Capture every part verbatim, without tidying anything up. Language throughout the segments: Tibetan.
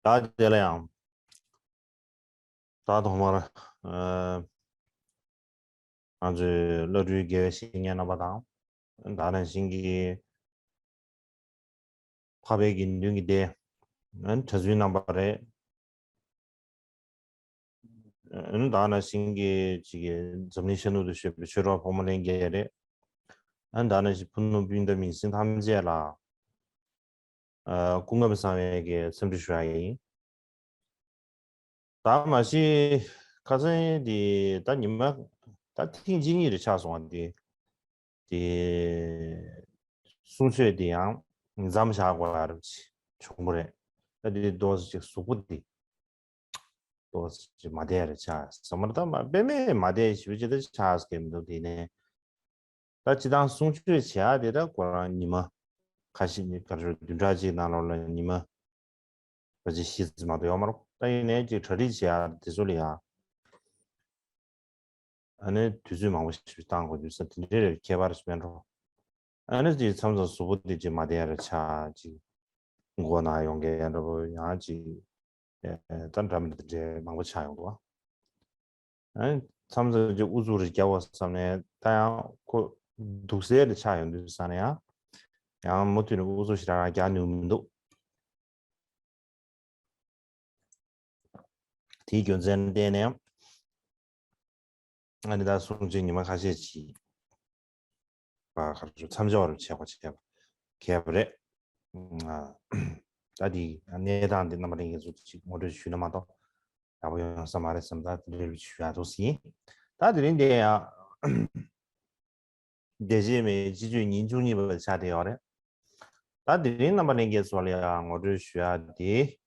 ད་དེ་ལ་ཡང་། ད་ཐོག་མར། ཨ། ང་ཚོའི་བླ་སྤྲུལ་དགེ་བའི་བཤེས་གཉེན་རྣམ་པ་དང་། ད་ནང་བཞིན་གྱི་འཕགས་པའི་དགེ་འདུན་གྱི་སྡེ། ཨ་ནི་གྲྭ་བཙུན་རྣམ་པ་རེད། ཨ་ནི་ད་ནང་བཞིན་གྱི་ཅིག་གི་འཛམ་གླིང་ཤར་ནུབ་ཏུ་བཞུགས་པའི་ཆོས་གྲོགས་ཕོ་མོ་ལྷན་རྒྱས་རེད། ཨ་ནི་ད་ནང་བཞིན་ཕུ་ནུ་སྤུན་ཟླ་མིང་སྲིང་ཐམས་ཅད་ལ། ཨ། སྐུ་ཁམས་བཟང་བའི་གི་འཚམས་འདྲི་ཞུ་ཡ་ཡིན། ད་མ་གཞི་ཁ་སང་དེ་ད་ཉི་མ་ད་ཐེངས་གཅིག་གཉིས་རེ་ཆགས་སོང་བ་དེ། དེ་གསུང་ཆོས་དེ་ཡང་མཚམས་བཞག་དགོས་ཡ་རེ་བྱུང་བ་རེད། ད་དེ་ཏོག་ཙམ་ཅིག་གཟུགས་པོ་དེ་ཏོག་ཙམ་ཅིག་མ་བདེ་ཡ་རེ་ཆགས་སོང་། མ་ད་མ་དཔེ་མེད་མ་བདེ་ཞེ་པོ་ཅིག་ད་ཆགས་ཀྱི་མི་འདུག་དེ་ནས། ད་སྤྱིར་བཏང་གསུང་ཆོས་བྱེད་ཡ་དེ་ད་ཁོ་རང་ཉི་མ་ཁ་ཤས་ཉི་ག་རེ་བདུན་ཕྲག་གཅིག་ནང་ལོགས་ལ་ཉི་མ་ཕལ་ཆེར་བཞི་ཙམ་མ་གཏོགས་ཡོད་མ་རེད། ད་ཡིན་ནའི་ཅིག་གྲ་སྒྲིག་བྱེད་ཡ་དེ་ཚོ་ལ་ཡ། ཨ་ནི་དུས་ཚོད་མང་པོ་ཞིག་བཏང་དགོས་དུས་ཙང་དེ་འདྲའི་རེ་ཁྱད་པར་ཞིག་མེད་འགྲོ། ཨ་ནི་ཅིག་མཚམས་མཚམས་གཟུགས་པོ་དེ་ཅིག་མ་བདེ་ཡ་རེ་ཆགས། ཅིག་མགོ་ན་ཡོང་མཁན་འདྲ་པོ་ཡང་ཅིག་ཨེ། ད་འདྲ་མི་འདྲ་མང་པོ་ཆགས་ཡོང་འདུག་ཨ་ནི་མཚམས་མཚམས་ཀྱི་ཨུ་ཚུགས་རེ་རྒྱག་པ་བསམ་ནས་ད་ཡང་ཁོ་སྡུག་སེལ་རེ་ཆགས་ཡོང་དུས་བསམ་ནས་ཡང་ཡང་མུ་མཐུད་ནས་ཨུ་ཚུགས་ཞེ་དྲག་རང་རྒྱག་ནུས་མི་འདུག་དེའི་རྒྱུ་མཚན་བརྟེན་ནས་ཨ་ནི་ད་གསུང་ཆོས་ཉི་མ་ཁ་ཤས་ཅིག་པ་གར་མཚམས་འཇོག་རེ་བྱེད་དགོས་བྱས་པ་གལ་པོ་རེད། ཨ། ད་དེ་གནས་སྟངས་འདི་རྣམ་པ་ལྷན་རྒྱས་ཚོ་ཅིག་ངོ་སྤྲོད་ཞུས་ན་མ་གཏོགས་ཡག་པོ་ཡོང་ས་མ་རེད་བསམ། ད་དེ་འདྲ་ཞུ་ཡག་འདུག་ཟིན། ད་དེ་རིང་འདི་ཡང་བདེ་གཤེགས་མའི་སྤྱི་སྤྱོད་ཉིན་བཅུ་གཉིས་པ་ཆགས་བསྡད་ཡོད་རེད། ད་དེ་རིང་རྣམ་པ་ལྷན་རྒྱས་ཚོ་ལ་ཡང་ངོ་སྤྲོད་ཞུ་ཡག་དེ།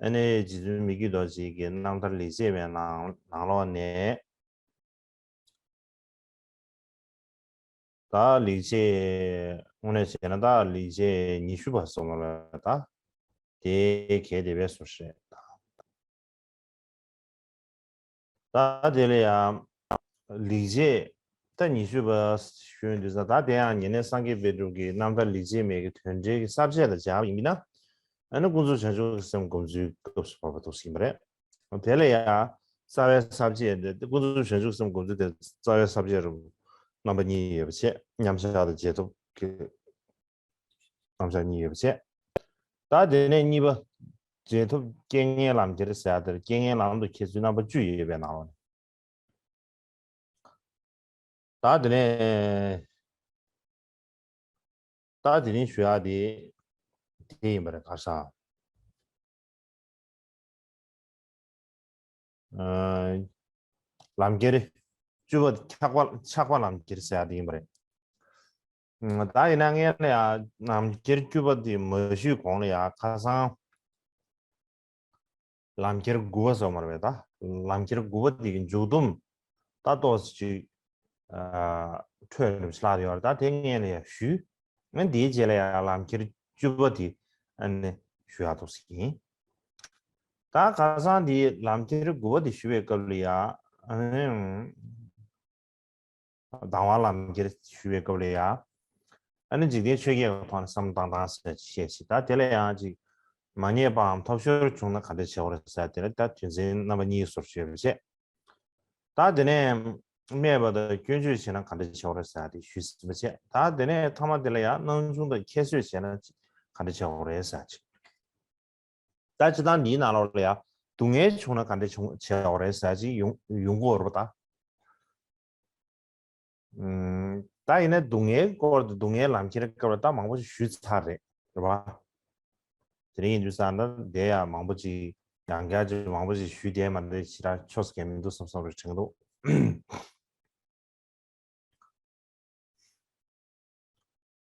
ཨ་ནི་རྗེ་བཙུན་མི་བསྐྱོད་རྡོ་རྗེ་གི་རྣམ་ཐར་ལེགས་བཤད་པའི་ནང་ནང་ལོགས་ནས། ད་ལེགས་བཤད་དངོས་གནས་བྱས་ན་ད་ལེགས་བཤད་ཉི་ཤུ་པ་སོང་བ་ལ་ད་དེ་གལ་ཏེ་བས་སོ་ཞེས། ད་དེ་ལ་ཡང་ལེགས་བཤད་ད་ཉི་ཤུ་པ་ཞུ་དུས་ཙང་ད་དེ་ཡང་ཉེ་གནས་སངས་རྒྱས་དཔལ་སྤྲུལ་གྱི་རྣམ་ཐར་ལེགས་བཤད་མའི་གི་དོན་འགྲེལ་གྱི་ས་བཅད་དང་སྦྱར་བ་ཡིན་ན། ཨ་ནི་ཀུན་རྫོབ་བྱང་ཆུབ་ཀྱི་སེམས་སྒོམ་ཚུལ་སྐབས་སུ་བབ་པ་འདུག་ཟིན་པ་རེད། དེ་ལ་ཡང་རྩ་བའི་ས་བཅད་དེ་ཀུན་རྫོབ་བྱང་ཆུབ་སེམས་སྒོམ་ཚུལ་དེ་རྩ་བའི་ས་བཅད་རུ་རྣམ་པ་གཉིས་ཡོད་པ་བྱས། མཉམ་བཞག་དང་རྗེས་ཐོབ་ཀྱི་རྣམ་གཞག་གཉིས་ཡོད་པ་བྱས། ད་དེ་ནས་གཉིས་པ་རྗེས་ཐོབ་རྐྱེན་ངན་ལམ་ཁྱེར་ཟེར་ཡ་དེར་རྐྱེན་ངན་ལམ་དུ་ཁྱེར་ཚུལ་རྣམ་པ་བཅུ་ཡོད་པའི་ནང་ལོགས་ནས། ད་དེ་ནས་ད་དེ་ནས་ཞུ་ཡག་དེ་དེ་ཡིན་པ་རེད། ག་རེ་ཟེར། ཨ། ལམ་ཁྱེར་བཅུ་པ་ཆགས་པ་ཆགས་པ་ལམ་ཁྱེར་ཟེར་ཡག་དེ་ཡིན་པ་རེད། ཨ། ད་ཡིན་ན་ངས་ལ་ཡ་ལམ་ཁྱེར་བཅུ་པ་དེ་མ་ཞུས་གོང་ལ་ཡ་ཁ་སང་ལམ་ཁྱེར་དགུ་པ་སོང་བ་རེད་པས། ད་ལམ་ཁྱེར་དགུ་པ་དེ་གི་མཇུག་སྡོམ་ད་ཏོག་ཙམ་ཅིག་ཨ། འཕྲོས་ནས་ལྷག་ཡོད་རེད། ད་དེ་ངས་ལ་ཡ་ཞུས། ཨ། འདིའི་རྗེས་ལ་ཡ་ལམ་ཁྱེར་བཅུ་པ་དེ་ཨ་ནི་ཞུ་ཡག་འདུག་ཟིན། ད་ཁ་སང་དེ་ལམ་ཁྱེར་དགུ་པ་དེ་ཞུ་བའི་སྐབས་ལ་ཡ། ཨ་ནི་དང་བ་ལམ་ཁྱེར་ཞུ་བའི་སྐབས་ལ་ཡ། ཨ་ནི་འཇིག་རྟེན་ཆོས་བརྒྱད་ཀྱི་ཐོག་ནས་བསམ་བློ་བཏང་སྟངས་ཟེར་ཅིག་བཤད་ཅིག་ད་དེ་ལ་ཡང་ཅིག་མ་རྙེད་པའམ་ཐོབ་ཤོར་བྱུང་ན་ག་འདྲ་བྱེད་དགོས་རེད་ཟེར། དེ་ལ་ད་དོན་ཚན་རྣམ་པ་གཉིས་སོར་ཞུས་པ་བྱས། ད་དེ་ནས་སྨྲས་པ་དང་སྐྱོན་བརྗོད་བྱས་ན་ག་འདྲ་བྱེད་དགོས་རེད་ཟེར་ཡག་དེ་ཞུས་ཟིན་པ་བྱས། ད་དེ་ནས་ཐ་མ་དེ་ལ་ཡང་སྣང་ཆུང་དང་ཁྱད་གསོད་བྱས་ན་ག་འདྲ་བྱེད་དགོས་རེད་ཟེར་ཅིག་ད་སྤྱིར་བཏང་འདིའི་ནང་ལོགས་ལ་ཡང་སྡུག་བསྔལ་བྱུང་ན་ག་འདྲ་བྱུང་བྱེད་དགོས་རེད་ཟེར་ཅིག་ཡོང་ཡོང་གི་ཡོད་རེད་པ། ད། ཨུམ། ད་ཡིན་ན་སྡུག་བསྔལ་སྐོར་དུ་སྡུག་བསྔལ་ལམ་ཁྱེར་སྐབས་ལ་ད་མང་པོ་ཞིག་ཞུས་ཚར་རེད། རེད་པ། དེ་རིང་ཡིན་དུས་ཙང་ད་དེ་ཡང་མང་པོ་ཅིག་ཡང་བསྐྱར་ཅིག་མང་པོ་ཅིག་ཞུས་བསྡད་མ་རེད། ཞེ་དྲག་ཆོ་ས་གང་ཡང་མི་འདུག་བསམ་བསམ་རེ་དྲན་གྱི་འདུག་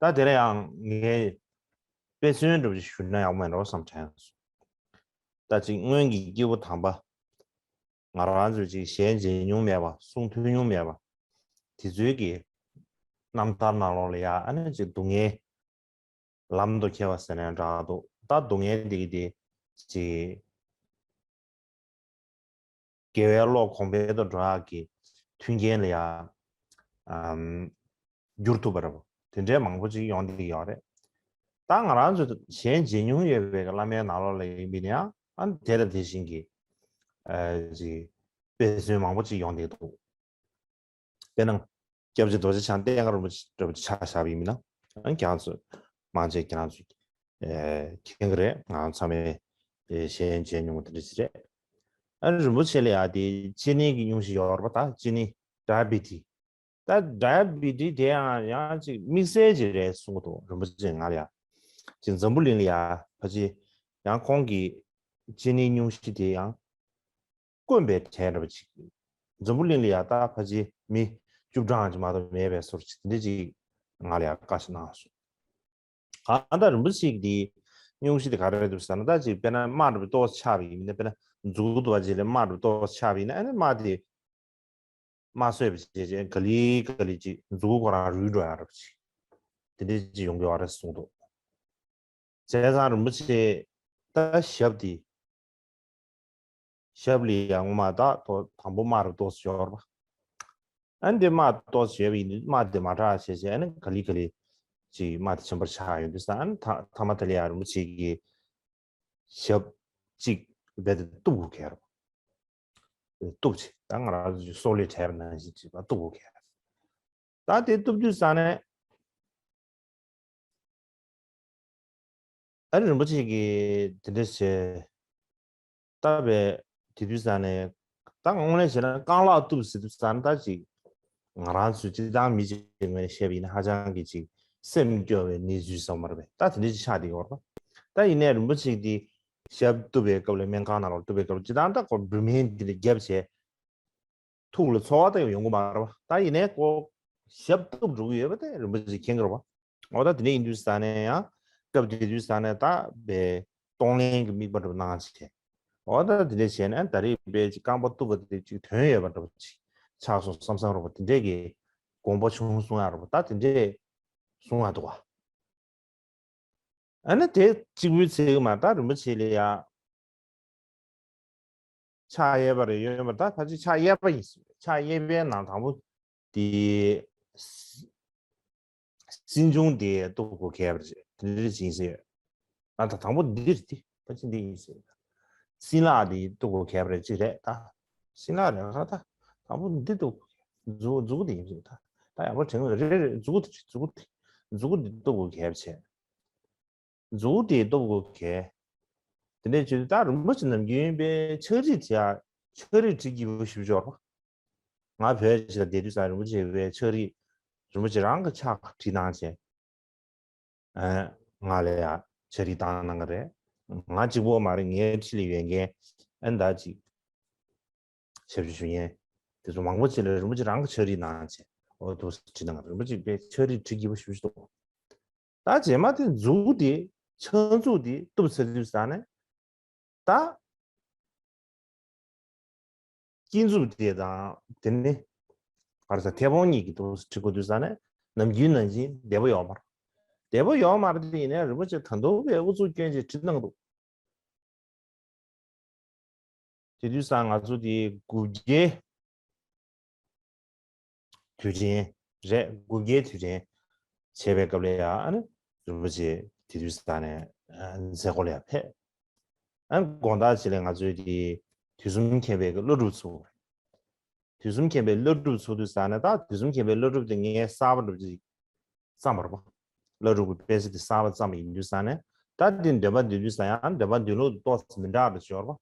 ད་དེ་ལ་ཡང་ངས་དཔེ་མཚོན་འདྲ་པོ་ཞིག་ཞུས་ན་ཡག་པོ་མེད་འགྲོ་བསམ་དྲན་སོང་། ད་ཅིག་སྔོན་གྱི་སྐྱེས་བུ་དམ་པ་ང་རང་ཚོས་ཅིག་ཞལ་མཇལ་མྱོང་མེད་པ། གསུང་ཐོས་མྱོང་མེད་པ་དེ་ཚོའི་གི་རྣམ་ཐར་ནང་ལོགས་ལ་ཡ་ཨ་ནི་ཅིག་སྡུག་བསྔལ་ལམ་དུ་ཁྱེར་བ་ཟེར་ནའང་འདྲ་འདུག་ད་སྡུག་བསྔལ་འདི་གི་དེ་ཅིག་དགེ་བའི་བློ་གོང་འཕེལ་དུ་འགྲོ་ཡག་གི་མཐུན་རྐྱེན་ལ་ཡ་ཨམ་འགྱུར་ཐུབ་པ་རེད་པ། དེ་འདྲའི་མང་པོ་ཅིག་ཡོང་བསྡད་ཀྱི་ཡོད་རེད། ད་ང་རང་ཚོ་ཞལ་མཇལ་མྱོང་ཡོད་པའི་བླ་མའི་ནང་ལོགས་ལ་ཡིན་པ་ཡིན་ན་ཡང་ ཨ་ནི་དེ་དང་དེ་བཞིན་གྱི་ཨ་ཅིག་དཔེ་མཚོན་མང་པོ་ཅིག་ཡོང་བསྡད་འདུག་དཔེར་ན་སྐྱབས་རྗེ་རྡོ་རྗེ་འཆང་བསྟན་དགའ་རིན་པོ་ཆེ་འདྲ་པོ་ཅིག་ཆ་བཞག་པ་ཡིན་ན། ཨ་ནི་ཁྱེད་རང་ཚོ་མང་ཆེ་ཁྱེད་རང་ཚོ་ཨེ་མཁྱེན་གྱི་རེད། ང་ཚང་མས་ཨེ་ཞལ་མཇལ་མྱོང་བ་དེ་འདྲ་ཞིག་རེད། ཨ་ནི་རིན་པོ་ཆེ་ལ་ཡ་དེ་ལྕེ་ནད་ཀྱི་སྙུང་གཞི་ཡོད་རེད་པ། ད་ལྕེ་ནད་ཌའི་བི་ཊི། ད་ཌའི་བི་ཊི་དེ་ཡང་ཡང་ཅིག་དམིགས་བསལ་ཅིག་རེད་གསུང་གི་འདུག་རིན་པོ་ཆེ་ང་ལ་ཡ། ཅིག་འཛམ་བུ་གླིང་ལ་ཡ་ཕལ་ཆེར་ཡང་ཁོང་གི་ལྕེ་ནད་སྙུང་གཞི་དེ་ཡང་དཀོན་པའི་གྲས་འདྲ་པོ་ཅིག་འཛམ་བུ་གླིང་ལ་ཡ་ད་ཕལ་ཆེར་མི་བཅུ་གྲངས་ཅིག་མ་གཏོགས་མེད་པའི་བཟོ་འདྲ་ཅིག་དེ་འདྲ་ཅིག་ང་ལ་ཡ་བཀའ་ཞིག་གནང་སོང་། གང་ལྟར་རིན་པོ་ཆེ་གི་དེ་སྙུང་གཞི་དེ་ག་རེ་རེད་འདུག་ཟེར་ན། ད་ཅིག་དཔེར་ན་རྨ་འདྲ་པོ་ཏོག་ཙམ་ཆགས་པ་ཡིན་ན། དཔེར་ན་མཛུ་གུ་འདྲ་པོ་ཅིག་ལ་རྨ་འདྲ་པོ་ཏོག་ཙམ་ཆགས་པ་ཡིན་ན། ཨ་ནི་རྨ་དེ་རྨ་གསོས་པ་བྱས་བྱས་ག་ལེ་ག་ལེ་ཅིག་མཛུ་གུ་ཁོ་རང་རུལ་འགྲོ་ཡ་འདྲ་པོ་ཅིག་དེ་འདྲ་ཅིག་ཡོང་གི་ཡོད་རེད་གསུངས་འདུག་བྱས་ཙང་རིན་པོ་ཆེ་ད་ཞབས་དེ། ཞབས་ལ་ཡང་རྨ་ད་ཏོག་དང་པོ་རྨ་རུ་ཏོག་ཙམ་ཡོད་རེད་པ། ཨ་ནི་དེ་རྨ་ཏོག་ཙམ་ཡོད་པ་ཡིན་དུས་རྨ་དེ་མ་དྲག་བྱས་བྱས། ཨ་ནི་ག་ལེ་ག་ལེ་ཅིག་རྨ་དེ་ཆེན་པོར་ཆགས་ཡོང་དུས་ཙང་། ཨ་ནི་ཐ་མཐའ་མ་དེ་ལ་ཡང་རིན་པོ་ཆེ་གིས་ཞབས་གཅིག་རྦད་དེ་གཏུབ་དགོས་ཀྱི་རེད་པ། གཏུབ་བྱས། ད་ང་རང་ཚོ་སོག་ལེ་བྲེག་པ་ནང་བཞིན་བྱས་པ་གཏུབ་དགོས་ཀྱི་རེད། ད་དེ་གཏུབ་དུས་ཙང་ནས། ཨ་ནི་རིན་པོ་ཆེ་གིས་དེ་འདྲ་བྱས། ད་བས་དེ་དུས་ཙང་ནས། ད་དངོས་གནས་བྱས་ན་རྐང་ལག་གཏུབ་ཟེར་དུས་ཙང་ནས། ད་ཅིག་ང་རང་ཚོ་སྤྱིར་བཏང་མི་གཅིག་ངོས་ནས་བཤད་པ་ཡིན་ན། ཧ་ཅང་གི་ཅིག་སེམས་སྐྱོ་བའི་གནས་ཚུལ་ཙམ་མ་རེད་པས། ད་དེ་འདྲ་ཅིག་ཆགས་བསྡད་ཡོད་རེད་པ། ད་ཡིན་ནའི་རིན་པོ་ཆེ་གིས་དེ་ཞབས་གཏུབ་པའི་སྐབས་ལ། སྨན་ཁང་ནང་ལ་གཏུབ་པའི་སྐབས་ལ་སྤྱིར་བཏང་ད་ཁོ་འབུལ་སྨན་དེ་འདྲ་བརྒྱབ་བྱས། ཐུགས་ལ་ཚོར་བ་ད་ཡོང་གི་མ་རེད་པ། ད་ཡིན་ནའི་ཁོ་ཞབས་གཏུབ་འགྲོ་གི་ཡོད་པ་དེ་རིན་པོ་ཆེས་མཁྱེན་གྱི་རེད་པ། འོ་ད་དེ་འདྲ་ཡིན་དུས་ཙང་ནས་ཡང་སྐབས་དེ་དུས་ཙང་ནས་ད་བས་གཏོང་ལེན་གྱི་དམིགས་པ་འདྲ་པོ་གནང་བྱས། འོ་ད་དེ་འདྲ་བྱས་ནས་ད་རེས་བས་ཅིག་རྐང་པ་གཏུབ་པ་དེ་ཅིག་དོན་ཡོད་པ་འདྲ་པོ་ཅིག་ཆགས་སོང་བསམ་བསམ་རེད་པ། དེ་འདྲས་ཀྱི་དགོངས་པ་བྱུང་གསུང་ཡ་རེད་པ། ད་དེ་འདྲས་གསུང་ཡ་འདུག་ག་ཨ་ནི་དེ་གཅིག་པུའི་ཚིག་མ། ད་རིན་པོ་ཆེ་ལ་ཡ་ཕྱག་གཡས་པ་རེ་ཡོད་པ། ད་ཕལ་ཆེར་ཕྱག་གཡས་པ་ཡིན་ཟེར། ཕྱག་གཡས་པའི་ནང་དང་པོ་དེ་སྲིན་ཆུང་དེ་གཏུབ་དགོས་གལ་པ་རེད། དེ་འདྲ་ཅིག་ཡིན་ཟེར། ཨ་ད་དང་པོ་འདི་རེད། དེ་ཕལ་ཆེར་འདི་ཡིན་ཟེར། སྲིན་ལག་དེ་གཏུབ་དགོས་གལ་པ་རེད། ཅིག་རེད་ད། སྲིན་ལག་རེད་ཁ། ད་དང་པོ་འདི་གཏུབ་དགོས། མཛུ་མཛུ་གུ་དེ་ཡིན་ཟེར། ད་ད་ཡག་པོ་དྲན་གི་རེད། རེད་རེད། མཛུ་གུ་དེ་རེད། མཛུ་གུ་དེ། མཛུ་གུ་འདི་གཏུབ་དགོས་གལ་པ་བྱས། མཛུ་གུ་དེ་གཏུབ་དགོས་གལ། དེ་འདྲའི་ཆེད་དུ་ད་རིན་པོ་ཆེ་ནམ་རྒྱུན་པའི་ཕྱག་བྲིས་བྲིས་ཡ། ཕྱག་བྲིས་བྲིས་སྐྱིད་པོ་ཞེ་པོ་ཅིག་ཡོད་རེད་པ། ང་བོད་ཕྱི་ལ་བསྡད་དུས་ཙང་རིན་པོ་ཆེ་བའི་ཕྱག་བྲིས། རིན་པོ་ཆེ་རང་གི་ཕྱག་བྲིས་གནང་བྱས། ཨ། ང་ལ་ཡ་ཕྱག་བྲིས་བཏང་གནང་གི་རེད། ང་གཅིག་པོ་མ་རེད། ངའི་འཁྲིས་ལ་ཡོད་མཁན་ཨ་ནི་ད་ཅིག་ཞབས་ཕྱི་ཞུ་མཁན་དེ་ཚོ་མང་པོ་ཅིག་ལ་རིན་པོ་ཆེ་རང་གི་ཕྱག་བྲིས་གནང་བྱས། འོ་འདུག་སེ་བྲིས་གནང་གི་རེད། རིན་པོ་ཆེ་བའི་ཕྱག་བྲིས་བྲིས་སྐྱིད་པོ་ཞེ་པོ་ཅིག་འདུག་ད་རྗེས་མ་དེ་མཛུ་གུ་དེ། ཕྱག་མཛུབ་དེ་གཏུབ་ཚར་དུས་ཙང་ནས། ད་སྐྱིད་མཛུབ་དེ་དང་། དེ་ནི་ག་རེ་ཟེར། མཐེ་བོང་གཉིས་ཀྱིས་འདུག་སེ་བྲིས་དགོས་དུས་ཙང་ནས། ནམ་རྒྱུན་ནང་བཞིན་བདེ་པོ་ཡོད་མ་རེད། བདེ་པོ་ཡོད་མ་རེད་དེ། ཡིན་ནའི་རིན་པོ་ཆེ་ད་དུང་བས་ཨུ་ཚུགས་སྐྱོན་བྱས་བྲིས་གནང་འདུག་དེ་དུས་ཙང་ང་ཚོ་དེ་དགུ་བརྒྱའི་དུས་དྲན་རེད། དགུ་བརྒྱའི་དུས་དྲན་བྱས་པའི་སྐབས་ལ་ཡ། ཨ་ནི་རིན་པོ་ཆེ་དེ་དུས་ཙང་ནས་མཛད་སྒོ་ལ་ཡ་ཕེབས། ཨ་ནི་དགོང་དག་ཅིག་ལ་ང་ཚོའི་དེ་དུས་གསུམ་མཁྱེན་པའི་བླ་སྒྲུབ་ཚོགས། དུས་གསུམ་མཁྱེན་པའི་བླ་སྒྲུབ་ཚོགས་དུས་ཙང་ནས། ད་དུས་གསུམ་མཁྱེན་པའི་བླ་སྒྲུབ་དེ་ངས་གསར་པ་འདྲ་པོ་ཅིག་བརྩམས་པ་རེད་པ། བླ་སྒྲུབ་ཀྱི་དཔེ་ཆ་དེ་གསར་པ་བརྩམས་པ་ཡིན་དུས་ཙང་ནས། ད་དེ་འདོན་པ་འདོན་དུས་ཙང་ཡང་འདོན་པ་འདོན་ལུགས་ཏོག་ཙམ་མི་འདྲ་བ་ཅིག་ཡོད་རེད་པ།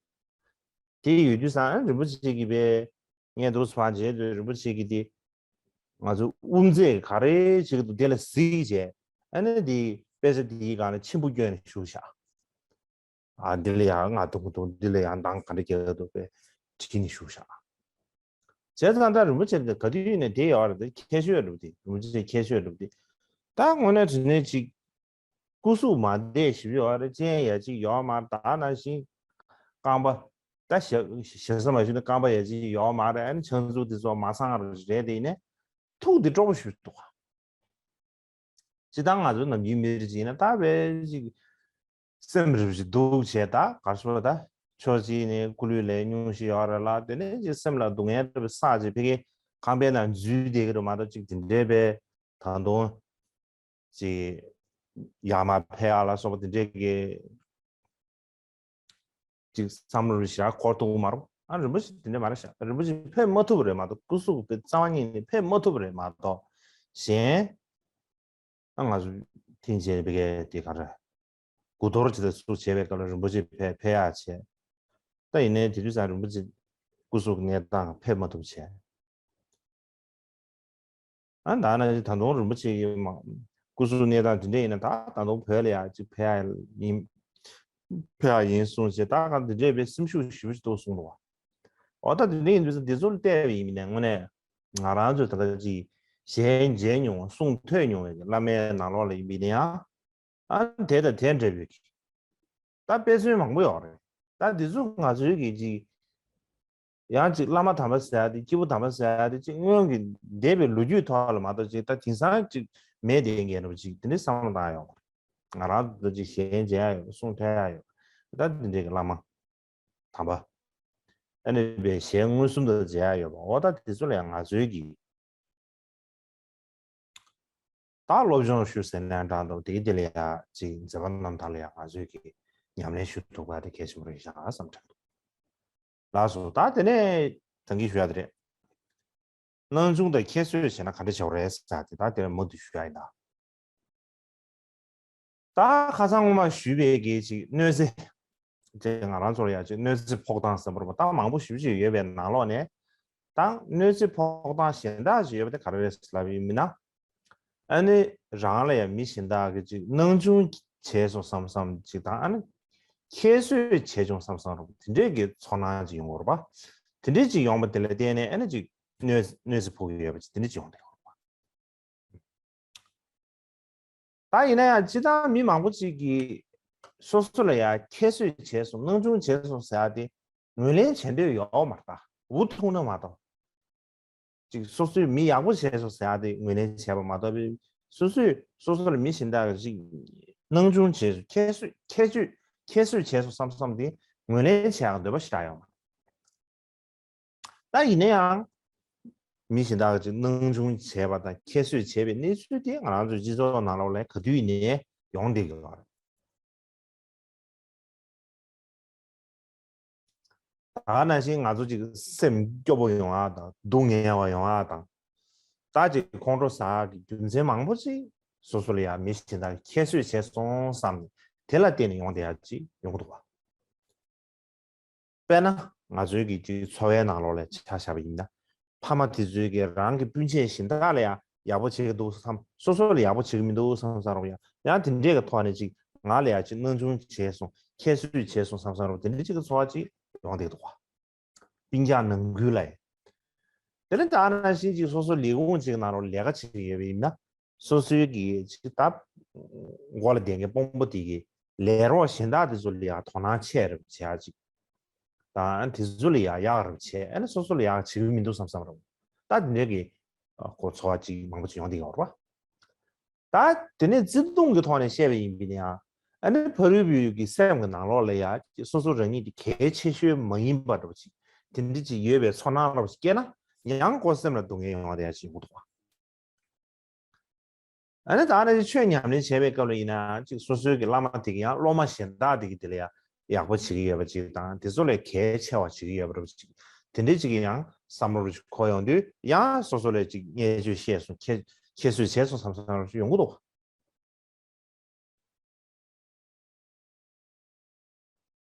དེ་ཡོད་དུས་ཙང་རིན་པོ་ཆེ་གིས་བས། ངས་འདུག་སེ་བྱས་དུས་རིན་པོ་ཆེ་གིས་དེ་ང་ཚོ་དབུ་མཛད་ག་རེ་བྱེད་ཀྱི་འདུག་དེ་ལ་གཟིགས་བྱས། ཨ་ནི་དེ་དཔེ་ཆ་དེའི་སྒང་ལ་མཆན་བུ་བསྐྱོན་ནས་བཞག་བཞག་ཨ། འདི་ལ་ཡང་ང་འདུག་འདུག་འདི་ལ་ཡང་འདང་ག་འདྲ་རྒྱག་གི་འདུག་པས་བྲིས་ནས་བཞག་བཞག་བྱས་ཙང་ད་རིན་པོ་ཆེ་འདི་ག་དུས་ནས་བསྡད་ཡོད་རེད། དེ་ཁྱད་ཆོས་འདྲ་པོ་དེ། རིན་པོ་ཆེ་ཁྱད་ཆོས་འདྲ་པོ་དེ། ད་དངོས་གནས་དྲང་གནས་ཅིག་སྐུ་གཟུགས་མ་བདེ་ཞེ་པོ་ཡོད་རེད། སྤྱན་ཡ་གཅིག་ཡོད་མ་རེད། ད་ནང་བཞིན་རྐང་པ། ད་ཞེ་ཞེ་ས་མ་ཞུ་ན་རྐང་པ་ཡ་གཅིག་ཡོད་མ་རེད། ཨ་ནི་ཕྱག་མཛུབ་དེ་ཚོ་མ་སངས་རེད་དེ། ཡིན་ནའི་ཐུགས་དེ་སྤྲོ་པོ་ཞེ་པོ་འདུག་སྤྱིར་བཏང་ང་ཚོ་ནམ་རྒྱུན་མི་རིགས་ཅིག་ཡིན་ན་ད་བས་ཅིག་སེམས་རིག་ཅིག་སྡུག་བྱས། ད་ག་རེ་ཟེར། ད་ཕྱོགས་གཅིག་ནས་སྐུ་ལུས་ལ་སྙུང་གཞི་ཡོད་རེད་ལ། དེ་ནས་ཅིག་སེམས་ལ་སྡུག་བསྔལ་འདྲ་པོ་བསགས་བྱས། ཕ་གི་ཁང་པའི་ནང་འཛུལ་བསྡད་ཀྱི་རེད་མ་གཏོགས། ཅིག་དེ་འདྲའི་བས་ད་དུང་ཅིག་ཡར་མར་ཕེབས་ཡག་ལ་སོགས་པ་དེ་འདྲའི་གི་ ཅིག་བསམ་བློ་རེ་ཞིག་འཁོར་ཐུབ་མ་རེད། ཨ་རིན་པོ་ཆེ་དེ་འདྲ་མ་རེད་ཤག་རིན་པོ་ཆེ་ཕེབས་མ་ཐུབ་པ་རེད་མ་གཏོགས། སྐུ་གཟུགས་དཔེ་རྩ་བ་ཉིད་ནས་ཕེབས་མ་ཐུབ་པ་རེད་མ་གཏོགས། གཞན་ཨ་ང་ཚོ་ཐེངས་རྗེས་བི་གའི་དེ་ག་རེ་དགུ་གཏོར་ཇི་ལྟར་སུ་བྱས་པའི་སྐབས་ལ་རིན་པོ་ཆེ་ཕེབས་ཕེབས་ཡག་བྱས། ད་ཡིན་ནའི་དེ་དུས་ཙང་རིན་པོ་ཆེ་སྐུ་གཟུགས་གནས་སྟངས་ཕེབས་མ་ཐུབ་བྱས། ཨ་ད་ནི་ད་དུང་རིན་པོ་ཆེ་ཡིས་མ་སྐུ་གཟུགས་གནས་སྟངས་དེ་འདྲ་ཡིན་ན། ད་ད་དུང་བོད་ལ་ཡ་ཅིག་ཕེབས་ཡ་ཡིན། ཕེབས་ཡ་ཡིན་གསུངས་བྱས། ད་ག་འདི་འདྲའི་བའི་སེམས་ཤུགས་ཞེ་པོ་ཅིག་འདུག་གསུངས་འདུག་བ། འོ་ད་དེ་འདྲ་ཡིན་དུས་ཙང་འདི་ཚོ་ལ་བལྟས་པ་ཡིན་པ་ཡིན་ན། དངོས་གནས་ང་རང་ཚོས་ད་ལྟ་ཅིག་ཞལ་མཇལ་མྱོང་བ་གསུང་ཐོས་མྱོང་བའི་བླ་མའི་ནང་ལོགས་ལ་ཡིན་པ་ཡིན་ན་ཡང་། ཨ་དེ་དང་དེ་འདྲ་བའི་གི་ད་དཔེ་མཚོན་མང་པོ་ཡོད་རེད། ད་འདི་ཚོ་ང་ཚོའི་གི་ཅིག་ཡང་ཅིག་བླ་མ་དམ་པ་ཟེར་ཡ་དེ། སྐྱེས་བུ་དམ་པ་ཟེར་ཡ་དེ་ཅིག་སྔོན་གྱི་འདས་པའི་ལོ་རྒྱུས་ཐོག་ལ་མ་གཏོགས། ཅིག་ད་དེང་སང་ཅིག་མེད་དེ་འགལ་འགྲོ་ཅིག་དེ་འདྲའི་བསམ་བློ་བཏང་ཡོང་གི་རེད། ང་རང་ཚོ་ཅིག་ཞལ་མཇལ་ཡ་ཡོད། གསུང་ཐོས་ཡ་ཡོད། ད་དེ་འདྲའི་གི་བླ་མ་དམ་པ། ཨ་ནི་བའི་ཞལ་མངོན་སུམ་དུ་མཇལ་ཡ་ཡོད་པ། འོ་ད་དེ་ཚོ་ལ་ཡང་ང་ཚོའི་གི་ད་སློབ་སྦྱོང་ཞུ་ཟེར་ནའང་འདྲ་འདུག་དེའི་དེ་ལ་ཡ་ཅིག་མཛད་པ་རྣམ་ཐར་ལ་ཡ་ང་ཚོས་ཀྱི་ཉམས་ལེན་ཞུ་ཐུབ་པ་དེ་གལ་ཆེན་པོ་རེད་ཤག་བསམ་དྲན་འདུག་ལགས་སོ། ད་དེ་ནས་ད་གིན་ཞུ་ཡ་དེ་རེད། སྣང་ཆུང་དང་ཁྱད་གསོད་བྱས་ན་ག་འདྲ་བྱེད་དགོས་རེད་ཟེར་ཡ་དེ། ད་དེ་མུ་མཐུད་ཞུ་ཡ་ཡིན་ད། ད་ཁ་སང་སྔོན་མ་ཞུས་པའི་གི་ཅིག་གནོད་འཚེ་དེ་ང་རང་ཚོར་ཡ་ཅིག་གནོད་འཚེ་ཕོག་སྟངས་ཟེར་བ་རེད་པ། ད་མང་པོ་ཞེ་པོ་ཅིག་ཡོད་པའི་ནང་ལོགས་ནས། ད་གནོད་འཚེ་ཕོག་སྟངས་གཞན་དག་ཅིག་ཡོད་པ་དེ་ག་རེ་རེད་ལབ་ཡིན་མིན་ན། ཨ་ནི་རང་ལ་ཡ་མི་གཞན་དག་གིས་ཅིག་སྣང་ཆུང་བྱས་སོང་བསམ་བསམ་ཅིག་དང་། ཨ་ནི་ཁྱད་གསོད་བྱས་བྱུང་བསམ་བསམ་རུང་དེ་འདྲས་ཀྱི་ཚོར་སྣང་ཅིག་ཡོང་གི་རེད་པ། དེ་འདྲས་ཅིག་ཡོང་བ་དེ་ལ་བརྟེན་ནས་ཨ་ནི་ཅིག་གནོད་གནོད་འཚེ་ཕོག་གི་ཡོད་པ་ཅིག་དེ་འདྲས་ཅིག་ཡོང་བསྡད་ཡོད་རེད་པ། ད་ཡིན་ན་ཡང་སྤྱིར་བཏང་མི་མང་པོ་ཅིག་གིས་སོ་སོ་ལ་ཡ་ཁྱད་གསོད་བྱས་སོང་། སྣང་ཆུང་བྱས་སོང་ཟེར་ཡ་དེ་ངོས་ལེན་བྱེད་འདོད་ཡོད་མ་རེད། ད་འུ་ཐུག་ན་མ་གཏོགས། ཅིག་སོ་སོས་མི་ཡག་པོ་བྱས་སོང་ཟེར་ཡ་དེ་ངོས་ལེན་བྱས་པ་མ་གཏོགས། སོ་སོས་སོ་སོ་ལ་མི་གཞན་དག་གིས་ཅིག་སྣང་ཆུང་བྱས་སོང་། ཁྱད་གསོད་ཁྱད་གསོད་ཁྱད་གསོད་བྱས་སོང་བསམ་བསམ་དེ་ངོས་ལེན་བྱེད་ཡག་འདོད་པ་ཞེ་དྲག་ཡོད་མ་རེད། ད་ཡིན་ན་ཡང་མི་གཞན་དག་གིས་སྣང་ཆུང་བྱས་པ་དང་ཁྱད་གསོད་བྱས་པའི་གནས་ཚུལ་དེ་ང་རང་ཚོའི་སྤྱི་ཚོགས་ནང་ལོགས་ལ་ག་དུས་ཡིན་ནའི་ཡོང་བསྡད་ཀྱི་ཡོད་རེད། ད་ག་ནང་བཞིན་ང་ཚོ་ཅིག་སེམས་སྐྱོ་པོ་ཡོང་ཡག་དང་། སྡུག་བསྔལ་བ་ཡོང་ཡག་དང་། ད་ཅིག་ཁོང་ཁྲོ་ཟ་ཡག་གི་རྒྱུ་མཚན་མང་པོ་ཅིག་སོ་སོ་ལ་ཡ་མི་གཞན་དག་གིས་ཁྱད་གསོད་བྱས་སོང་བསམ་ནས་དེ་ལ་བརྟེན་ནས་ཡོང་བསྡད་ཡག་ཅིག་ཡོང་གི་འདུག་བ། དཔེར་ན་ང་ཚོའི་གི་ཅིག་འཚོ་བའི་ནང་ལོགས་ལ་ཆ་བཞག་པ་ཡིན་ན། ཕ་མ་དེ་ཚོའི་གི་རང་གི་སྤུན་མཆེད་གཞན་དག་ལ་ཡང་ཡག་པོ་བྱེད་ཀྱི་འདུག་བསམ། སོ་སོ་ལ་ཡག་པོ་བྱེད་ཀྱི་མི་འདུག་བསམ་བསམ་རུང་ཡང་། ཡང་དེ་འདྲས་ཀྱི་ཐོག་ནས་ཅིག་ང་ལ་ཡང་ཅིག་སྣང་ཆུང་བྱས་སོང་། ཁྱད་གསོད་བྱས་སོང་བསམ་བསམ་རུང་། དེ་འདྲས་ཅིག་གི་ཚོར་བ་ཅིག་ཡོང་བསྡད་འདུག་བ། སྤུན་ཀྱག་ནང་ཁུལ་ལ་ཡང་། དེ་ལས་ད་ནང་བཞིན་ཅིག་སོ་སོ་ལས་ཁུངས་ཅིག་ནང་ལོགས་ལས་ཀ་བྱེད་ཀྱི་ཡོད་པ་ཡིན་ན། སོ་སོའི་གི་ཅིག་ད་མགོ་ལ་བསྡད་མཁན་དཔོན་པོ་དེ་གི་ལས་རོགས་གཞན་དག་དེ་ཚོ་ལ་ཡང་དོ་སྣང་ཆེ་རུ་བྱེད་ཡག་ཅིག་དང་། དེ་ཚོ་ལ་ཡང་ཡག་རུ་བྱེད། ཨ་ནི་སོ་སོ་ལ་ཡག་བྱེད་ཀྱི་མི་འདུག་བསམ་བསམ་རུང་། ད་དེ་འདྲའི་གི་ཨ་ཁོ་ཚོར་བ་ཅིག་མང་པོ་ཅིག་ཡོང་བསྡད་ཡོད་རེད་པ། ད་དེ་ནས་བརྩེ་དུང་གི་ཐོག་ནས་བཤད་པ་ཡིན་པ་ཡིན་ན་ཡང་། ཨ་ནི་ཕ་རོལ་པོའི་གི་སེམས་ཀྱི་ནང་ལོགས་ལ་ཡང་སོ་སོ་རང་ཉིད་དེ་གལ་ཆེ་ཤོས་མ་ཡིན་པ་འདྲ་པོ་ཅིག་དེ་འདྲ་ཅིག་ཡོད་པའི་ཚོར་སྣང་འདྲ་པོ་ཅིག་སྐྱེས་ན། ཡང་ཁོ་སེམས་ལ་སྡུག་བསྔལ་ཡོང་བ་དེ་ཡང་ཅིག་ཡོང་གི་འདུག་པ། ཨ་ནི་ད་ནི་ཆོས་ཉམས་ལེན་བྱེད་པའི་སྐབས་ལ་ཡིན་ན་ཅིག་སོ་སོའི་གི་བླ་མ་དེ་གི་ཡང་སློབ་མ་གཞན་དག་དེ་གི་དེ་ལ་ཡང་ཡག་པོ་བྱེད་ཀྱི་ཡོད་པ་ཅིག་དང་། དེ་ཚོ་ལས་གལ་ཆེ་བ་བྱེད་ཀྱི་ཡོད་པ་འདྲ་པོ་ཅིག་དེ་འདྲ་ཅིག་གི་ཡང་བསམ་བློ་རུ་འཁོར་ཡོང་དུས། ཡང་སོ་སོ་ལ་ཅིག་བརྙས་བཅོས་བཤད་སོང་། ཁྱད་ཁྱད་གསོད་བྱས་སོང་བསམ་བསམ་རུ་ཡོང་གི་འདུག་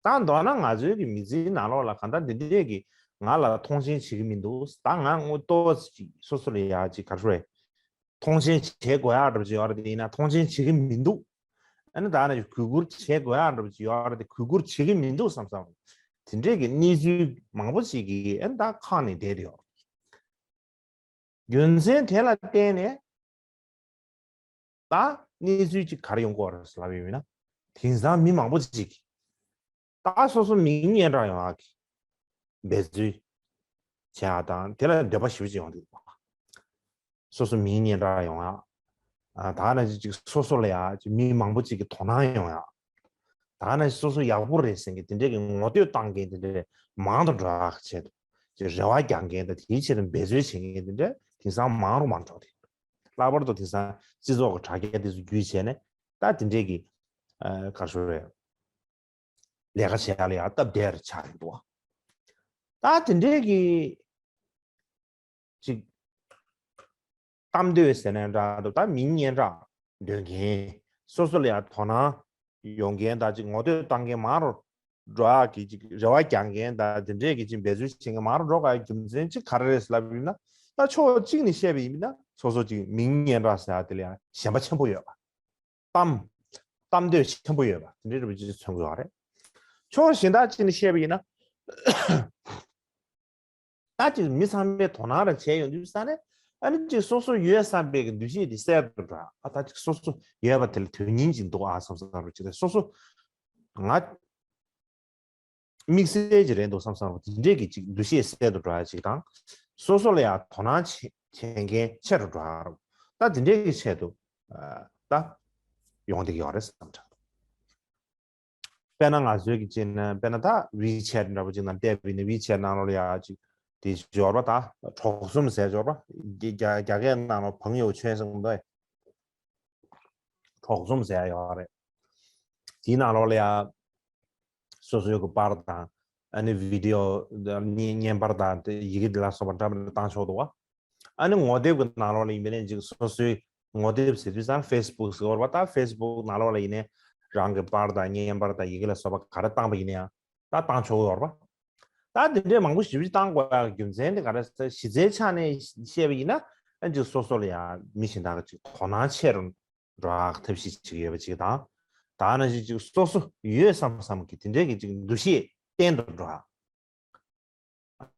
ད་མདོར་ན་ང་ཚོའི་གི་མི་ཚེའི་ནང་ལོགས་ལ་གང་ལྟར་འདི་འདྲས་ཀྱི་ང་ལ་མཐོང་ཆེན་བྱེད་ཀྱི་མི་འདུག་ད་ང་དངོས་ཏོག་ཙམ་ཅིག་སོ་སོ་ལ་ཡག་ཅིག་ག་རེ་ཟེར། མཐོང་ཆེན་བྱེད་དགོས་ཡག་འདྲ་པོ་ཅིག་ཡོད་རེད། དེ་ཡིན་ན་མཐོང་ཆེན་བྱེད་ཀྱི་མི་འདུག་ཨ་ནི་ད་ནི་གུས་བཀུར་བྱེད་དགོས་ཡག་འདྲ་པོ་ཅིག་ཡོད་རེད་དེ། གུས་བཀུར་བྱེད་ཀྱི་མི་འདུག་བསམ་བསམ། དེ་འདྲས་ཀྱི་གནས་ཚུལ་མང་པོ་ཅིག་གིས་ཨ་ནི་ད་ཁག་ནས་བསྡད་དེ་ཡོད་རེད། རྒྱུ་མཚན་དེ་ལ་བརྟེན་ནས་ད་གནས་ཚུལ་ཅིག་ག་རེ་ཡོང་གི་ཡོད་རེད་ལབ་ཡོད་ན། དེང་སང་མི་མང་པོ་ཅིག་ད་སོ་སོ་མིང་སྙན་གྲགས་ཡོང་ཡག་གི་འབད་རྩོལ་བྱེད་ཡག་དང་། དེ་ལ་འདོད་པ་ཞེ་པོ་ཅིག་ཡོང་གི་འདུག་སོ་སོ་མིང་སྙན་གྲགས་ཡོང་ཡག་ཨ་ད་ནི་ཅིག་སོ་སོ་ལ་ཡ་ཅིག་མི་མང་པོ་ཅིག་གི་དོ་སྣང་ཡོང་ཡག་ད་ནི་སོ་སོ་ཡག་པོ་རེད་ཟེར་མཁན་དེ་འདྲས་ཀྱི་ངོ་བསྟོད་བཏང་མཁན་དེ་འདྲས་མང་དུ་འགྲོ་ཡག་ཆེད་དུ་ཅིག་རེ་བ་རྒྱག་མཁན་དང་། དེའི་ཆེད་དུ་འབད་རྩོལ་བྱེད་མཁན་དེ་འདྲས་དེང་སང་མང་རུ་མང་འགྲོ་དེ། ལྷག་པར་དུ་དེང་སང་སྤྱི་ཚོགས་ཀྱི་དྲ་རྒྱ་དེ་ཚོ་བརྒྱུད་བྱས་ནས་ད་དེ་འདྲས་ཀྱི་ཨ་ག་རེ་ཟེར་རེད། ལས་ཀ་བྱེད་ཡ་ལ་ཡང་སྟབས་བདེར་ཆགས་ཡོང་འདུག་ད་དེ་འདྲའི་གི་ཅིག་གཏམ་འདོད་ཟེར་ན་འདྲ་འདུག་ད་མིང་སྙན་གྲགས་འདོད་མཁན། སོ་སོ་ལ་ཡང་དོ་སྣང་ཡོང་མཁན་དང་ཅིག་ངོ་བསྟོད་བཏང་མཁན་མང་རུ་འགྲོ་ཡག་གི་ཅིག་རེ་བ་རྒྱག་མཁན་དང་དེ་འདྲས་ཀྱི་ཅིག་འབད་རྩོལ་བྱེད་མཁན་མང་རུ་འགྲོ་དགོས་ཡག་རྒྱུ་མཚན་ཅིག་ག་རེ་རེད་ལབ་ཡིན་ན། ད་ཕྱོགས་གཅིག་ནས་བཤད་པ་ཡིན་ན་སོ་སོ་ཅིག་མིང་སྙན་གྲགས་ཟེར་ཡག་དེ་ལ་ཡང་ཞེན་པ་ཆེན་པོ་ཡོད་པ། གཏམ་གཏམ་འདོད་ཆེན་པོ་ཡོད་པ་དེ་འདྲའི་རེ་བ་ཅིག་མཚོན་གྱི་ཡོད་རེད། ཕྱོགས་གཞན་དག་ཅིག་ནས་བཤད་པ་ཡིན་ན། ད་ཅིག་མི་ཚང་མས་དོ་སྣང་རང་བྱས་ཡོང་དུས་ས་ནས། ཨ་ནི་ཅིག་སོ་སོ་ཡོད་བསམ་པའི་གི་འདུ་ཤེས་དེ་གསལ་དུ་འགྲོ། ཨ་ད་ཅིག་སོ་སོ་ཡོད་པ་དེ་ལ་དོན་སྙིང་ཅིག་འདུག་ཨ་བསམ་བསམ་རུ་ཅིག་དང་། སོ་སོ་ང་དམིགས་བསལ་ཅིག་རེད་འདུག་བསམ་བསམ་རུ་དེ་འདྲས་ཀྱི་ཅིག་འདུ་ཤེས་གསལ་དུ་འགྲོ་ཡ་ཅིག་དང་། སོ་སོ་ལ་ཡང་དོ་སྣང་བྱེད་བྱེད་མཁན་ཆེ་རུ་འགྲོ་ཡ་རུ། ད་དེ་འདྲས་ཀྱི་ཆེད་དུ་ཨ་ད་ཡོང་བསྡད་ཀྱི་ཡོད་རེད་བསམ་དྲན། དཔེར་ན་ང་ཚོའི་གི་ཅིག་ན་དཔེར་ན་ད་ཝི་ཆེ་ཊི་འདྲ་པོ་ཅིག་ནང་བལྟས་པ་ཡིན་ན་ཝི་ཆེ་ཊི་ནང་ལོགས་ལ་ཡ་ཅིག་དེ་འབྱོར་པ་ད་གྲོགས་ཟུམ་ཟེར་འབྱོར་པ་རྒྱ་རྒྱ་རྒྱ་སྐད་ནང་ལོགས་朋友圈ཟེར་གི་འདུག་གྲོགས་ཟུམ་ཟེར་ཡ་ཡོད་རེད། དེའི་ནང་ལོགས་ལ་ཡ་སོ་སོའི་གི་པར་དང་ཨ་ནི་བི་ཌི་ཡོ་བརྙན་བརྙན་པར་དང་དེ་ཡི་གེ་འདི་ལ་སོགས་པ་འདྲ་མི་འདྲ་བཏང་ཆོག་འདུག་བ། ཨ་ནི་ངོ་དེབ་ཀྱི་ནང་ལོགས་ལ་ཡིན་པ་ནས་ཅིག་སོ་སོའི་ངོ་དེབ་ཟེར་དུས་ཙང་ཕེ་སི་བུག་ཟེར་བ་ད་ཕེ་སི་བུག་ནང་ལོགས་ལ་ཡིན་ནའི་རང་གི་པར་དང་བརྙན་པར་དང་ཡི་གེ་ལ་སོགས་པ་ག་རེ་བཏང་པ་ཡིན་ནའང་ད་བཏང་ཆོག་གི་ཡོད་རེད་པ། ད་འདི་འདྲའི་མང་པོ་ཞེ་པོ་ཅིག་བཏང་དགོས་ཡག་རྒྱུ་མཚན་དེ་ག་རེ་ཟེར་གཞི་རྩའི་ཆ་ནས་བཤད་པ་ཡིན་ན། ཨ་ཅིག་སོ་སོ་ལ་ཡང་མི་གཞན་དག་གི་ཅིག་དོ་སྣང་ཆེ་རུ་འགྲོ་ཡག་ཐབས་ཤེས་བྱེད་ཀྱི་ཡོད་པ་ཅིག་དང་། ད་ནང་བཞིན་ཅིག་སོ་སོ་ཡོད་བསམ་བསམ་གི་དེ་འདྲའི་གི་ཅིག་འདུ་ཤེས་བརྟན་དུ་འགྲོ་ཡག་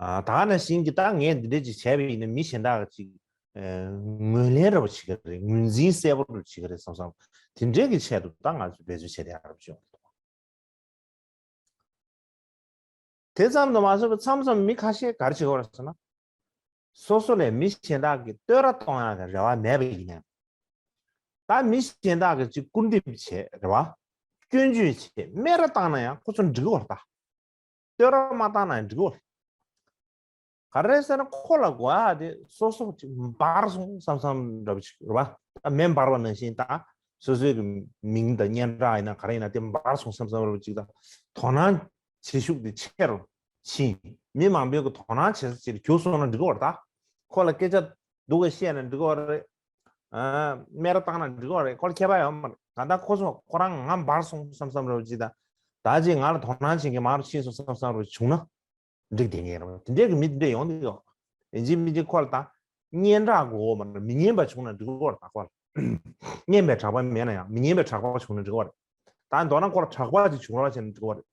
ཨ། ད་ནང་བཞིན་གྱི་ད་ངས་འདི་འདྲ་ཅིག་བྱས་པ་ཡིན་ན་མི་གཞན་དག་གིས་ཅིག་ཨ། ངོས་ལེན་ར་བ་བྱེད་ཀྱི་རེད། ངོས་འཛིན་གསལ་པོ་ར་བྱེད་ཀྱི་རེད་བསམ་བསམ་དེ་འདྲའི་གི་ཆེད་དུ་ད་ང་ཚོས་འབད་རྩོལ་བྱས་བསྡད་ཡག་ར་བ་བྱུང་། དེ་ཙམ་དུ་མ་ཟད་པར་མཚམས་མཚམས་མི་ཁ་ཤས་ག་རེ་བྱེད་ཀྱི་ཡོད་རེད་ཟེར་ན། སོ་སོ་ལས་མི་གཞན་དག་གིས་བསྟོད་ར་གཏོང་ཡག་གི་རེ་བ་མེད་པ་ཡིན་ནའང་། ད་མི་གཞན་དག་གིས་ཅིག་སྐུར་འདེབས་བྱེད་རེད་བ། སྐྱོན་བརྗོད་བྱེད་སྨད་ར་བཏང་ན་ཡང་ཁོ་ཚོ་འགྲིག་གི་ཡོད་རེད་ད། བསྟོད་ར་མ་བཏང་ན་ཡང་འགྲིག་གི་ཡོད་རེད། ག་རེ་ཟེར་ན་ཁོ་ལ་དགོས་ཡག་དེ་སོ་སོ་ཅིག་འབར་སོང་བསམ་བསམ་འདྲ་པོ་ཅིག་རེད་བ། ད་མེ་འབར་བ་ནང་བཞིན་ད་སོ་སོའི་གི་མིང་དང་སྙན་གྲགས་ཡིན་ན་ག་རེ་ཡིན་ན་དེ་འབར་སོང་བསམ་བསམ་འདྲ་པོ་ཅིག་ད་དོ་སྣང་བྱེད་ཤུགས་དེ་ཆེ་རུ་ཕྱིན། མི་མང་པོའི་གི་དོ་སྣང་བྱེད་ས་ཅིག་ལ་གྱུར་སོང་ན་འགྲིག་གི་ཡོད་རེད་ད། ཁོ་ལ་སྐད་ཆ་སྡུག་ག་བཤད་ན་འགྲིག་གི་ཡོད་རེད། ཨ། སྨད་ར་བཏང་ན་འགྲིག་གི་ཡོད་རེད། ཁོ་ལ་ཁྱད་པར་ཡོད་མ་རེད། གང་ལྟར་ཁོ་ཚོ་ཁོ་རང་ང་འབར་སོང་བསམ་བསམ་འདྲ་པོ་ཅིག་ད། ད་ཅིག་ང་ལ་དོ་སྣང་བྱེད་མཁན་མང་རུ་ཕྱིན་སོང་བསམ་བསམ་འདྲ་པོ་བྱུང་ན། འགྲིག་བསྡད་མཁན་རེད། དེ་འདྲའི་གི་མི་དེ་འདྲ་ཡོང་གི་ཡོད། ཡིན་གཅིག་མིན་གཅིག་ཁོ་ལ་ད་སྙན་གྲགས་དགོས་མ་རེད། མི་སྙན་པ་བྱུང་ན་འགྲིག་གི་རེད་ད་ཁོ་ལ། སྙན་པའི་གྲགས་པ་མེད་ན་ཡང་མི་སྙན་པའི་གྲགས་པ་བྱུང་ན་འགྲིག་གི་རེད། ད་མདོར་ན་ཁོ་ལ་གྲགས་པ་ཅིག་བྱུང་རོགས་བྱས་ན་འགྲིག་གི་རེད།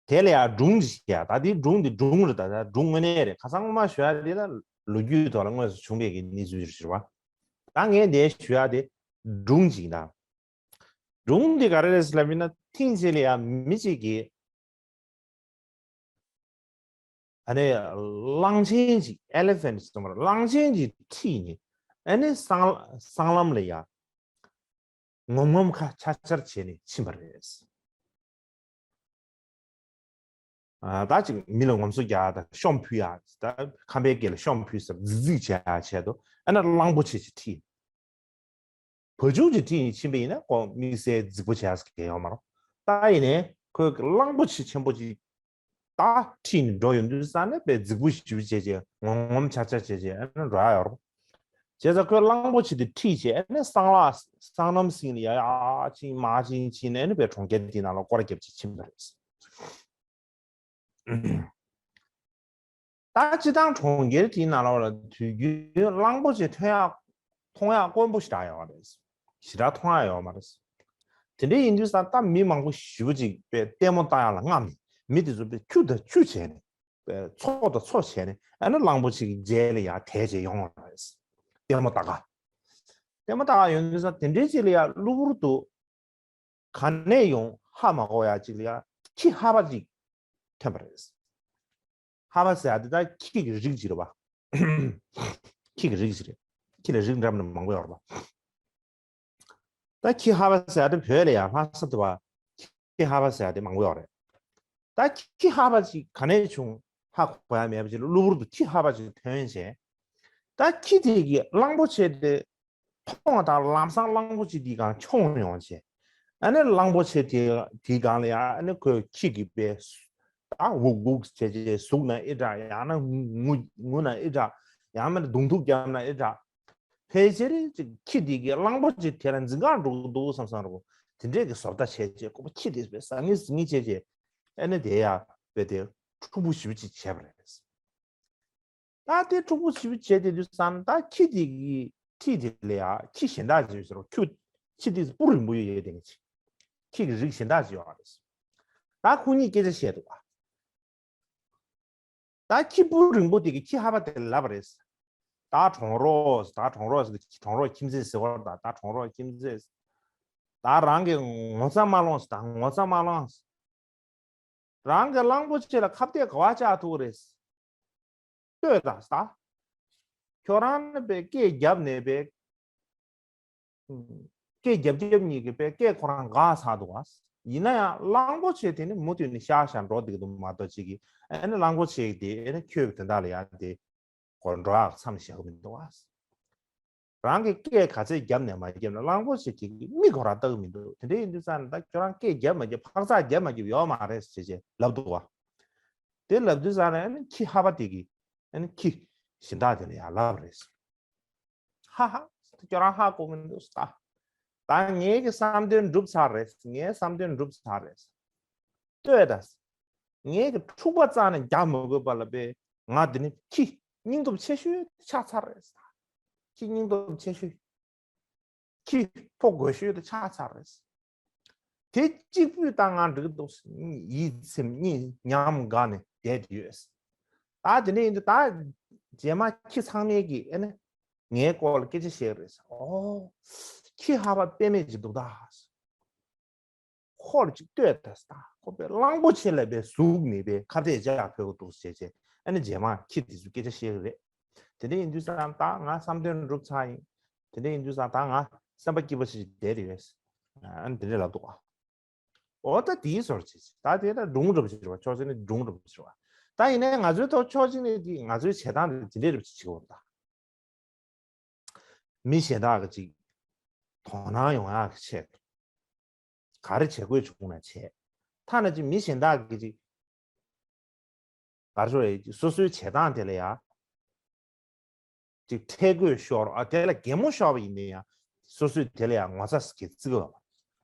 དེ་ལ་ཡང་སྒྲུང་ཅིག་བཤད་ཡ། ད་དེའི་སྒྲུང་འདི་སྒྲུང་རེད། ད་ད་སྒྲུང་དངོས་གནས་རེད། ཁ་སང་སྔོན་མ་ཞུ་ཡ་དེ་ལ་ལོ་རྒྱུས་ཐོག་ལ་དངོས་སུ་བྱུང་བའི་གི་གནས་ཚུལ་ཞིག་རེད་བ། ད་ངས་འདི་ཞུ་ཡ་དེ་སྒྲུང་ཅིག་ཡིན་ད། སྒྲུང་འདི་ག་རེ་རེད་ཟེར་ལབ་ཡིན་ན་ཐེངས་གཅིག་ལ་ཡང་མི་གཅིག་གིས་ཨ་ནི་གླང་ཆེན་ཅིག elephant་ཟེར་མ་རེད། གླང་ཆེན་ཅིག་ཁྲིད་ནས་ཨ་ནི་སྲང་སྲང་ལམ་ལ་ཡ་ངོམ་ངོམ་ཁ་ཆར་ཆར་བྱས་ནས་ཕྱིན་པ་རེད། ཨ། ད་ཅིག་མི་ལ་ངོམ་སོ་རྒྱག་དང་ཤོམ་ཕུལ་ཡ། ད་ཁམས་པའི་སྐད་ལ་ཤོམ་ཕུལ་ཟེར་རྫིག་རྫིག་བྱེད་ཡ་ཆེད་དུ་ཨ་ནི་གླང་པོ་ཆེ་ཅིག་ཁྲིད། བ་ཕྱུགས་ཅིག་ཁྲིད་ནས་ཕྱིན་པ་ཡིན་ན་ཁོ་དམིགས་བསལ་རྫིག་པོ་བྱེད་ཡ་ཟེར་མཁན་ཡོད་མ་རེད། ད་ཡིན་ནའི་ཁོས་གླང་པོ་ཆེ་ཆེན་པོ་ཅིག་ད་ཁྲིད་ནས་འགྲོ་ཡོང་དུས་ས་ནས་དཔེ་རྫིག་པོ་ཞེ་པོ་བྱས་བྱས་ངོམ་ངོམ་ཆ་ཆ་བྱས་བྱས་ཨ་ནི་འགྲོ་ཡ་ཡོད་རེད། བྱས་ཙང་ཁོས་གླང་པོ་ཆེ་དེ་ཁྲིད་བྱས་ཨ་ནི་སྲང་ལམ་སྲང་ལམ་སྟེང་ལ་ཡ་ཡ་ཕྱིན་མར་ཕྱིན་ཕྱིན་ནས་ཨ་ནི་དཔེ་གྲོང་ཁྱེར་དེའི་ནང་ལ་སྐོར་ར་བརྒྱབ་བྱས་ཕྱིན་པ་རེད། ད་སྤྱིར་བཏང་གྲོང་ཁྱེར་དེའི་ནང་ལོགས་ལ་དུས་རྒྱུན་གླང་པོ་ཆེ་ཐོན་ཡག་མཐོང་ཡག་དཀོན་པོ་ཞེ་དྲག་ཡོད་རེད། ཞེ་དྲག་མཐོང་ཡག་ཡོད་མ་རེད། དེ་འདྲ་ཡིན་དུས་ཙང་ད་མི་མང་པོ་ཞེ་པོ་ཅིག་དཔེ་ལྟད་མོ་ལྟ་ཡག་ལ་རྔམ་ནས་མི་དེ་ཚོ་དཔེ་ཁྱུ་དང་ཁྱུ་བྱས་ནས་དཔེ་ཚོགས་དང་ཚོགས་བྱས་ནས་ཨ་ནི་གླང་པོ་ཆེ་གི་རྗེས་ལ་ཡར་དེད་བྱས་ཡོང་བ་རེད། ལྟད་མོ་ལྟ་ག་ལྟད་མོ་ལྟ་ག་ཡོང་དུས་ཙང་དེ་འདྲའི་ཅིག་ལ་ཡ་གློ་བུར་དུ་ག་ནས་ཡོང་ཧ་མ་གོ་ཡ་ཅིག་ལ་ཡ་ཁྱི་ཧ་པ་ཅིག་ཐོན་པ་རེད། ཧ་པ་ཟེར་ཡ་དེ་ད་ཁྱི་གི་རིགས་ཅིག་རེད་པ། ཁྱི་གི་རིགས་ཅིག་རེད། ཁྱི་ལ་རིགས་འདྲ་མི་མང་པོ་ཡོད་རེད་པ། ད་ཁྱི་ཧ་པ་ཟེར་ཡ་དེ་བོད་ལ་ཡ་ལྷ་ས་དེ་བ་ཁྱི་ཧ་པ་ཟེར་ཡ་དེ་མང་པོ་ཡོད་རེད། ད་ཁྱི་ཧ་པ་ཅིག་ག་ནས་བྱུང་ཧ་གོ་ཡ་མེད་པ་ཅིག་ལ་གློ་བུར་དུ་ཁྱི་ཧ་པ་ཅིག་ཐོན་བྱས། ད་ཁྱི་དེ་གིས་གླང་པོ་ཆེ་དེ་ མཐོང་བ་དང་ལམ་སང་གླང་པོ་ཆེ་དེའི་སྒང་མཆོངས་ཡོང་བྱས། ཨ་ནི་གླང་པོ་ཆེ་དེ་དེའི་སྒང་ལ་ཡང་ཨ་ནི་ཁོས་ཁྱི་གི་པའི་ད་འུག་འུག་བྱས་བྱས་ཟུག་ན་ཨི་འདྲ། ཡང་ན་ངུ་ངུ་ན་ཨི་འདྲ། ཡང་མིན་ན་མདུང་ཐུག་བརྒྱབ་ན་ཨི་འདྲ། ཕལ་ཆེར་ཅིག་ཁྱི་དེ་གི་གླང་པོ་ཆེ་དེ་ལ་འཛིན་གང་འགྲོ་གི་འདུག་བསམ་བསམ་རོ། དེ་འདྲས་ཀྱི་བཟོ་ལྟ་བྱས་བྱས་ཁོ་པ་ཁྱི་དེ་པའི་ཟ་ངེ་ཟ་ངེ་བྱས་བྱས། ཨ་ནི་དེ་ཡ་པའི་དེ་འཁྲུག་པོ་ཞེ་པོ་ཅིག་བྱས་པ་རེད། ད་དེ་འཁྲུག་པོ་ཞེ་པོ་བྱས་དེ་དུས་ཙང་ད་ཁྱི་དེ་གི་ཁྱི་དེ་ལ་ཡ་ཁྱི་གཞན་དག་ཅིག་ཟེར་རོ། ཁྱི་ཁྱི་དེ་སྤུ་རིང་པོ་ཡོད་ཡོད་དེ་ཁྱི་གི་རིགས་གཞན་དག་ཅིག་ཡོད་རེད། ད་ཁོ་གཉིས་སྐད་ཆ་བཤད་འདུག་ཨ། ད་ཁྱི་སྤུ་རིང་པོ་དེ་གི་ཁྱི་ཧ་པ་དེ་ལ་ལབ་པ་རེད། ད་གྲོང་རོགས། ད་གྲོང་རོགས། གྲོང་རོགས་ཁྱིམ་མཚེས་ཟེར་བ། ད་ད་གྲོང་རོགས་ཁྱིམ་མཚེས། ད་རང་གི་ངོ་ཚ་མ་སློང་། ད་ངོ་ཚ་མ་སློང་། རང་གི་གླང་པོ་ཆེ་ལ་ཁ་གཏད་ག་བ་བཅག་ཐུབ་རེད། ལྟོས་དང་ད། ཁྱོད་རང་ནི་པའི་སྐད་རྒྱབ་ནས་པའི། སྐད་རྒྱབ་རྒྱབ་གཉིས་ཀྱི་པའི་སྐད་ཁོ་རང་འགག་ཚར་འདུག་བ། ཡིན་ན་ཡང་གླང་པོ་ཆེ་དེ་ནི་མུ་མཐུད་ནས་ཤག་ཤག་འགྲོ་བསྡད་ཀྱི་འདུག་མ་གཏོགས་ཅིག་གིས་ཨ་ནི་གླང་པོ་ཆེ་དེ་ཨ་ནི་ཁྱོད་དེ་འདྲ་ལ་ཡང་དེ་སྐོར་འགྲོ་ཡག་མཚམས་བཞག་གི་མི་འདུག་བ། རང་གི་སྐད་ག་ཚད་རྒྱབ་ནས་མ་རྒྱབ་ན་གླང་པོ་ཆེ་གིས་མིག་ཁོ་རང་ལྟ་གི་མི་འདུག་དེ་འདྲ་ཡིན་དུས་ཙང་ནས་ད་ཁྱོད་རང་སྐད་རྒྱབ་མ་རྒྱབ་འཕག་འཚག་རྒྱབ་མ་རྒྱབ་ཡོད་མ་རེད་ཟེར་བྱས་ལབ་འདུག་བ། དེ་ལབ་དུས་ཙང་ནས་ཨ་ནི་ཁྱི་ཧ་པ་དེ་གིས་ཨ་ནི་ཁྱི་གཞན་དག་དེ་ལ་ཡང་ལབ་རེད། ཧ་ཧ། ཁྱོད་རང་ཧ་གོ་མི་འདུག་ད། ད་ངའི་གི་བསམ་དོན་འགྲུབ་ཚར་རེད། ངའི་བསམ་དོན་འགྲུབ་ཚར་རེད། ལྟོས་དང་། ངའི་གི་འཁྲུག་པ་རྩ་ནས་རྒྱག་མི་དགོས་པ་ལ་པས་ང་འདི་ནི་ཁྱི་སྙིང་སྟོབས་ཆེ་ཤོས་ཆགས་ཚར་རེད། ཁྱི་སྙིང་སྟོབས་ཆེ་ཤོས། ཁྱི་ཕོ་རྒོད་ཤོས་དེ་ཆགས་ཚར་རེད། དེ་གཅིག་པུས་ད་ང་འགྲིག་འདུག་ཡིད་ཚིམ་གཉིད་ཉམས་དགའ་ནས་བསྡད་ཡོད། ད་དེ་འདྲ་ཡིན་དུས་ད་རྗེས་མ་ཁྱི་ཚང་མས་ཀྱིས་ཨེ་ནི་ངའི་སྐོར་ལ་སྐད་ཆ་བཤད་ཀྱི་རེད། ཨོ། ཁྱི་ཧ་པ་དཔེ་མེད་ཅིག་འདུག་ད། ཁོ་ལ་ཅིག་ལྟོས་ད་ད། ཁོ་པའི་གླང་པོ་ཆེ་ལ་པའི་གཟུགས་ནི་པའི་ཁ་གཏད་བཅག་ཕོད་ཀྱི་འདུག་ཟེར་བྱས། ཨ་ནི་རྗེས་མ་ཁྱི་དེ་ཚོས་སྐད་ཆ་བཤད་ཀྱི་རེད། དེ་འདྲ་ཡིན་དུས་ཙང་ད་ང་བསམ་དོན་འགྲུབ་ཚར་ཡིན། དེ་འདྲ་ཡིན་དུས་ཙང་ད་ང་སེམས་པ་སྐྱིད་པོ་ཞིག་བསྡད་ཡོད། ཨ་ནི་དེ་འདྲ་ལབ་འདུག་ཨ། འོ་ད་དེའི་ཟོར་བྱེད་ཅིག་ད་དེ་ད་སྒྲུང་འདྲ་པོ་ཞིག་རེད་བ། ཕྱོགས་གཅིག་ནས་སྒྲུང་འདྲ་པོ་ཞིག་རེད་བ། ད་ཡིན་ནའི་ང་ཚོའི་ཐོག་ཕྱོགས་གཅིག་ནས་དེ་ང་ཚོའི་བྱེད་སྟངས་དེ་དེ་འདྲའི་འདྲ་པོ་ཞིག་བྱེད་དགོས་རེད་ད། མི་གཞན་དག་གི་ཅིག་དོ་སྣང་ཡོང་ཡག་གི་ཆེད་དུ་ག་རེ་བྱེད་དགོས་བྱུང་ན་བྱེད། ཐ་ན་ཅིག་མི་གཞན་དག་གི་ཅིག་ག་རེ་ཞུ་དགོས་རེད། སོ་སོའི་བྱེད་སྟངས་དེ་ལ་ཡ་ཅིག་ཁྲེལ་དགོད་ཤོར། ཨ་དེ་ལ་གད་མོ་ཤོར་བ་ཡིན་ན་ཡང་སོ་སོས་དེ་ལ་ཡང་ངོ་ཚ་ཟེར་གྱི་བརྩི་གི་ཡོད་པ།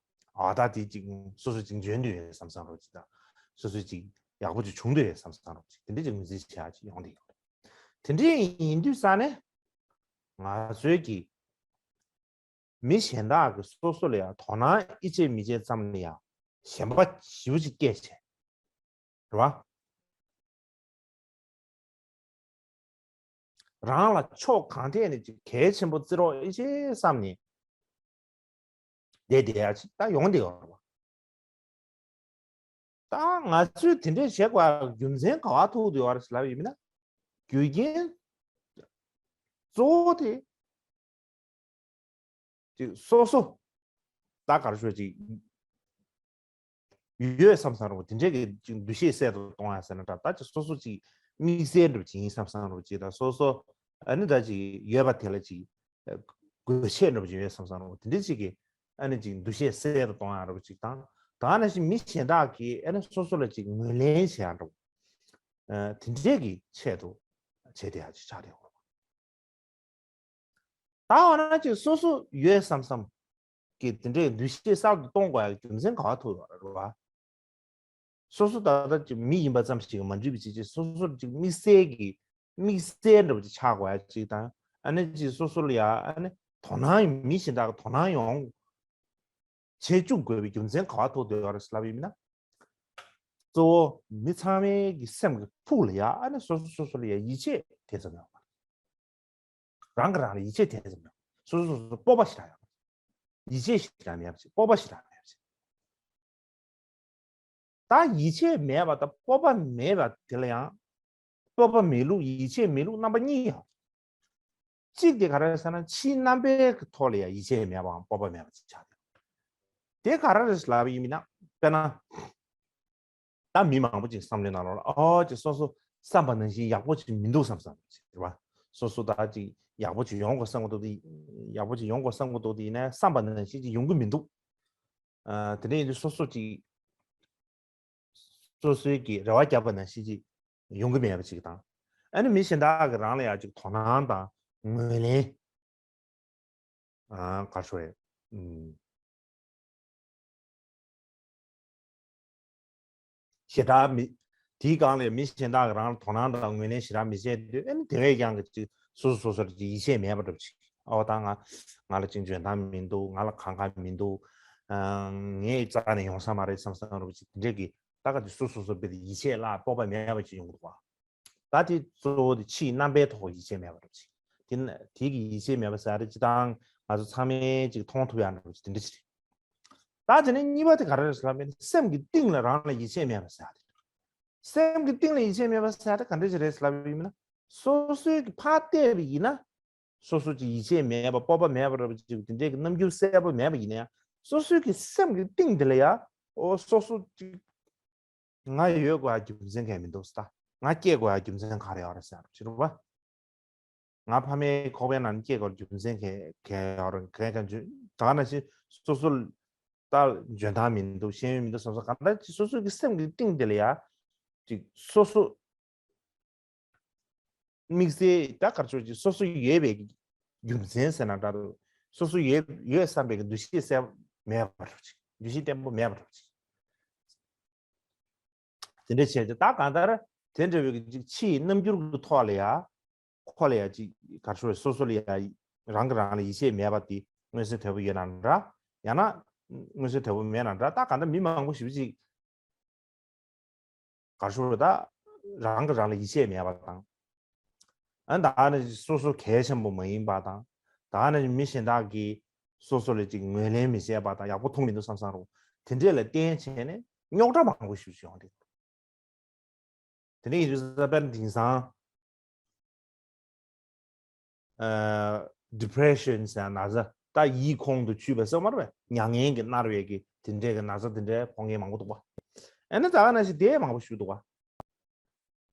ཨ་ད་དེ་ཅིག་སོ་སོ་ཅིག་འཇོན་འདོད་ཡོད་བསམ་བསམ་རོགས་ཅིག་དང་། སོ་སོ་ཅིག་ཡག་པོ་ཅིག་བྱུང་འདོད་ཡོད་བསམ་བསམ་རོགས་ཅིག་དེ་འདྲ་ཅིག་ངོས་འཛིན་བྱེད་ཡག་ཅིག་ཡོང་བསྡད་ཡོད་རེད། དེ་འདྲ་ཡིན་དུས་ཙང་ནས་ང་ཚོའི་གི་མི་གཞན་དག་གིས་སོ་སོ་ལ་ཡང་དོ་སྣང་ཨི་བྱེད་མི་བྱེད་ཙམ་ལ་ཡང་ཞེན་པ་ཞེ་པོ་ཅིག་སྐྱེས་བྱས། རེད་བ། རང་ལ་ཕྱོགས་གང་ཐད་ནས་ཅིག་གལ་ཆེན་པོ་བརྩི་རོགས་ཨི་བྱེད་བསམ་ནས་བསྡད་བསྡད་ཡ་ཅིག་ད་ཡོང་བསྡད་ཡོད་རེད་བ། ད་ང་ཚོས་དེ་འདྲས་བྱེད་དགོས་རྒྱུ་མཚན་ག་བ་ཐུག་བསྡད་ཡོད་རེད་ལབ་ཡིན་ན། རྒྱུ་རྐྱེན་གཙོ་བོ་དེ་ཅིག་སོ་སོ་ད་ག་རེ་ཞུ་ཅིག་ཡོད་བསམ་བསམ་རུང་དེ་འདྲས་ཀྱི་ཅིག་འདུ་ཤེས་གསལ་དུ་གཏོང་ཡ་ཟེར་ན་འདྲ། ད་ཅིག་སོ་སོ་ཅིག་དམིགས་བསལ་འདྲ་པོ་ཅིག་ཡིན་བསམ་བསམ་རུང་ཅིག་དང་། སོ་སོ་ཨ་ནི་ད་ཅིག་ཡོད་པ་དེ་ལ་ཅིག་དགོས་ཆེད་འདྲ་པོ་ཅིག་ཡོད་བསམ་བསམ་རུང་དེ་འདྲས་ཅིག་གི་ཨ་ནི་ཅིག་འདུ་ཤེས་གསལ་དུ་གཏོང་ཡ་འདྲ་པོ་ཅིག་དང་། ད་ནང་བཞིན་མི་གཞན་དག་གིས་ཨ་ནི་སོ་སོ་ལ་ཅིག་ངོས་ལེན་བྱེད་ཡ་འདྲ་པོ། ཨ་དེ་འདྲས་ཀྱི་ཆེད་དུ་བྱེད་བསྡད་ཡ་ཅིག་ཆགས་བསྡད་ཡོད་རེད། ད་འོ་ན་ཅིག་སོ་སོ་ཡོད་བསམ་བསམ་གྱི་དེ་འདྲའི་འདུ་ཤེས་གསར་དུ་གཏོང་དགོས་ཡ་གི་རྒྱུ་མཚན་ག་བ་ཐུག་ཡོད་རེད་བ། སོ་སོ་ད་ལྟ་ཅིག་མི་ཡིན་པ་ཙམ་ཞིག་མ་འགྲིག་པ་ཅིག་ཅིག་སོ་སོར་ཅིག་དམིགས་བསལ་གྱི་དམིགས་བསལ་འདྲ་པོ་ཅིག་ཆགས་དགོས་ཡ་ཅིག་དང་། ཨ་ནི་ཅིག་སོ་སོ་ལ་ཡ་ཨ་ནི་དོ་སྣང་ཡོང་མི་གཞན་དག་གི་དོ་སྣང་ཡོང་བྱེད་བཅུག་དགོས་པའི་རྒྱུ་མཚན་ག་བ་ཐུག་བསྡད་ཡོད་རེད་ལབ་ཡིན་ན། གཙོ་བོ་མི་ཚང་མའི་གི་སེམས་ཀྱི་ཕུགས་ལ་ཡ་ཨ་ནི་སོ་སོ་སོ་སོ་ལ་ཡ་ཡིད་ཆེས་དེ་ཙམ་ཡོད་མ་རེད། རང་གིས་རང་ལ་ཡིད་ཆེས་དེ་ཙམ་ཡོད། སོ་སོ་སོ་སོ་སྤོབས་པ་ཞེ་དྲག་ཡོད་མ་རེད། ཡིད་ཆེས་ཞེ་དྲག་མེད་པ་ཅིག་སྤོབས་པ་ཞེ་དྲག་མེད་པ་ཅིག་ད་ཡིད་ཆེས་མེད་པ་དང་སྤོབས་པ་མེད་པ་དེ་ལ་ཡང་། སྤོབས་པ་མེད་ལུགས་ཡིད་ཆེས་མེད་ལུགས་རྣམ་པ་གཉིས་ཡོད། གཅིག་དེ་ག་རེ་རེད་ཟེར་ན་ཕྱིའི་རྣམ་པའི་གི་ཐོག་ལ་ཡང་ཡིད་ཆེས་མེད་པའམ་སྤོབས་པ་མེད་པ་ཅིག་ཆགས་ཡོད། དེ་ག་རེ་རེད་ལབ་པ་ཡིན་ན། དཔེར་ན། ད་མི་མང་པོ་ཅིག་བསམ་བློའི་ནང་ལོགས་ལ་ཨོ་ཅིག་སོ་སོ་བསམ་པ་ནང་བཞིན་ཡག་པོ་ཅིག་མི་འདུག་བསམ་བསམ་ཅིག་རེད་བ། སོ་སོ་ད་ཅིག་ཡག་པོ་ཅིག་ཡོང་དགོས་བསམ་གི་འདུག་དེ། ཡག་པོ་ཅིག་ཡོང་དགོས་བསམ་གི་འདུག་དེ་ཡིན་ན་བསམ་པ་ནང་བཞིན་ཅིག་ཡོང་གི་མི་འདུག་ཨ། དེ་འདྲ་ཡིན་དུས་སོ་སོ་ཅིག་སོ་སོའི་གི་རེ་བ་བརྒྱབ་པ་ནང་བཞིན་ཅིག་ཡོང་གི་མེད་པ་ཅིག་དང་། ཨ་ནི་མི་གཞན་དག་གི་རང་ལ་ཡང་ཅིག་དོ་སྣང་དང་ངོས་ལེན། ཨ། ག་རེ་ཞུ་དགོས་རེད། ཨུམ། ཞེ་དྲག་མི། དེའི་སྒང་ལ་མི་གཞན་དག་གིས་རང་ལ་དོ་སྣང་དང་ངོས་ལེན་ཞེ་དྲག་མི་བྱེད་དུས། ཨ་ནི་དེ་བས་ཀྱང་གི་ཅིག་སོ་སོ་སོ་སོར་ཅིག་ཡིད་ཆེས་མེད་པ་འདྲ་པོ་ཅིག་ཨོ་ད་ང་ང་ལ་ཅིག་འཇོན་ཐང་མི་འདུག་ང་ལ་གང་གང་མི་འདུག་ཨ། ངས་རྩ་ནས་ཡོང་ས་མ་རེད་བསམ་བསམ་འདྲ་པོ་ཅིག་དེ་འདྲས་ཀྱི་ད་ག་ཅིག་སོ་སོ་སོ་སོར་ཡིད་ཆེས་ལ་སྤོབས་པ་མེད་པ་ཅིག་ཡོང་གི་འདུག་བ། ད་དེ་གཙོ་བོ་དེ་ཕྱིའི་རྣམ་པའི་ཐོག་ཡིད་ཆེས་མེད་པ་འདྲ་པོ་ཅིག་དེ་ན་དེ་གི་ཡིད་ཆེས་མེད་པ་ཟེར་ཡ་དེ་སྤྱིར་བཏང་ང་ཚོ་ཚང་མས་ཅིག་མཐོང་ཐུབ་ཡ་འདྲ་པོ་ཅིག་དེ་འདྲ་ཅིག་རེད། ད་དེ་ནས་གཉིས་པ་དེ་ག་རེ་རེད་ཟེར་ལབ་ན། སེམས་ཀྱི་གཏིང་ལ་རང་ལ་ཡིད་ཆེས་མེད་པ་ཟེར་ཡ་དེ། སེམས་ཀྱི་གཏིང་ལ་ཡིད་ཆེས་མེད་པ་ཟེར་ཡ་དེ་ག་འདྲ་ཅིག་རེད་ཟེར་ལབ་ཡིན་ན། སོ་སོའི་གི་ཕར་བལྟས་པ་ཡིན་ན། སོ་སོ་ཅིག་ཡིད་ཆེས་མེད་པ། སྤོབས་པ་མེད་པ་འདྲ་པོ་ཅིག་དེ་འདྲའི་གི་རྣམ་འགྱུར་གསལ་པོ་མེད་པ་ཡིན་ན་ཡང་། སོ་སོའི་གི་སེམས་ཀྱི་གཏིང་དེ་ལ་ཡ། ཨོ་སོ་སོ་ཅིག་ང་ཡོད་དགོས་ཡ་རྒྱུ་མཚན་གང་ཡང་མི་འདུག་ཟེར། ད་ང་སྐྱེ་དགོས་ཡ་རྒྱུ་མཚན་ག་རེ་ཡོད་རེད་ཟེར་ཡ་ཅིག་རེད་པ། ང་ཕ་མའི་ཁོག་པའི་ནང་ནས་སྐྱེ་དགོས་རྒྱུ་མཚན་ག་ག་ཡོད་རེད། ག་ག་ཅིག་ད་ག་ནང་བཞིན་སོ་སོ་ལ་ད་འཇོན་ཐང་མི་འདུག་ཤེས་ཡོན་མི་འདུག་བསམ་བསམ་ག་འདྲ་ཅིག་སོ་སོ་གི་སེམས་ཀྱི་གཏིང་དེ་ལ་ཡ་ཅིག་སོ་སོ་དམིགས་བསལ་ད་ག་རེ་ཞུ་ཅིག་སོ་སོ་ཡོད་པའི་རྒྱུ་མཚན་ཟེར་ན་འདྲ་འདུག་སོ་སོ་ཡོད་ཡོད་བསམ་པའི་གི་འདུ་ཤེས་གསལ་མེད་པ་འདྲ་ཅིག་འདུ་ཤེས་བརྟན་པོ་མེད་པ་འདྲ་ཅིག་དེ་འདྲ་བྱས་ཏེ་ད་གང་ལྟར་དེ་འདྲ་བའི་གི་ཅིག་ཕྱིའི་རྣམ་འགྱུར་གྱི་ཐོག་ལ་ཡ། ཁོ་ལ་ཡ་ཅིག་ག་རེ་ཞུ་དགོས་རེད། སོ་སོ་ལ་ཡ་རང་གིས་རང་ལ་ཡིད་ཆེས་མེད་པ་དེ་མངོན་གསལ་དོད་པོ་ཡོད་ན་འདྲ། ཡང་ན་མངོན་གསལ་དོད་པོ་མེད་ན་འདྲ། ད་གང་ལྟར་མི་མང་པོ་ཞེ་པོ་ཅིག་ག་རེ་ཞུ་དགོས་རེད། ད་རང་གིས་རང་ལ་ཡིད་ཆེས་མེད་པ་དང་། ཨ་ནི་ད་ནི་སོ་སོ་གལ་ཆེན་པོ་མ་ཡིན་པ་དང་། ད་ནི་མི་གཞན་དག་གིས་སོ་སོ་ལ་ཅིག་ངོས་ལེན་མི་བྱེད་པ་དང་། ཡག་པོ་མཐོང་མི་འདུག་བསམ་བསམ་འདྲ་པོ་དེ་འདྲས་ལ་བརྟེན་བྱས་ནས་རྙོག་དྲ་མང་པོ་ཞེ་པོ་ཅིག་ཡོང་གི་འདུག་དེ་ནས་ཡིན་དུས་ས་དཔེར་ན་དེང་སང་ཨ་depression ཟེར་ན་ཚ། ད་ཡིད་ཁོང་དུ་ཆུད་པ་ཟེར་མ་རེད་པས། མྱ་ངན་གྱིས་མནར་བའི་གི་དེ་འདྲའི་གི་ན་ཚ་དེ་འདྲའི་ཕོག་མཁན་མང་པོ་འདུག་པ། ཨ་ནི་ད་ག་ནང་བཞིན་དེ་མང་པོ་ཞིག་འདུག་པ།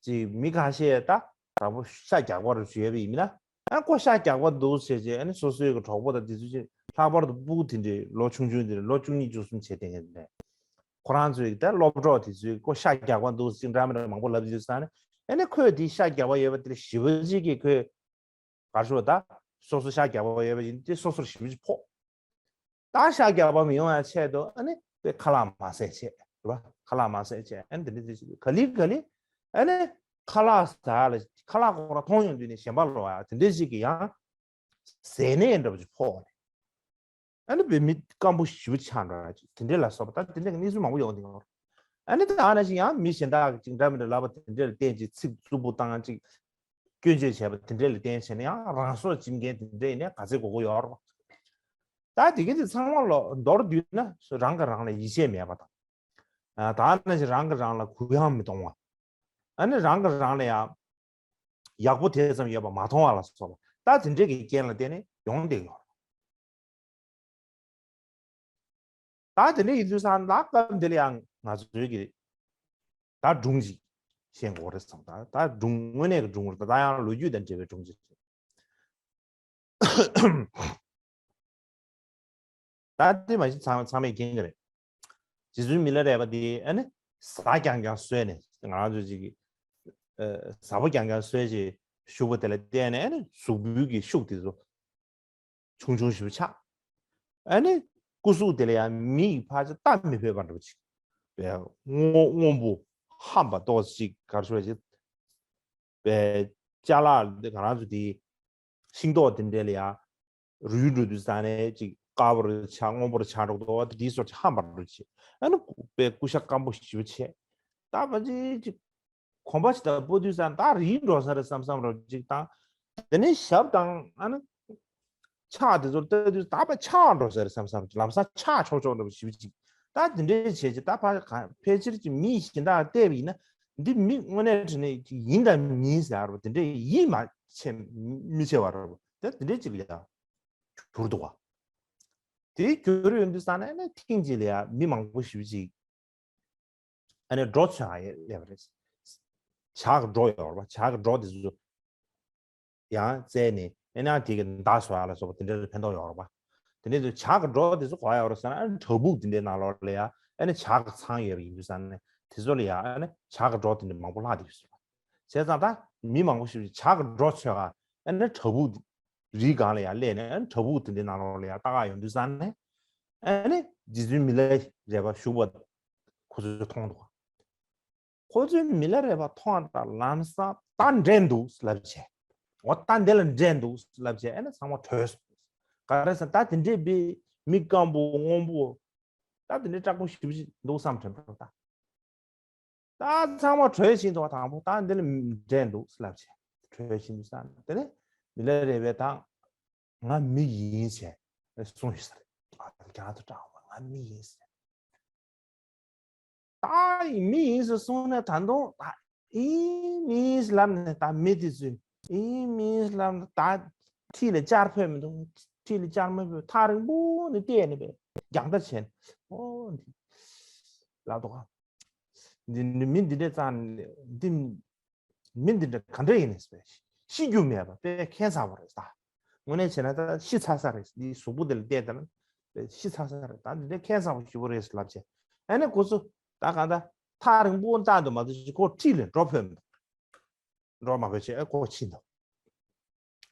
ཅིག་མི་ཁ་ཤས་ད་དྲག་པོ་ཤ་རྒྱགས་པ་རུ་བྱས་པ་ཡིན་ན། ཨ་ཁོ་ཤ་རྒྱགས་པ་འདུག་ཟེར་བྱས། ཨ་ནི་སོ་སོའི་གི་གྲོགས་པོ་དང་དེ་ཚོ་ཅིག་ལྷག་པར་དུ་སྤུ་གུ་དེ་འདྲའི་ལོ་ཆུང་ཆུང་དེ་འདྲ་ལོ་བཅུ་གཉིས་བཅུ་གསུམ་བྱས་བསྡད་མཁན་དེ་འདྲ། ཁོ་རང་ཚོའི་གི་ད་སློབ་གྲོགས་དེ་ཚོས་ཁོ་ཤ་རྒྱགས་པ་འདུག་ཅིག་འདྲ་མི་འདྲ་མང་པོ་ལབ་ཡོད་ས་ནས། ཨ་ནི་ཁོས་དེ་ཤ་རྒྱགས་པ་ཡོད་པ་དེ་ཞེ་པོ་ཅིག་གིས་ཁོས་ག་རེ་ཞུ་དགོས་རེད། ད་སོ་སོ་ཤ་རྒྱགས་པ་ཡོད་པ་ཡིན་དེ་སོ་སོར་ཞེ་པོ་ཅིག་ཕོག་ད་ཤ་རྒྱགས་པ་མི་ཡོང་ཡ་ཆེད་དུ་ཨ་ནི་དཔེ་ཁ་ལག་མ་བཟས་བྱས་རེད་པ། ཁ་ལག་མ་བཟས་བྱས། ཨ་ནི་དེ་འདྲ་དེ་ཞིག་ག་ལེ་ག་ལེ། ཨ་ནི་ཁ་ལག་ཟ་ལ་ཁ་ལག་ཁོ་རང་མཐོང་ཡོང་དུས་ནས་གཞན་པ་ལོག་ཡ་དེ་འདྲ་ཞིག་གི་ཡང་ཟས་ནད་འདྲ་པོ་ཅིག་ཕོག་ནས། ཨ་ནི་བོད་མི་སྐམ་པོ་ཞེ་པོ་ཆགས་འགྲོ་ཡ་ཅིག་དེ་འདྲ་ལ་སོགས་པ། ད་དེ་འདྲ་གི་གནས་ཚུལ་མང་པོ་ཡོང་གི་ཡོད་རེད། ཨ་ནི་ད་ནང་བཞིན་ཡང་མི་གཞན་དག་གིས་ཅིག་འདྲ་མི་འདྲ་ལབ་པ་དེ་འདྲ་ལ་བརྟེན་ཅིག་ཚིག་རྩུབ་པོ་བཏང་ཅིག་སྐྱོན་བརྗོད་བྱས་པ་དེ་འདྲ་ལ་བརྟེན་བྱས་ནས་ཡང་རང་སྲོག་བཅད་མཁན་དེ་འདྲ་ཡིན་ནའི་ག་ཚོད་དགོས་ཀྱི་ཡོད་རེད་པ། ད་དེ་གི་དེ་ཚང་མ་ལོ་མདོར་བསྡུས་ན་རང་གིས་རང་ལ་ཡིད་ཆེས་མེད་པ་དང་། ཨ་ད་ནང་བཞིན་རང་གིས་རང་ལ་གུ་ཡངས་མི་གཏོང་བ། ཨ་ནི་རང་གིས་རང་ལ་ཡང་ཡག་པོ་དེ་ཙམ་ཡོད་པ་མ་མཐོང་བ་ལ་སོགས་པ། ད་དེ་འདྲའི་གི་རྐྱེན་ལ་བརྟེན་ནས་ཡོང་བསྡད་ཡོད། ད་དེ་འདྲ་ཡིན་དུས་ཙང་ད་སྐབས་འདི་ལ་ཡང་ང་ཚོའི་གི་ད་སྒྲུང་ཅིག་ཤེས་དགོས་རེད་བསམ། ད་ད་སྒྲུང་དངོས་གནས་ཀྱི་སྒྲུང་རེད། ད་ད་ཡང་ལོ་རྒྱུས་དང་འབྲེལ་བའི་སྒྲུང་ཅིག་རེད། ད་དེ་མ་གཞི་ཚང་ཚང་མས་མཁྱེན་གྱི་རེད། རྗེ་བཙུན་མི་ལ་རས་པ་དེ་ཨ་ནི་ཟྭ་རྐྱང་རྐྱང་ཟོས་ནས། ང་རང་ཚོ་ཅིག་གི་ཨ་ཟྭ་པོ་རྐྱང་རྐྱང་ཟོས་བྱས་བཞུགས་པ་དེ་ལ་བརྟེན་ནས་ཨ་ནི་གཟུགས་པོའི་གི་ཤུགས་དེ་ཚོ་ཆུང་ཆུང་ཞིག་ཆགས། ཨ་ནི་སྐུ་གཟུགས་དེ་ལ་ཡང་མི་ཡིས་ཕལ་ཆེར་ལྟ་མི་ཕོད་པ་འདྲ་པོ་ཅིག་པའི་སྔོ་སྔོན་པོ་ཧམ་པ་ཏོག་ཙམ་ཅིག་ག་རེ་ཞུ་བ་ཅིག་པའི་ཅ་ལག་འདི་ང་རང་ཚོ་དེ་ཤིང་ཏོག་དེ་འདྲ་ལ་ཡང་རུལ་འགྲོ་དུས་ཙ་ནས་ཅིག་དཀར་པོ་རུ་ཆགས། སྔོན་པོ་རུ་ཆགས་འགྲོ་གི་འདུག་བ། དེ་དེའི་སོར་ཅིག་ཧམ་པ་འདྲ་པོ་ཅིག་ཨ་ནི་པའི་སྐུ་ཤ་སྐམ་པོ་ཞེ་པོ་བྱས། ད་ཕལ་ཆེར་ཅིག་གོམ་པ་ཞིག་ད་སྤོ་དུས་ཙང་ད་རིལ་འགྲོ་ས་རེད་བསམ་བསམ་རོ་ཅིག་དང་། དེ་ནས་ཞབས་དང་ཨ་ནི་ཕྱག་དེ་ཚོར་ལྟ་དུས་ད་ཕར་ཆག་འགྲོ་ས་རེད་བསམ་བསམ་རོ་ཅིག་ལམ་སང་ཆག་ཆོག་ཆོག་འགྲོ་ཞིབ་ཅིག་ད་དེ་འདྲའི་བྱས་ཅིག་ད་ཕར་གང་ཕལ་ཆེར་ཅིག་མི་གཞན་དག་བལྟས་པ་ཡིན་ན་འདི་མི་དངོས་གནས་དྲང་གནས་ཅིག་ཡིན་དང་མིན་ཟེར་བ་དེ་འདྲའི་ཡིད་མ་ཆེས་མི་ཆེས་བ་རེད། ད་དེ་འདྲའི་ཅིག་ལ་ཡ་གྱུར་འདུག་བ། དེའི་གྱུར་ཡོང་དུས་ཙང་ནས་ཨ་ནི་ཐེངས་གཅིག་ལ་ཡ་མི་མང་པོ་ཞིབ་ཅིག་ཨ་ནི་སྒྲོ་ཚོས་ཨ་ཡེ་ལས་པ་རེད། ཇག་གི་སྒྲོ་ཡོད་རེད་པ། ཇག་གི་སྒྲོ་དེ་ཚོ་ ཡང་བཙལ་ནས་ཨེ་ན་དེ་གི་མདའ་བཟོ་ཡ་ལ་སོགས་པ་དེ་འདྲ་ལ་ཕན་ཐོགས་ཡོད་རེད་པ། དེ་ནས་དུ་ཇ་གི་སྒྲོ་དེ་ཚོ་ག་པར་ཡོད་རེད་ཟེར་ན། ཨ་ནི་བྲག་ཕུག་དེ་འདྲའི་ནང་ལོགས་ལ་ཡ། ཨ་ནི་ཇ་གི་ཚང་ཡོད་པ་ཡིན་དུས་ཙང་ནས་དེ་ཚོ་ལ་ཡ། ཨ་ནི་ཇ་གི་སྒྲོ་དེ་འདྲ་མང་པོ་ལྷག་བསྡད་ཡོད་ཟེར་བ། བྱས་ཙང་ད་མི་མང་པོ་ཞིག་ཇ་གི་སྒྲོ་འཚོལ་ག་ཨ་ནི་བྲག་ཕུག་རིའི་སྒང་ལ་ཡ་སླེབས་ནས། ཨ་ནི་བྲག་ཕུག་དེ་འདྲའི་ནང་ལོགས་ལ་ཡ་ལྟ་ག་ཡོང་དུས་ཙང་ནས། ཨ་ནི་རྗེ་བཙུན་མི་ལ་རས་པ་བཞུགས་པ་ཁོ་ཚོས་མཐོང་འདུག་ཁོ་ཚོས་མི་ལ་རས་པ་མཐོང་བ་དང་ལམ་སང་མདའ་འདྲེན་འདུག་ལབ་བྱས། འོ་མདའ་འདི་ལ་འདྲེན་འདུག་ལབ་བྱས། ཨ་ནི་ཚང་མ་བྲོས་སོང་། ག་རེ་ཟེར་ན་ད་དེ་འདྲའི་བའི་མི་སྐམ་པོ་སྔོན་པོ། ད་དེ་འདྲའི་སྐྲག་པོ་ཞེ་པོ་ཅིག་འདུག་བསམ་དྲན་པ་ད། ད་ཚང་མ་བྲོས་ཕྱིན་འདུག་དང་པོ་ད་འདི་ལ་འདྲེན་འདུག་ལབ་བྱས་བྲོས་ཕྱིན་འདུག་བསམ། དེ་ནས་མི་ལ་རས་པས་ད་ང་མི་ཡིན་ཟེར་གསུངས་ཡོད་ས་རེད། ཨ་ཁྱེད་རང་ཚོ་སྐྲག་པ། ང་མི་ཡིན་ཟེར། ད་མི་ཡིན་ཟེར་གསུངས་ནས་ད་དུང་ད་ཨིན་མིན་ལབ་ནས། ད་མི་དེ་ཚོས་ཨིན་མིན་ལབ་ནས། ད་འཁྲིས་ལ་བཅར་ཕོད་མི་འདུག་འཁྲིས་ལ་བཅར་མི་ཕོད། ཐག་རིང་པོ་ནས་བལྟས་ནས་པས་རྒྱང་ལྟ་བྱས་ནས། ཨོ་འདི་ལབ་འདུག་ག་འདི་མི་འདི་འདྲ་ཙང་འདི། མི་འདི་འདྲ་ག་འདྲ་ཡིན་ནས་ཤི་རྒྱུ་མེད་པ་དཔེ་ཁྱད་མཚར་བ་རེད་ད། དངོས་གནས་བྱས་ན་ད་ཤི་ཚར་ས་རེད། འདི་གཟུགས་པོ་དེ་ལ་བལྟས་ད་ན་དཔེ་ཤི་ཚར་ས་རེད། ད་འདི་འདྲ་ཁྱད་མཚར་བ་ཞེ་པོ་རེད་ལབ་བྱས། ཨ་ནི་ཁོ་ཚོ་ད་གང་ལྟར་ཐག་རིང་པོ་བལྟས་འདུག་མ་གཏོགས་ཁོ་འཁྲིས་ལ་འགྲོ་ཕོད་མི་འདུག་འགྲོ་མ་ཕོད་བྱས་ཨ་ཁོ་ཕྱིན་འདུག་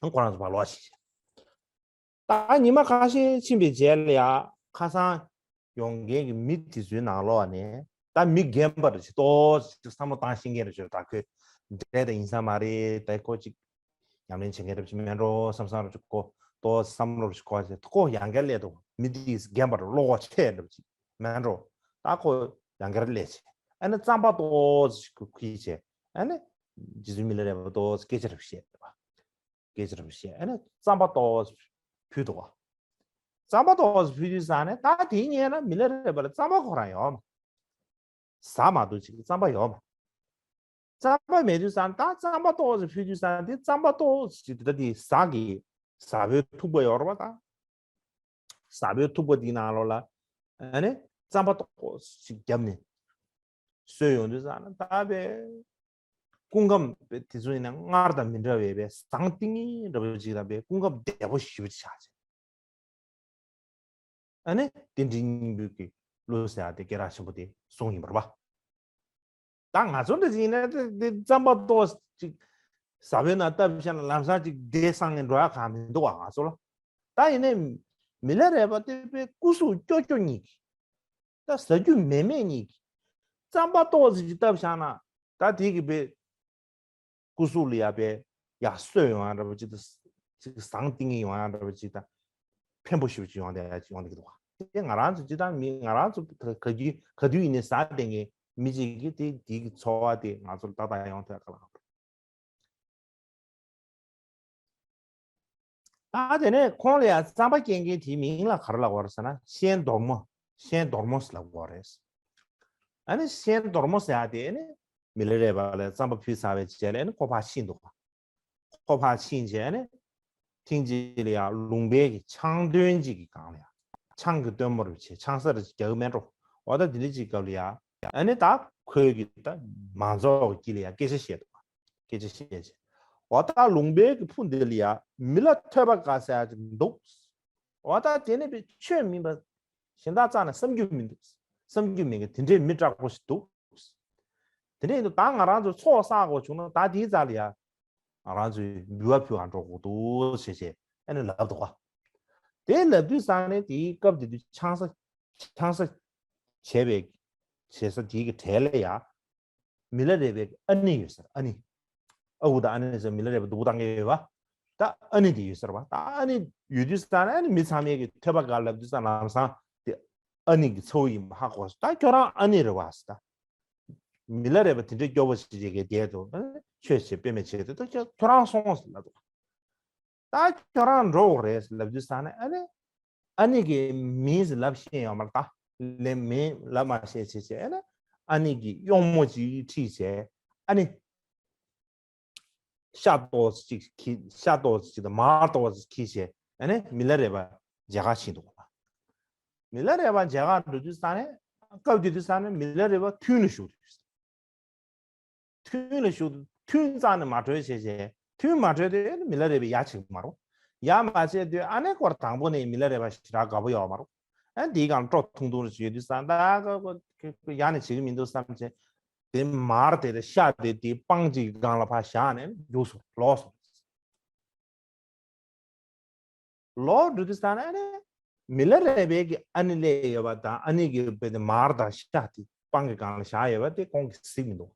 ཨ་ཁོ་རང་ཚོ་ཕར་ལོག་ཕྱིན་བྱས། ད་ཉི་མ་ཁ་ཤས་ཕྱིན་པའི་རྗེས་ལ་ཡ་ཁ་སང་ཡོང་མཁན་གྱི་མི་དེ་ཚོའི་ནང་ལོགས་ནས་ད་མི་རྒན་པ་རེ་ཞིག་ཏོག་ཙམ་བསམ་བློ་བཏང་ཤེས་མཁན་རེ་ཞིག་ད་ཁོས་འདྲེ་ད་ཡིན་ས་མ་རེད། ད་ཁོ་ཅིག་ཉམས་ལེན་བྱེད་མཁན་རེ་ཞིག་མེད་འགྲོ་བསམ་བསམ་རེ་ཞིག་ཁོ་ཏོག་ཙམ་བསམ་བློ་རེ་ཞིག་འཁོར་བྱས། ཁོ་ཡང་བསྐྱར་སླེབས་འདུག་མི་དེ་རྒན་པ་རེ་བློ་ཁོག་ཆེ་འདྲ་པོ་ཅིག་མེད་འགྲོ། ད་ཁོ་ཡང་བསྐྱར་སླེབས་བྱས་ཨ་ནི་རྩམ་པ་ཏོག་ཙམ་ཞིག་ཁོས་ཁུར་བྱས། ཨ་ནི་རྗེ་བཙུན་མི་ལ་རས་པ་ཏོག་ཙམ་སྐད་ཆ་རེ་བཤད་འདུག་སྐད་ཆ་རེ་བཤད། ཨ་ནི་རྩམ་པ་ཏོག་ཙམ་ཕུལ་འདུག་ག་རྩམ་པ་ཏོག་ཙམ་ཕུལ་དུས་ཙང་ནས་ད་དེའི་སྔོན་ན་མི་ལ་རས་པ་ལ་རྩམ་པ་ཁོ་རང་ཡོད་མ། ཟ་མ་འདུག་ཅིག་རྩམ་པ་ཡོད་མ། རྩམ་པ་མེད་དུས་ཙང་ད་རྩམ་པ་ཏོག་ཙམ་ཕུལ་དུས་ཙང་དེ་རྩམ་པ་ཏོག་ཙམ་ཅིག་དེ་ད་དེ་ཟ་གི་ཟ་བའི་ཐུག་པ་ཡོད་རེད་པ་ད། ཟ་བའི་ཐུག་པ་དེའི་ནང་ལོགས་ལ་ཨ་ནི་རྩམ་པ་ཏོག་ཙམ་བརྒྱབ་ནས་གསོལ་ཡོང་དུས་ཙང་ན་ད་པའི་སྐུ་ཁམས་དེ་ཚོ་ཡིན་ན་སྔར་དང་མི་འདྲ་བའི་པའི་ཟངས་ཏིང་ངེ་འདྲ་པོ་ཅིག་དང་པའི་སྐུ་ཁམས་བདེ་པོ་ཞེ་པོ་ཅིག་ཆགས་ཅིང་། ཨ་ནི་རྟེན་འབྲེལ་སྙིང་པོའི་གི་གླུ་ཟེར་ཡ་དེ་སྐད་གྲགས་ཆེན་པོ་དེ་གསུངས་ཡིན་པ་རེད་པ། ད་ང་ཚོ་འདྲ་ཅིག་ཡིན་ན་དེ་དེ་རྩམ་པ་ཏོག་ཅིག་ཟ་བའི་ནང་བཏབ་བཞག་ན་ལམ་སང་ཅིག་བསྡད་སང་ནས་འགྲོ་ཡ་གང་མི་འདུག་བ་ང་ཚོ་ལ། ད་ཡིན་ནའི་མི་ལ་རས་པ་དེ་པའི་སྐུ་གཟུགས་སྐྱོ་སྐྱོ་གཉིས་ཀྱིས། ད་ཟ་རྒྱུ་མེད་མེད་གཉིས་ཀྱིས། རྩམ་པ་ཏོག་ཙམ་ཅིག་བཏབ་བཞག་ན་ད་དེ་གི་པའི་སྐུ་གཟུགས་ལ་ཡ་པའི་ཡར་གསོས་ཡོང་ཡ་འདྲ་པོ་ཅིག་དང་། ཅིག་ཟངས་ཏིང་ངེ་ཡོང་ཡ་འདྲ་པོ་ཅིག་དང་། ཕན་པོ་ཞེ་པོ་ཅིག་ཡོང་བསྡད་ཡ་ཅིག་ཡོང་བསྡད་ཀྱི་འདུག་བ། དེ་ང་རང་ཚོ་སྤྱིར་བཏང་མི་ང་རང་ཚོ་ག་ག་དུས་ག་དུས་ཡིན་ནའི་ཟ་བསྡད་མཁན་མི་གཅིག་གིས་དེ་དེ་གི་ཚོར་བ་དེ་ང་ཚོར་ཏག་ཏག་ཡོང་ཐུབ་ཡ་དཀའ་ལས་ཁག་པོ་རེད། ད་དེ་ནས་ཁོང་ལ་ཡང་རྩམ་པ་སྐྱེལ་མཁན་དེའི་མིང་ལ་ག་རེ་ལབ་དགོས་རེད་ཟེར་ན་ཤན་རྡོར་མོ། ཤན་རྡོར་མོ་ཟེར་ལབ་དགོས་རེད། ཨ་ནི་ཤན་རྡོར་མོ་ཟེར་ཡ་དེ་ནི་མི་ལ་རས་པ་ལ་རྩམ་པ་ཕུལ་ཚར་བའི་རྗེས་ལ་ཨ་ནི་ཁོ་ཕར་ཕྱིན་འདུག་ཁོ་ཕར་ཕྱིན་རྗེས་ཨ་ནི་ཐེངས་གཅིག་ལ་ཡ་ལུང་པའི་གི་ཆང་སྟོན་གཅིག་གི་སྒང་ལ་ཡ། ཆང་གི་སྟོན་མོ་རེ་བྱས། ཆང་ས་རེ་རྒྱག་གི་མེད་འགྲོ། འོ་ད་དེ་འདྲ་ཅིག་སྐབས་ལ་ཡ། ཨ་ནི་ད་ཁོའི་གི་ད་མང་ཚོགས་ཀྱི་དཀྱིལ་ལ་ཡ་སྐད་ཆ་བཤད་འདུག་སྐད་ཆ་བཤད་བྱས། འོ་ད་ལུང་པའི་གི་ཕུ་འདི་ལ་ཡ་མི་ལ་ཐོས་པ་དགའ་ཟེར་ཡ་ཅིག་འདུག་འོ་ད་དེ་ནི་པའི་ཆོས་མིན་པ། གཞན་དག་རྩ་ནས་བསམ་རྒྱུ་མི་འདུག་བསམ་རྒྱུ་མེད་མཁན་དེ་འདྲའི་མི་དྲག་པོ་ཞིག་འདུག་དེ་འདྲ་ཡིན་དུས་ད་ང་རང་ཚོ་ཚོགས་བསགས་དགོས་བྱུང་ན་ད་དེའི་རྩ་ལ་ཡ། ང་རང་ཚོས་འབུལ་བ་ཕུལ་ག་འགྲོ་དགོས་འདུག་ཟེར་བྱས་ཨ་ནི་ལབ་འདུག་ག་དེ་ལབ་དུས་ཙང་ནས་དེའི་སྐབས་དེ་དུས་ཆང་ས་ཆང་ས་བྱས་པའི་བྱེད་ས་དེའི་གི་གྲས་ལ་ཡ། མི་ལ་རས་པའི་ཨ་ནེ་ཡོད་ས་རེད། ཨ་ནེ། ཨ་ཁུ་དང་ཨ་ནེ་ཟེར་མི་ལ་རས་པ་སྡུག་པོ་བཏང་མཁན་ཡོད་པ། ད་ཨ་ནེ་དེ་ཡོད་ས་རེད་པ། ད་ཨ་ནེ་ཡོད་དུས་ཙང་ནས་ཨ་ནེ་མི་ཚང་མས་གི་ཐོས་པ་དགའ་ལབ་དུས་ཙང་ལམ་སང་དེ་ཨ་ནེ་གི་ཚ་བོ་ཡིན་པ་ཧ་གོ་སོང་། ད་ཁྱོད་རང་ཨ་ནེ་རེད་པ་ཟེར། ད་མི་ལ་རས་པ་དེ་འདྲའི་སྐྱོ་པོ་ཞིག་ཅིག་གི་བསྡད་འདུག་ཆོས་བྱེད་དཔེ་མེད་བྱེད་འདུག་ད་ཁྱོད་ཁྱོད་རང་སོང་ཟེར་ལབ་འདུག་ད་ཁྱོད་རང་འགྲོ་དགོས་རེད་ལབ་དུས་ཙང་ནས་ཨ་ནི། ཨ་ནེ་གི་མིང་ཟེར་ལབ་ཤེས་ཡོད་མ་རེད་ད། ལས་མིང་ལབ་མ་ཤེས་བྱས་བྱས་ཨ་ནི། ཨ་ནེ་གི་གཡོག་མོ་ཅིག་ཁྲིད་བྱས་ཨ་ནི། ཤ་ཏོག་ཙམ་ཅིག་ཁྱེར། ཤ་ཏོག་ཙམ་ཅིག་དང་མར་ཏོག་ཙམ་ཁྱེར་བྱས་ཨ་ནི་མི་ལ་རས་པ་མཇལ་ཁ་ཕྱིན་འདུག་མི་ལ་རས་པ་མཇལ་ཁ་འགྲོ་དུས་ཙང་ནས་སྐབས་དེ་དུས་ཙང་ནས་མི་ལ་རས་པ་ཐུན་ལ་ཞུགས་འདུག་ཐུན་ལ་ཞུགས། ཐུན་རྩ་ནས་མ་གྲོལ་བྱས་བྱས། ཐུན་མ་གྲོལ་དུས་ཨ་ནི་མི་ལ་རས་པས་ཡ་བྱེད་ཀྱི་མ་རེད། ཡ་མ་བྱས་དུས་ཨ་ནི་སྐོར་དང་པོ་ནས་མི་ལ་རས་པ་ཞེ་དྲག་དགའ་པོ་ཡོད་མ་རེད། ཨ་འདིའི་སྒང་ལ་སྤྲོ་ཐུང་ཐུང་རེ་བྱེད་དུས་ཙང་ད་ཡ་ནས་བྱེད་ཀྱི་མི་འདུག་བསམ་བྱས། དེ་མར་དེ་ཤ་དེ་དེའི་པང་གཅིག་གི་སྒང་ལ་ཕར་བཞག་ནས་རྒྱུགས་སོང་། ལོག་སོང་། ལོག་འགྲོ་དུས་ཙང་ནས་ཨ་ནི་མི་ལ་རས་པའི་གི་ཨ་ནི་སླེབས་ཡོད་པ་དང་ཨ་ནི་གི་དཔེ་དེ་མར་དང་ཤ་དེ་པང་གི་སྒང་ལ་བཞག་ཡོད་པ་དེ་ཁོང་གིས་གཟིགས་མི་འདུག་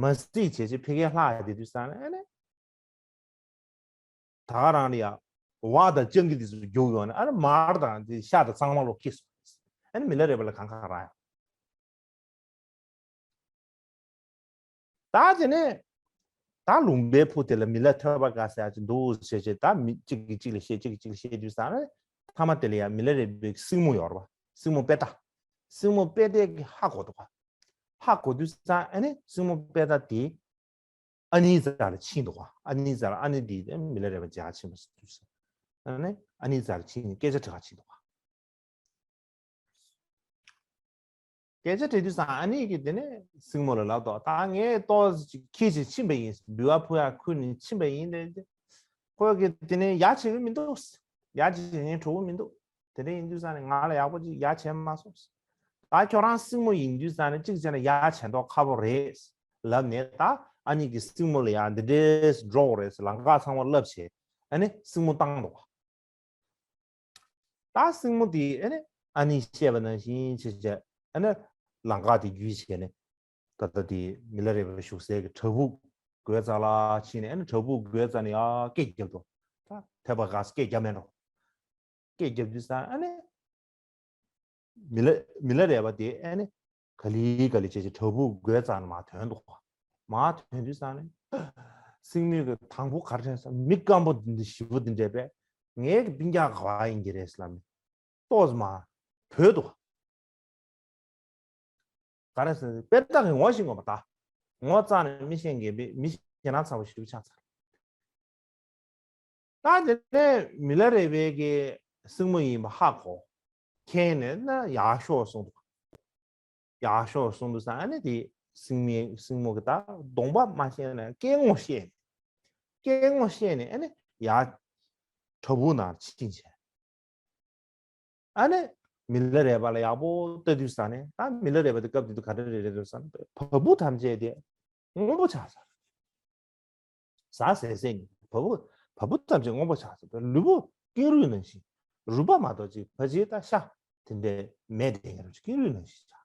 མ་གཟིགས་བྱས་བྱས་ཕ་གིར་ལྷག་ཡོང་དུས་ཙང་ནས་ཨ་ནི་ད་ག་རང་ལ་ཡ་བ་དང་སྤྱང་ཀི་དེ་ཚོ་རྒྱུགས་ཡོང་ནས་ཨ་ནི་མར་དང་དེ་ཤ་དང་ཚང་མ་ལོག་འཁྱེར་སོང་། ཨ་ནི་མི་ལ་རས་པ་ལ་གང་ག་རག་ཡོང་། ད་དེ་ནས་ད་ལུང་པའི་ཕུ་དེ་ལ་མི་ལ་ཐོས་པ་དགའ་ཟེར་ཡ་ཅིག་འདུག་ཟེར་བྱས་ད་མི་གཅིག་གིས་གཅིག་ལ་བཤད། གཅིག་གིས་གཅིག་ལ་བཤད་དུས་ཙང་ནས་མཐའ་མ་དེ་ལ་ཡ་མི་ལ་རས་པའི་སྲིང་མོ་ཡོད་རེད་པ། སྲིང་མོ་པེ་ཏ། སྲིང་མོ་པེ་ཏའི་གིས་ཧ་གོ་འདུག་ག་ཧ་གོ་དུས་ཙང་ཨ་ནི་སྲིང་མོ་པེ་ཏ་དེ་ཨ་ནིའི་རྩ་ལ་ཕྱིན་འདུག་ག་ཨ་ནིའི་རྩ་ལ། ཨ་ནི་དེ་མི་ལ་རས་པ་མཇལ་ཕྱིན་པ་ཟེར་དུས་ཙང་ཨ་ནི་ཨ་ནིའི་རྩ་ལ་ཕྱིན་ནས་སྐད་ཆ་དྲི་ག་ཕྱིན་འདུག་ག་སྐད་ཆ་དྲིས་དུས་ཙང་ཨ་ནི་གིས་དེ་ནས་སྲིང་མོ་ལ་ལབ་འདུག་ད་ངས་ཏོག་ཙམ་ཅིག་ཁྱེར་བྱས་ཕྱིན་པ་ཡིན། འབུལ་བ་ཕུལ་ཡག་ཁུར་ནས་ཕྱིན་པ་ཡིན། དེ་ཁོས་གིས་དེ་ནས་ཡ་བྱེད་ཀྱི་མི་འདུག་ཡ་བྱེད་ཉན་གྲོགས་པོ་མི་འདུག་དེ་འདྲ་ཡིན་དུས་ཙང་ནས་ང་ལ་ཡག་པོ་ཅིག་ཡ་བྱས་མ་སོང་། ད་ཁྱོད་རང་སྲིང་མོ་ཡིན་དུས་ཙང་ནས་གཅིག་བྱས་ན་ཡ་བྱེད་མདོག་ཁ་པོ་རེད་ལབ་ནས། ད་ཨ་ནི་གིས་སྲིང་མོ་ལ་ཡ་འདི་འདྲས་འགྲོ་དགོས་རེད་ཟེར་ལམ་ཁ་ཚང་མ་བསླབ་བྱས་ཨ་ནི་སྲིང་མོ་བཏང་འདུག་ད་སྲིང་མོ་དེས་ཨ་ནི་ཨ་ནིས་བཤད་པ་ནང་བཞིན་བྱས་བྱས་ཨ་ནི་ལམ་ཁ་དེ་བརྒྱུད་བྱས་ནས་ད་ལྟ་དེ་མི་ལ་རས་པ་བཞུགས་སའི་གི་བྲག་ཕུག་སྒོའི་རྩ་ལ་ཕྱིན་ནས། ཨ་ནི་བྲག་ཕུག་སྒོའི་རྩ་ནས་ཡར་སྐད་བརྒྱབ་འགྲོ། ད་ཐོས་པ་དགའ་ཟེར་སྐད་བརྒྱབ་མེད་འགྲོ། སྐད་བརྒྱབ་དུས་ཙང་ཨ་ནི་མི་ལ་མི་ལ་རས་པ་དེ་ཨ་ནི་ག་ལེ་ག་ལེ་བྱས་བྱས་བྲག་ཕུག་སྒོའི་རྩ་ནས་མར་ཐོན་འདུག་མར་ཐོན་དུས་ཙང་ནས་སྲིང་མོས་གི་དང་པོ་ག་རེ་དྲན་སོང་། མི་སྐམ་པོ་འདི་ཞེ་པོ་འདི་འདྲས་པས་ངའི་གི་སྤུན་ཀྱག་ག་པར་ཡིན་གྱི་རེད་ཟེར་ལབ་ནས་ཏོག་ཙམ་མར་བུད་འདུག་ག་རེ་ཟེར་ན་པེ་ཏ་གིས་ངོ་ཤེས་དགོས་པ། ད་ངོ་ཚ་ནས་མི་ཤེས་མཁན་པའི་མི་ཞེད་སྣང་ཚ་པོ་ཞེ་པོ་ཆགས་ཚར། ད་དེ་ནས་མི་ལ་རས་པའི་གི་སྲིང་མོ་ཡིན་པ་ཧ་གོ། མཁྱེན་ནས་ན་ཡར་ཤོག་གསུངས་འདུག་ཡར་ཤོག་གསུངས་དུས་ཙང་ཨ་ནི་དེ་སྲིང་མོ་སྲིང་མོ་གིས་ད་གདོང་པ་མ་ཤེས་ན་སྐད་ངོ་ཤེས་ནས། སྐད་ངོ་ཤེས་ནས་ཨ་ནི་ཡར་བྲག་ཕུག་ནང་ཕྱིན་བྱས། ཨ་ནི་མི་ལ་རས་པ་ལ་ཡག་པོ་ལྟ་དུས་ཙང་ནས། ད་མི་ལ་རས་པ་དེ་སྐབས་དེ་དུས་ག་འདྲ་རེད་རེད་འདུག་བསམ། བ་སྤུ་ཐམས་ཅད་དེ་སྔོན་པོ་ཆགས་ཚར། ཟ་ཟེ་ཟེ་ནི་བ་སྤུ་བ་སྤུ་ཐམས་ཅད་སྔོན་པོ་ཆགས་ཚར། ལུས་པོ་ཀེང་རུས་ནང་བཞིན། རུས་པ་མ་གཏོགས་ཅིག་ཕལ་ཆེར་ད་ཤ་དེ་འདྲས་མེད་དེ། ཡང་རུ་ཀེང་རུས་ནང་བཞིན་ཆགས།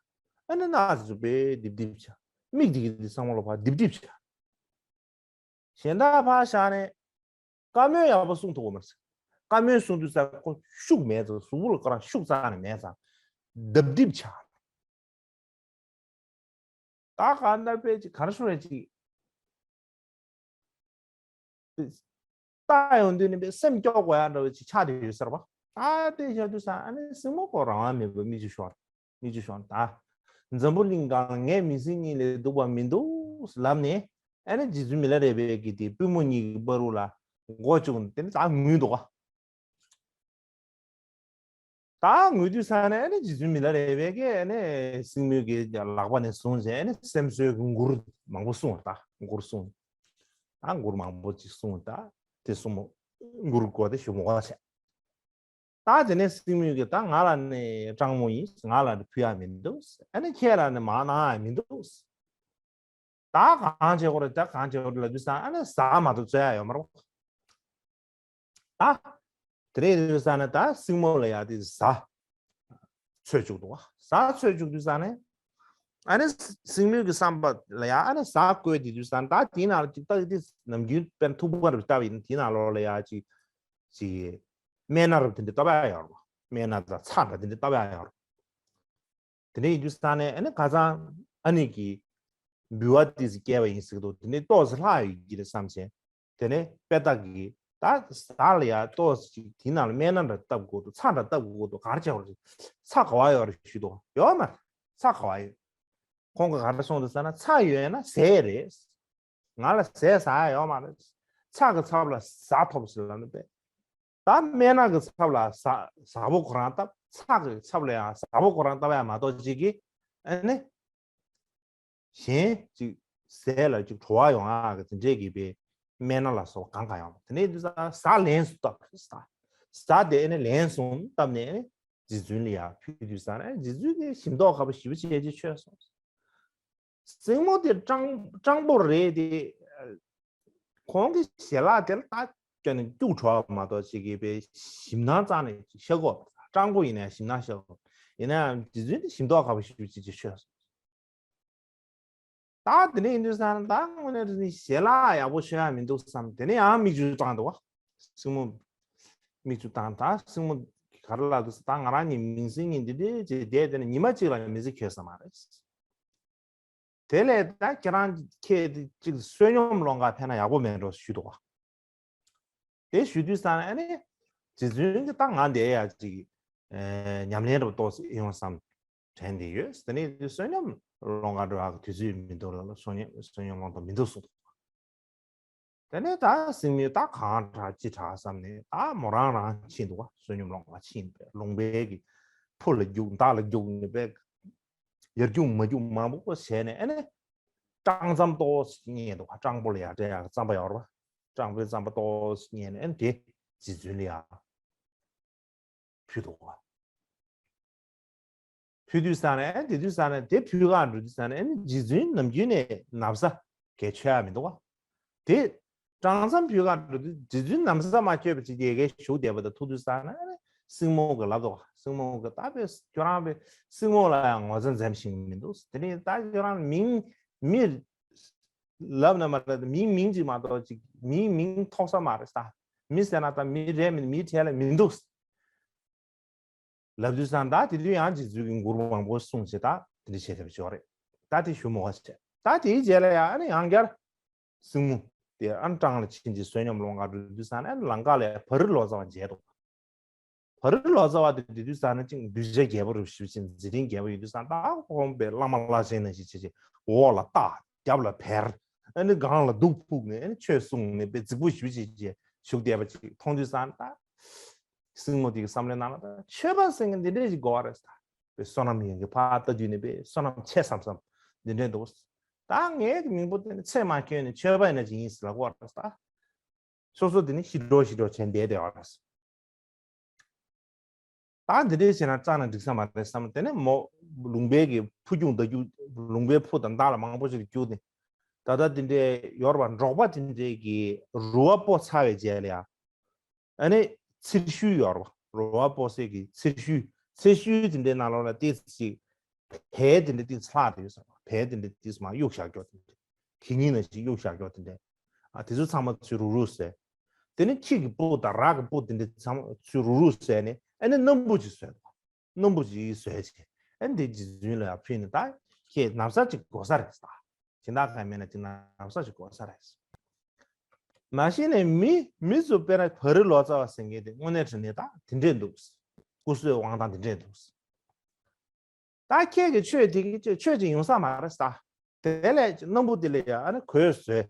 ཨ་ནི་སྣ་ཚོ་བས་རྡིབ་རྡིབ་ཆགས། མིག་དེ་གི་དེ་ཚང་མ་ལོག་ཕར་རྡིབ་རྡིབ་ཆགས། གཞན་དག་ཕར་བཞག་ནས་བཀའ་མོལ་ཡག་པོ་གསུང་ཐུབ་ཀྱི་མ་རེད། བཀའ་མོལ་གསུང་དུས་ཙང་ཁོ་ཤུགས་མེད་ཙང་། གཟུགས་པོ་ལ་ཁོ་རང་ཤུགས་རྩ་ནས་མེད་ཙང་རྡིབ་རྡིབ་ཆགས། ད་ག་ནར་པས་ཅིག་ག་རེ་ཞུ་རེད་ཅིག་ལྟ་ཡོང་དུས་ནི་པའི་སེམས་སྐྱོ་དགོས་ཡག་འདྲ་བོ་ཅིག་ཆགས་བསྡད་ཡོད་ས་རེད་པ། ད་དེ་བཞག་དུས་ཙང་ཨ་ནི་སྲིང་མོ་ཁོ་རང་དབང་མེད་པའི་མིག་ཆུ་ཤོར། མིག་ཆུ་ཤོར། ད་འཛམ་བུ་གླིང་སྒང་ལ་ངའི་མི་ཚེ་གཉིས་ལས་སྡུག་པ་མི་འདུག་ལབ་ནས། ཨ་ནི་རྗེ་བཙུན་མི་ལ་རས་པའི་གི་དེ་པུས་མོ་གཉིས་ཀྱི་བར་དུ་ལ་མགོ་བཅུག་ནས་དེ་ནི་ད་ངུས་འདུག་ག་ད་ངུས་དུས་ཙང་ནས་ཨ་ནི་རྗེ་བཙུན་མི་ལ་རས་པའི་གི་ཨ་ནི་སྲིང་མོའི་གི་ལག་པ་ནས་བཟུང་བྱས་ཨ་ནི་སེམས་གསོའི་གི་མགུར་མང་པོ་གསུངས། ད་མགུར་གསུངས། ད་མགུར་མང་པོ་ཅིག་གསུངས། ད་དེ་གསུངས་མོ། མགུར་གོ་དེ་ཞུ་མོ་བ་བྱས། ད་དེ་ནས་སྲིང་མོས་གི་ད་ང་ལ་ནི་སྤྲང་མོ་ཡིན། ང་ལ་ནི་ཕུལ་ཡག་མི་འདུག་ཨ་ནི་ཁྱེད་ལ་ནི་མར་གནང་ཡག་མི་འདུག་ད་གང་བྱེད་དགོས་རེད། ད་གང་བྱེད་དགོས་རེད་ལབ་དུས་ཙང་ཨ་ནི་ཟ་མ་གཏོགས་འཚོལ་ཡག་ཡོད་མ་རེད། ད་དེ་རེད་དུས་ཙང་ནས་ད་སྲིང་མོ་ལ་ཡ་དེ་ཟ་འཚོལ་བཅུག་འདུག་ག་ཟ་འཚོལ་བཅུག་དུས་ཙང་ནས་ཨ་ནི་སྲིང་མོའི་གི་བསམ་པ་ལ་ཡ་ཨ་ནི་ཟ་བཀོལ་དེ་དུས་ཙང་ད་དེའི་ནང་ལ་ཅིག་ད་དེ་ནམ་རྒྱུན་དཔེར་ན་ཐུག་པ་རུ་ལྟ་བ་ཡིན་ན་དེའི་ནང་ལོགས་ལ་ཡ་ཅིག་ཅིག་སྨན་སྣ་རུ་དེ་འདྲ་བཏབ་ཡག་ཡོད་རེད། སྨན་སྣ་དང་ཚྭ་འདྲ་དེ་འདྲ་བཏབ་ཡག་ཡོད་རེད། དེ་འདྲ་ཡིན་དུས་ཙང་ནས་ཨ་ནི་ཁ་སང་ཨ་ནི་གིས་འབུལ་བ་ཏོག་ཙམ་བསྐྱལ་བ་ཡིན་ཟེར་གི་འདུག་དེ་ནས་ཏོག་ཙམ་ལྷག་ཡོད་ཀྱི་རེད་བསམ་བྱས། དེ་ནས་པེ་ཏ་གིས་ད་ཟ་ལ་ཡ་ཏོག་ཙམ་ཅིག་དེའི་ནང་ལ་སྨན་སྣ་འདྲ་བཏབ་དགོས་འདུག་ཚྭ་འདྲ་བཏབ་དགོས་འདུག་ག་རེ་བྱེད་དགོས་རེད། ཚྭ་ག་པར་ཡོད་རེད་ཞུས་འདུག་ཡོད་མ་རེད། ཚྭ་ག་པར་ཡོད། ཁོང་གིས་ག་རེ་གསུངས་འདུག་ཟེར་ན། ཚྭ་ཡོད་ན་ཟས་རེད། ང་ལ་ཟས་ཟ་ཡག་ཡོད་མ་རེད། ཚྭ་གི་ཚབ་ལ་ཟ་ཐོབ་ཟེར་ལབ་ནས་པས། ད་སྨན་སྣ་གི་ཚབ་ལ་ཟ་ཟ་བོ་ཁོ་རང་བཏབ། ཚྭ་གི་ཚབ་ལ་ཡང་ཟ་བོ་ཁོ་རང་བཏབ་ཡག་མ་གཏོགས་ཅིག་གིས་ཨ་ནི་གཞན་ཅིག་ཟས་ལ་ཅིག་བྲོ་བ་ཡོང་ཡག་གི་དེ་འདྲས་ཀྱི་པའི་ སྨན་སྣ་ལ་སོགས་པ་གང་གང་ཡོང་། དེ་ནས་དུས་ཙང་གཟའ་ལན་གསུམ་བཏབ། གཟའ་གཟའ་དེ་ཨ་ནི་ལན་གསུམ་བཏབ་ནས་ཨ་ནི་རྗེ་བཙུན་ལ་ཡར་ཕུལ་དུས་ཙང་ཨ་ནི་རྗེ་བཙུན་གྱིས་ཞིམ་མདོག་ཁ་པོ་ཞེ་པོ་བྱས་རྗེས་མཆོད་སོང་། སྲིང་མོ་དེ་སྤྲང་སྤྲང་པོ་རེད་དེ། ཁོང་གི་ཞལ་ལག་དེ་ལ་ད་སྐྱོན་ནས་སྐྱུག་བྲོ་བ་མ་གཏོགས་ཅིག་གིས་པའི་ཞིམ་སྣང་རྩ་ནས་ཤར་གོ། སྤྲང་པོ་ཡིན་ན་ཞིམ་སྣང་ཤར་གོ། ཡིན་ན་ཡང་རྗེ་བཙུན་དེ་ཞིམ་མདོག་ཁ་པོ་ཞེ་པོ་བྱས་རྗེས་མཆོད་སོང་། ད་དེ་འདྲ་ཡིན་དུས་ཙང་ད་དངོས་གནས་རེད་ནི་ཞལ་ལག་ཡག་པོ་མཆོད་ཡ་མི་འདུག་བསམ། དེ་ནས་ཡང་མིག་ཆུ་བཏང་འདུག་བ། སྲིང་མོ་མིག་ཆུ་བཏང་། ད་སྲིང་མོ་ག་རེ་ལབ་འདུག་ཟེར། ད་ང་རང་གཉིས་མིང་སྲིང་གཉིས་འདི་འདྲའི་བྱས་བསྡད་དེ་ནི་ཉི་མ་གཅིག་ལ་མི་ཚེ་འཁྱོལ་ས་མ་རེད། དེ་ལས་ད་ཁྱེད་རང་ཁྱེད་ཅིག་བསོད་སྙོམས་སློང་ག་ཕེབས་ན་ཡག་པོ་མེད་འགྲོ་ཞུས་འདུག་བ། དེ་ཞུ་དུས་ཙང་ཨ་ནི་རྗེ་བཙུན་གྱིས་ད་ང་འདིར་ཡ་ཅིག་ཨེ་ཉམས་ལེན་རུ་ཏོག་ཙམ་ཡོང་བསམ་དྲན་བསྡད་ཡོད། དེ་ནས་བསོད་སྙོམས་སློང་ག་འགྲོ་ཡག་གི་དུས་ཚོད་མི་འདུག་ལ། བསོད་སྙོམས་བསོད་སྙོམས་སློང་ཐུབ་མི་འདུག་གསུངས་འདུག། དེ་ནས་ད་སྲིང་མོས་ད་གང་དྲག་ཅི་དྲག་བསམ་ནས་ད་མོ་རང་རང་ཕྱིན་འདུག་བ། བསོད་སྙོམས་སློང་ག་ཕྱིན་པས་ལུང་པའི་གི་ཕུ་ལ་རྒྱུག་མདའ་ལ་རྒྱུག་ནས་པས་ཡར་རྒྱུག་མར་རྒྱུག་མང་པོ་བྱས་ནས་ཨ་ནི་སྤྲང་རྩམ་ཏོག་ཙམ་རྙེད་འདུག་བ། སྤྲང་པོ་ལ་ཡར་སྤྲད་ཡག་རྩམ་པ་ཡོད་རེད་བ། སྤྲང་པོའི་རྩམ་པ་ཏོག་ཙམ་རྙེད་ནས་ཨ་ནི་དེ་རྗེ་བཙུན་ལ་ཡར་ཕུལ་འདུག་བ། ཕུལ་དུས་ཙང་ནས་དེ་དུས་ཙང་ནས་དེ་ཕུལ་ག་འགྲོ་དུས་ཙང་ནས་རྗེ་བཙུན་ནམ་རྒྱུན་ནས་ན་བཟའ་གས་མཆོད་ཡ་མི་འདུག་བ། དེ་སྤྲང་རྩམ་ཕུལ་ག་འགྲོ་དུས་རྗེ་བཙུན་ན་བཟའ་མ་མཆོད་པ་ཅིག་ཡ་གས་བཞུགས་བསྡད་པ་དང་ཐུག་དུས་ཙང་ནས་སྲིང་མོ་གིས་ལབ་འདུག་བ། སྲིང་མོ་གིས་ད་པས་ཁྱོད་རང་པས་སྲིང་མོ་ལ་ཡང་ངོ་ཚ་འཛེམ་ཤེས་མི་འདུག། དེ་ནས་ད་ཁྱོད་རང་མིང་མི་ལབ་ན་མ་ལབ་མིང་མིང་ཅིག་མ་གཏོགས་ཅིག་མིང་མིང་ཐོགས་ས་མ་རེད་ད། མི་ཟེར་ན་ད་མི་རེད་མིན་མི་གྲས་ལ་མི་འདུག་ལབ་དུས་ཙང་ད་དེ་དུས་ཡང་རྗེ་བཙུན་གྱིས་མགུར་མང་པོ་གསུངས་བྱས་ད་དེ་འདྲ་བྱས་ཐབས་ཅིག་ཡོད་རེད། ད་དེ་ཞུ་མོ་བ་བྱས། ད་དེའི་རྗེས་ལ་ཡང་ཨ་ནི་ཡང་བསྐྱར་སྲིང་མོ་དེ་ཨ་ནི་སྤྲང་ལ་ཕྱིན་ཅིག་བསོད་སྙོམས་སློང་ག་འགྲོ་དུས་ཙང་ཨ་ནི་ལམ་ཁ་ལ་བ་རི་ལོ་ཙཱ་བ་མཇལ་འདུག། བ་རི་ལོ་ཙཱ་བ་དེ་དེ་དུས་ཙང་ནི་ཅིག་གདུལ་བྱ་རྒྱལ་པོ་རུ་ཞུ་ཅིག་འཛིན་རིམ་རྒྱལ་པོ་ཡོད་དུས་ཙང་ད་ཁོང་པའི་བླ་མ་བླ་ཆེན་ནང་བཞིན་བྱས་བྱས་འོག་ལ་ལྟ་རྒྱབ་ལ་བལ་ཨ་ནི་སྒང་ལ་གདུགས་ཕུབ་ནས་ཨ་ནི་ཆོས་གསུངས་ནས་དཔེ་རྫིག་པོ་ཞུ་བྱས་བྱས་བཞུགས་བསྡད་པ་ཅིག་མཐོང་དུས་ཙང་ད། སྲིང་མོ་དེ་གི་བསམ་བློའི་ནང་ལ་ད་ཆོས་པ་ཟེར་མཁན་འདི་འདྲས་ཞིག་དགོས་པ་རེད་ད། པའི་བསོད་ནམས་ཡོན་གྱི་ཕར་ལྟ་དུས་ནས་པའི་བསོད་ནམས་ཆེ་བསམ་བསམ་འདི་འདྲས་འདུག། ད་ངའི་མིང་པོ་དེ་ནི་ཚེ་མ་སྐྱོན་ནས་ཆོས་པ་ཡིན་ན་ཅི་ཡིན་ཟེར་ལབ་དགོས་པ་རེད་ད། སོ་སོ་དེ་ནི་ཤི་འགྲོ་ཤི་འགྲོ་བྱས་བསྡད་བསྡད་པ་རེད། ད་འདི་འདྲས་བྱས་ན་རྩ་ནས་འགྲིག་ས་མ་རེད་བསམ། དེ་ནས་མོ་ལུང་པའི་གི་ཕུ་རྒྱུག་མདའ་རྒྱུག་ལུང་པའི་ཕུ་དང་མདའ་ལ་མང་པོ་ཞིག་རྒྱུག་ནས་ད་ལྟ་འདི་འདྲས་ཡོད་རེད་པ། འབྲོག་པ་འདི་འདྲས་གི་རུ་བ་སྤོ་ཚར་བའི་རྗེས་ལ་ཡ། ཨ་ནི་ཚེར་ཤུལ་ཡོད་རེད་པ། རུ་བ་སྤོ་སའི་གི་ཚེར་ཤུལ། ཚེར་ཤུལ་དེ་འདྲའི་ནང་ལོགས་ལ་ཏོག་ཙམ་ཅིག་བལ་དེ་འདྲ་ཏོག་ཙམ་ལྷག་བསྡད་ཡོད་ས་རེད་པ། བལ་དེ་འདྲ་ཏོག་ཙམ་མར་གཡུག་བཞག་རྒྱུ་དེ་འདྲ། གད་སྙིགས་ནང་བཞིན་གཡུག་བཞག་རྒྱུ་དེ་འདྲ། ཨ་དེ་ཚོ་ཚང་མ་ཚུར་རུག་རུག་བཟོས། དེ་ནས་ཁྱི་གི་སྤུ་དང་ར་གི་སྤུ་དེ་འདྲ་ཚང་མ་ཚུར་རུག་རུག་བཟོས་ནས་ཨ་ནི་སྣམ་བུ་ཅིག་བཟོས་འདུག། སྣམ་བུ་ཅིག་བཟོས་བྱས་ཨ་ནི་དེ་རྗེ་བཙུན་ལ་ཕུལ་ནས་ད་ཁྱེད་ན་བཟའ་ཅིག་དགོས་ས་རེད་ད། སྦྱིན་བདག་གང་མེད་ན་དེ་ན་བཟའ་ཞིག་དགོས་ས་རེད། མ་གཞི་ནས་མི་མི་ཚོ་དཔེར་ན་བ་རི་ལོ་ཙཱ་བ་ཟེར་མཁན་དེ་དངོས་གནས་དྲང་གནས་ད་དེ་འདྲས་འདུག། སྐུ་གསུང་དབང་ཐང་དེ་འདྲས་འདུག། ད་ཁྱེད་ཀྱི་ཆོས་དེ་གི་ཆོས་ཅིག་ཡོང་ས་མ་རེད་ད། དེ་ལས་སྣམ་བུ་དེ་ལས་ཡང་ཨ་ནི་གོས་བཟོས།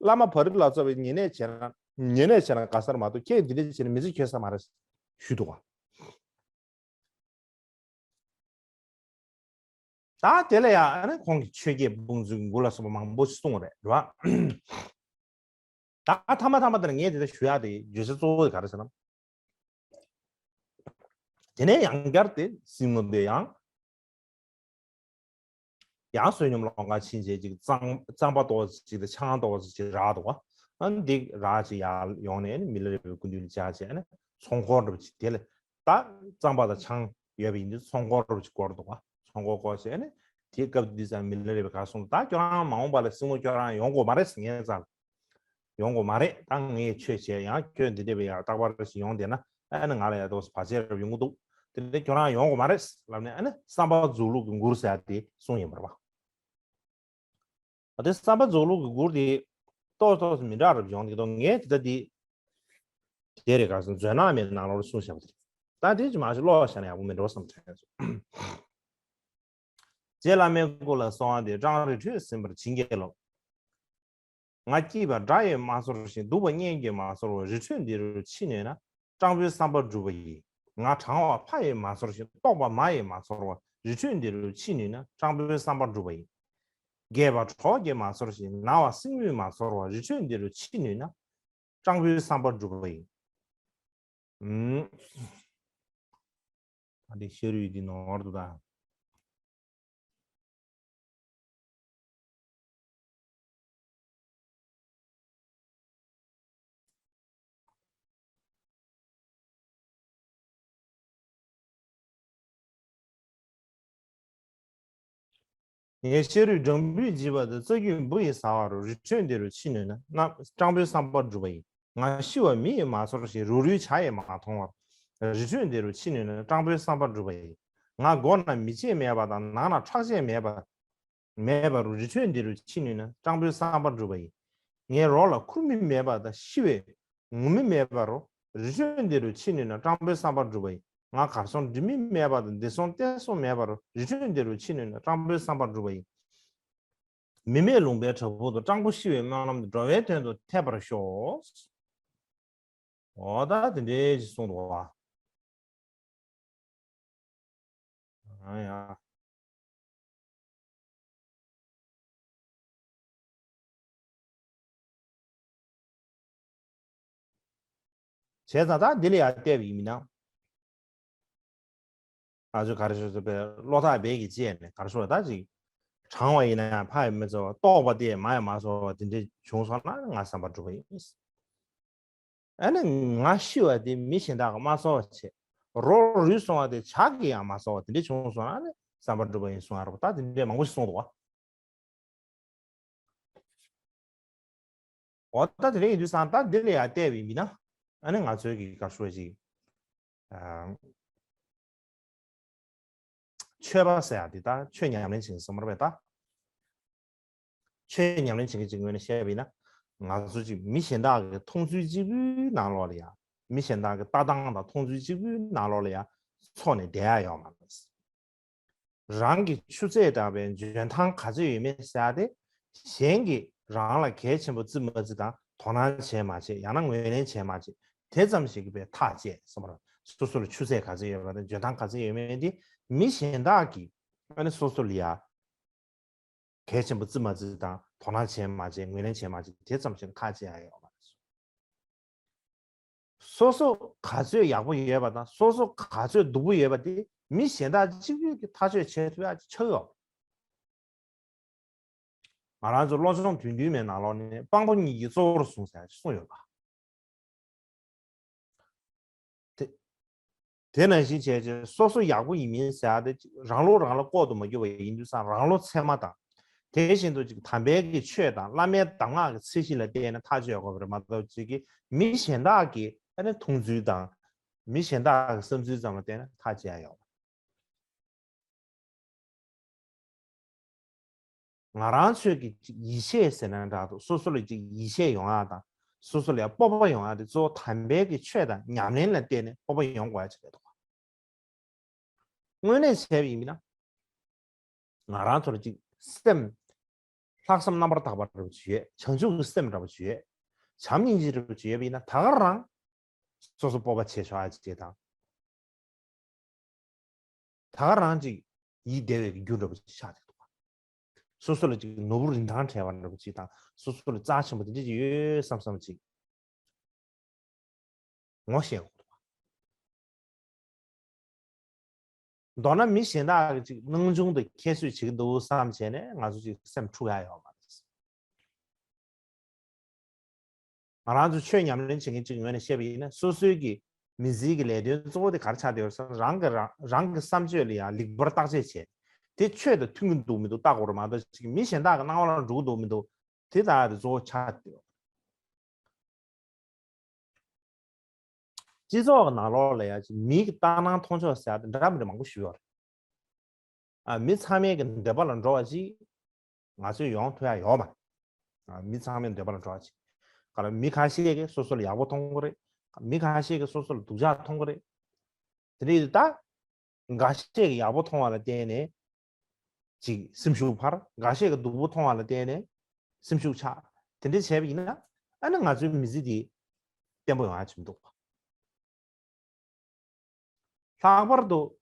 བླ་མ་བ་རི་ལོ་ཙཱ་བའི་ཉེ་གནས་བྱས་ན་ཉེ་གནས་བྱས་ན་དགའ་ས་རེད་མ་གཏོགས་ཁྱེད་འདི་འདྲས་བྱས་ན་མི་ཚེ་འཁྱོལ་ས་མ་རེད་ཞུས་འདུག་ག། ད་དེ་ལ་ཡང་ཨ་ནི་ཁོང་གིས་ཆོས་བརྒྱད་དཔུང་འཇུག་མགུར་ལ་སོགས་པ་མང་པོ་ཞིག་གསུངས་པ་རེད་རེད་བ། ད་ཐ་མ་ཐ་མ་དེ་ལ་ངས་དེ་ལྟར་ཞུ་ཡག་དེ་བརྗོད་བྱ་གཙོ་བོ་དེ་ག་རེ་ཟེར་ན། དེ་ནས་ཡང་བསྐྱར་དེ་སྲིང་མོ་དེ་ཡང་ཡང་བསོད་སྙོམས་སློང་ག་ཕྱིན་བྱས་ཅིག་རྩང་རྩང་པ་ཏོག་ཙམ་ཅིག་དང་ཆང་ཏོག་ཙམ་ཅིག་རག་འདུག་ག། ཨ་ནི་འདི་རག་ཅིག་ཡར་ཡོང་ནས་ཨ་ནི་མི་ལ་རས་པའི་སྐུ་མདུན་ལ་བཅར་བྱས་ཨ་ནི་ཚོང་འཁོར་འདྲ་པོ་ཅིག་དེ་ལ་ད་རྩང་པ་དང་ཆང་ཡོད་པ་ཡིན་དུས་ཚོང་འཁོར་འདྲ་པོ་ཅིག་བསྐོར་འདུག་ག། ཚོང་འཁོར་བསྐོར་བྱས་ཨ་ནི་དེའི་སྐབས་དུས་ཙམ་མི་ལ་རས་པས་ག་གསུངས། ད་ཁྱོད་རང་མ་འོངས་པ་ལ་སྲིང་མོ་ཁྱོད་རང་ཡོང་དགོས་མ་རེད་ཟེར། ངའི་རྩ་ལ་ཡོང་དགོས་མ་རེད། ད་ངས་ཆོས་བྱས་ཡང་ཁྱོད་འདི་འདྲ་བའི་ཡང་རྟག་པར་ཞིག་ཡོང་བསྡད་ན་ཨ་ནི་ང་ལ་ཡང་ཏོག་ཙམ་བར་ཆད་རབ་ཡོང་གི་འདུག། དེ་འདྲ་ཁྱོད་རང་ཡོང་དགོས་མ་རེད་ལབ་ནས་ཨ་ནི་བསམ་པ་རྫོགས་ལུགས་ཀྱི་མགུར་ཟེར་ཡ་དེ་གསུངས་ཡིན་པ་རེད་པ། ཨ་དེ་བསམ་པ་རྫོགས་ལུགས་ཀྱི་མགུར་དེ་ཏོག་ཙམ་ཏོག་ཙམ་མི་འདྲ་རབ་ཡོང་གི་འདུག། ངས་དེ་ལྟ་དེ་དེ་རེད་ག་ཟེར་མཛོད་ནག་མའི་ནང་ལོགས་ལ་གསུངས་བཞག་པ་དེ་རེད། ད་དེ་ཅིག་མ་ཞིག་ཀློག་བཞག་ན་ཡག་པོ་མི་འགྲོ་བསམ་དྲན་སོང་། རྗེ་བླ་མའི་སྐུ་ལ་གསོལ་བ་འདེབས། སྤྲང་རི་ཁྲོད་ཟིན་པར་བྱིན་གྱིས་རློབས། ང་སྐྱིད་པ་དགྲ་ཡིས་མ་ཚོར་ཞིང་། སྡུག་པ་གཉེན་གྱིས་མ་ཚོར་བར། རི་ཁྲོད་འདི་རུ་ཕྱིན་ནུས་ན། སྤྲང་པོའི་བསམ་པ་འགྲུབ་པ་ཡིན། ང་དྲང་བ་ཕ་ཡིས་མ་ཚོར་ཞིང་། རྟོགས་པ་མ་ཡིས་མ་ཚོར་བར། རི་ཁྲོད་འདི་རུ་ཕྱིན་ནུས་ན། སྤྲང་པོའི་བསམ་པ་འགྲུབ་པ་ཡིན། རྒས་པ་གྲོགས་ཀྱིས་མ་ཚོར་ཞིང་། ན་བ་སྲིན་མོས་མ་ཚོར་བར། རི་ཁྲོད་འདི་རུ་འཆི་ནུས་ན། སྤྲང་པོའི་བསམ་པ་འགྲུབ་པ་ཡིན། ཨུམ། ད་འདི་ཤ་རུས་འདི་ནོར་འདུག་ད། ངས་ཤ་རུས་སྦྲང་བུས་འཇིབ་པ་དང་། རྩྭ་རྒྱུས་འབུ་ཡིས་ཟ་བ་རུ། རི་ཁྲོད་འདི་རུ་འཆི་ནུས་ན། ན་སྤྲང་པོའི་བསམ་པ་འགྲུབ་པ་ཡིན། ང་ཤི་བ་མི་ཡིས་མ་ཚོར་ཞིང་། རུ་རུའི་བྱ་ཡིས་མ་མཐོང་བར། རི་ཁྲོད་འདི་རུ་འཆི་ནུས་ན། སྤྲང་པོའི་བསམ་པ་འགྲུབ་པ་ཡིན། ང་མགོ་ན་མེ་ལྕེ་མེད་པ་དང་། ནགས་ན་ཁྲག་ཆེན་མེད་པ། མེད་པ་རུ། རི་ཁྲོད་འདི་རུ་འཆི་ནུས་ན། སྤྲང་པོའི་བསམ་པ་འགྲུབ་པ་ཡིན། ངའི་རོ་ལ་ཁུར་མིག་མེད་པ་དང་། ཤི་བའི་ངུ་མི་མེད་པ་རུ། རི་ཁྲོད་འདི་རུ་འཆི་ནུས་ན། སྤྲང་པོའི་བསམ་པ་འགྲུབ་པ་ཡིན། ང་གར་སོང་འདྲི་མི་མེད་པ་དང་། འདི་སོང་བལྟས་སོང་མེད་པ་རུ། རི་ཁྲོད་འདི་རུ་འཆི་ནུས་ན། སྤྲང་པོའི་བསམ་པ་འགྲུབ་པ་ཡིན། མི་མེད་ལུང་པའི་བྲག་ཕུག་ཏུ། སྤྲང་པོ་ཤི་བའི་སྨོན་ལམ་འདི། འགྲོ་བའི་དོན་དུ་ཐེབས་པར་ཤོག། འོ་ད་དེ་འདྲའི་ཞིག་གསུངས་འདུག་བ། ཨ་ཡ། བྱས་ཙང་ད་འདི་ལ་ཡང་བལྟས་པ་ཡིན་མིན་ན། ང་ཚོས་ག་རེ་ཞུ་ཟེར་བའི་བློ་ཐག་རྦད་ཀྱིས་བཅད་ནས་ག་རེ་ཞུ་བ་ད་ཅིག་དྲང་བ་ཡིན་ན་ཡང་ཕ་ཡིས་མི་ཚོར་བ། རྟོགས་པ་དེས་མ་ཡིས་མ་ཚོར་བ་དེ་འདྲ་བྱུང་སོང་ན་ང་བསམ་པ་འགྲུབ་པ་ཡིན། ཨ་ནི་ང་ཤི་བ་དེ་མི་གཞན་དག་གིས་མ་ཚོར་བ་བྱས། རོ་རུལ་སོང་བ་དེ་བྱ་གིས་ཡང་མ་ཚོར་བ་དེ་འདྲ་བྱུང་སོང་ན་ཨ་ནི་བསམ་པ་འགྲུབ་པ་ཡིན་གསུང་ཡ་རེད་པ། ད་དེ་འདྲས་མང་པོ་ཞིག་གསུངས་འདུག་བ། འོ་ད་དེ་འདྲ་ཡིན་དུས་ཙང་ད་འདི་ལ་ཡང་བལྟས་པ་ཡིན་ན་ཨ་ནི་ང་ཚོའི་གི་ག་རེ་ཞུ་བ་ཞིག་ཨ། ཆོས་པ་ཟེར་ཡ་དེ་ད་ཆོས་ཉམས་ལེན་བྱེད་མཁན་ཟེར་མ་རེད་པས་ད། ཆོས་ཉམས་ལེན་བྱེད་མཁན་ཅིག་ངོས་ནས་བཤད་པ་ཡིན་ན། ང་ཚོ་ཅིག་མི་གཞན་དག་གི་མཐོང་ཚུལ་གཅིག་པུའི་ནང་ལོགས་ལ་ཡ། མི་གཞན་དག་གི་ལྟ་སྟངས་དང་མཐོང་ཚུལ་གཅིག་པུའི་ནང་ལོགས་ལ་ཡ། འཚོ་ནས་བསྡད་ཡ་ཡོད་མ་རེད། རང་གི་ཆུ་ཚད་འདྲ་བའི་འཇོན་ཐང་ག་ཚོད་ཡོད་མེད་ཟེར་ཡ་དེ། གཞན་གྱིས་རང་ལ་གལ་ཆེན་པོ་བརྩི་མ་བརྩི་དང་དོ་སྣང་བྱས་མ་བྱས། ཡང་ན་ངོས་ལེན་བྱས་མ་བྱས། དེ་ཙམ་ཞིག་གིས་ཐག་བཅད་ཟེར་མ་རེད། སོ་སོ་ལ་ཆུ་ཚད་ག་ཚོད་ཡོད་པ་དང་འཇོན་ཐང་ག་ཚོད་ཡོད་མེད་དེ་མི་གཞན་དག་གིས་ཨ་ནི་སོ་སོ་ལ་ཡ། གལ་ཆེན་པོ་བརྩི་མ་བརྩི་དང་དོ་སྣང་བྱས་མ་བྱས། ངོས་ལེན་བྱས་མ་བྱས། དེ་ཙམ་ཞིག་ཁག་ཆེ་ཡ་ཡོད་མ་རེད། སོ་སོ་ག་ཚོད་ཡག་པོ་ཡོད་པ་དང་སོ་སོ་ག་ཚོད་སྡུག་པོ་ཡོད་པ་དེ་མི་གཞན་དག་གཅིག་པུས་ཀྱིས་ཐག་གཅོད་བྱེད་ཐུབ་ཡ་ཅིག་ཆགས་ཡོད། ང་རང་ཚོ་བློ་སྦྱོང་བདུན་བདུན་མའི་ནང་ལོགས་ནས་དཔང་པོ་གཉིས་ཀྱིས་གཙོ་བོར་བཟུང་ཟེར་ཡ་ཅིག་གསུངས་ཡོད་པ། དེ་དེ་ནང་བཞིན་བྱས་རྗེས་སོ་སོ་ཡག་པོ་ཡིན་མིན་ཟེར་ཡ་དེ་རང་བློ་རང་ལ་ལྐོག་ཏུ་མ་གྱུར་པ་ཡིན་དུས་ཙང་རང་བློ་ཚད་མ་དང་། དེ་བཞིན་དུ་ཅིག་དམ་པའི་གི་ཆོས་དང་བླ་མའི་གདམས་ངག་གི་ཚད་གཞི་ལ་བརྟེན་ནས་ཐག་གཅོད་དགོས་པ་རེད་མ་གཏོགས་ཅིག་གི་མི་གཞན་དག་གི་ཨ་ནི་མཐོང་ཚུལ་དང་། མི་གཞན་དག་གི་བསམ་ཚུལ་ཙམ་ལ་བརྟེན་ནས་ཐག་བཅད་ཡ་ཡོད། ང་རང་ཚོས་ཀྱི་ཅིག་ཡིད་ཆེས་ཟེར་ན་འདྲ་འདུག་སོ་སོ་ལ་ཅིག་ཡིད་ཆེས་ཡོང་ཡ་དང་། སོ་སོ་ལ་ཡ་སྤོབས་པ་ཡོང་ཡ་དེ་གཙོ་བོ་དམ་པའི་གི་ཆོས་དང་ཉམས་ལེན་ལ་བརྟེན་ནས་སྤོབས་པ་ཡོང་དགོས་ཡ་ཅིག་རེད་འདུག་དངོས་གནས་བྱས་པ་ཡིན་ན། ང་རང་ཚོ་ལ་ཅིག་སེམས། ལྷག་བསམ་རྣམ་པར་དག་པ་འདྲ་པོ་ཅིག་ཡོད། བྱང་ཆུབ་ཀྱི་སེམས་འདྲ་པོ་ཅིག་ཡོད། བྱམས་སྙིང་རྗེ་འདྲ་པོ་ཅིག་ཡོད་པ་ཡིན་ན་ད་ག་རང་། སོ་སོ་སྤོབས་པ་བྱེད་ཆོག་ཡ་ཅིག་དང་། ད་ག་རང་ཅིག་ཡིད་བདེ་བའི་རྒྱུ་འདྲ་པོ་ཅིག་ཆགས་བསྡད་འདུག་ག་སོ་སོ་ལ་ཅིག་ནོར་བུ་རིན་ཐང་བྲལ་བ་འདྲ་པོ་ཅིག་དང་། སོ་སོ་ལ་རྩ་ཆེན་པོ་དེ་འདྲ་ཅིག་ཡོད་བསམ་བསམ་ཅིག་ངོ་ཤེས་དགོས་འདུག་ག་མདོར་ན་མི་གཞན་དག་གིས་ཅིག་སྣང་ཆུང་དང་ཁྱད་གསོད་བྱེད་ཀྱི་འདུག་བསམ་བྱས་ནས་ང་ཚོ་ཅིག་སེམས་འཁྲུག་ཡ་ཡོད་མ་རེད། ང་རང་ཚོ་ཆོས་ཉམས་ལེན་བྱེད་མཁན་གཅིག་ངོས་ནས་བཤད་པ་ཡིན་ན། སོ་སོའི་གི་མི་ཚེའི་གི་ལས་དོན་གཙོ་བོ་དེ་ག་རེ་ཆགས་བསྡད་ཡོད་ཟེར་ན། རང་གི་རང་རང་གི་བསམ་སྤྱོད་ལ་ཡང་ལེགས་པར་བརྟག་དཔྱད་བྱས། དེ་ཆོས་དང་མཐུན་གྱི་འདུག་མི་འདུག་བལྟ་དགོས་རེད་མ་གཏོགས་ཅིག་མི་གཞན་དག་གི་སྣང་བ་ལ་འགྲོ་གི་འདུག་མི་འདུག་དེ་དག་དེ་གཙོ་བོ་ཆགས་བསྡད་ཡོད། སྤྱི་ཚོགས་ཀྱི་ནང་ལོགས་ལ་ཡང་ཅིག་མི་གི་ལྟར་སྣང་མཐོང་ཕྱོགས་ཟེར་ཡ་དེ་འདྲ་མི་འདྲ་མང་པོ་ཞིག་ཡོད་རེད། ཨ། མི་ཚང་མའི་གི་འདོད་པ་ལ་འགྲོ་བ་ཅིག་ང་ཚོས་ཡོང་ཐུབ་ཡ་ཡོད་མ་རེད། ཨ། མི་ཚང་མའི་འདོད་པ་ལ་འགྲོ་བ་ཅིག་ག་ལ་མི་ཁ་ཤས་ཀྱིས་སོ་སོ་ལ་ཡག་པོ་མཐོང་གི་རེད། མི་ཁ་ཤས་ཀྱིས་སོ་སོ་ལ་སྡུག་ཅག་མཐོང་གི་རེད། དེ་འདྲ་ཡིན་དུས་ད། འགའ་ཤས་ཀྱིས་ཡག་པོ་མཐོང་བ་ལ་བརྟེན་ནས་ཅིག་སེམས་ཤུགས་འཕར། འགའ་ཤས་ཀྱིས་སྡུག་པོ་མཐོང་བ་ལ་བརྟེན་ནས་སེམས་ཤུགས་ཆག་དེ་འདྲ་བྱས་པ་ཡིན་ན་ཨ་ནི་ང་ཚོའི་མི་ཚེ་འདི་བརྟན་པོ་ཡོང་ཡ་ཅིག་མི་འདུག་ལྷག་པར་དུ་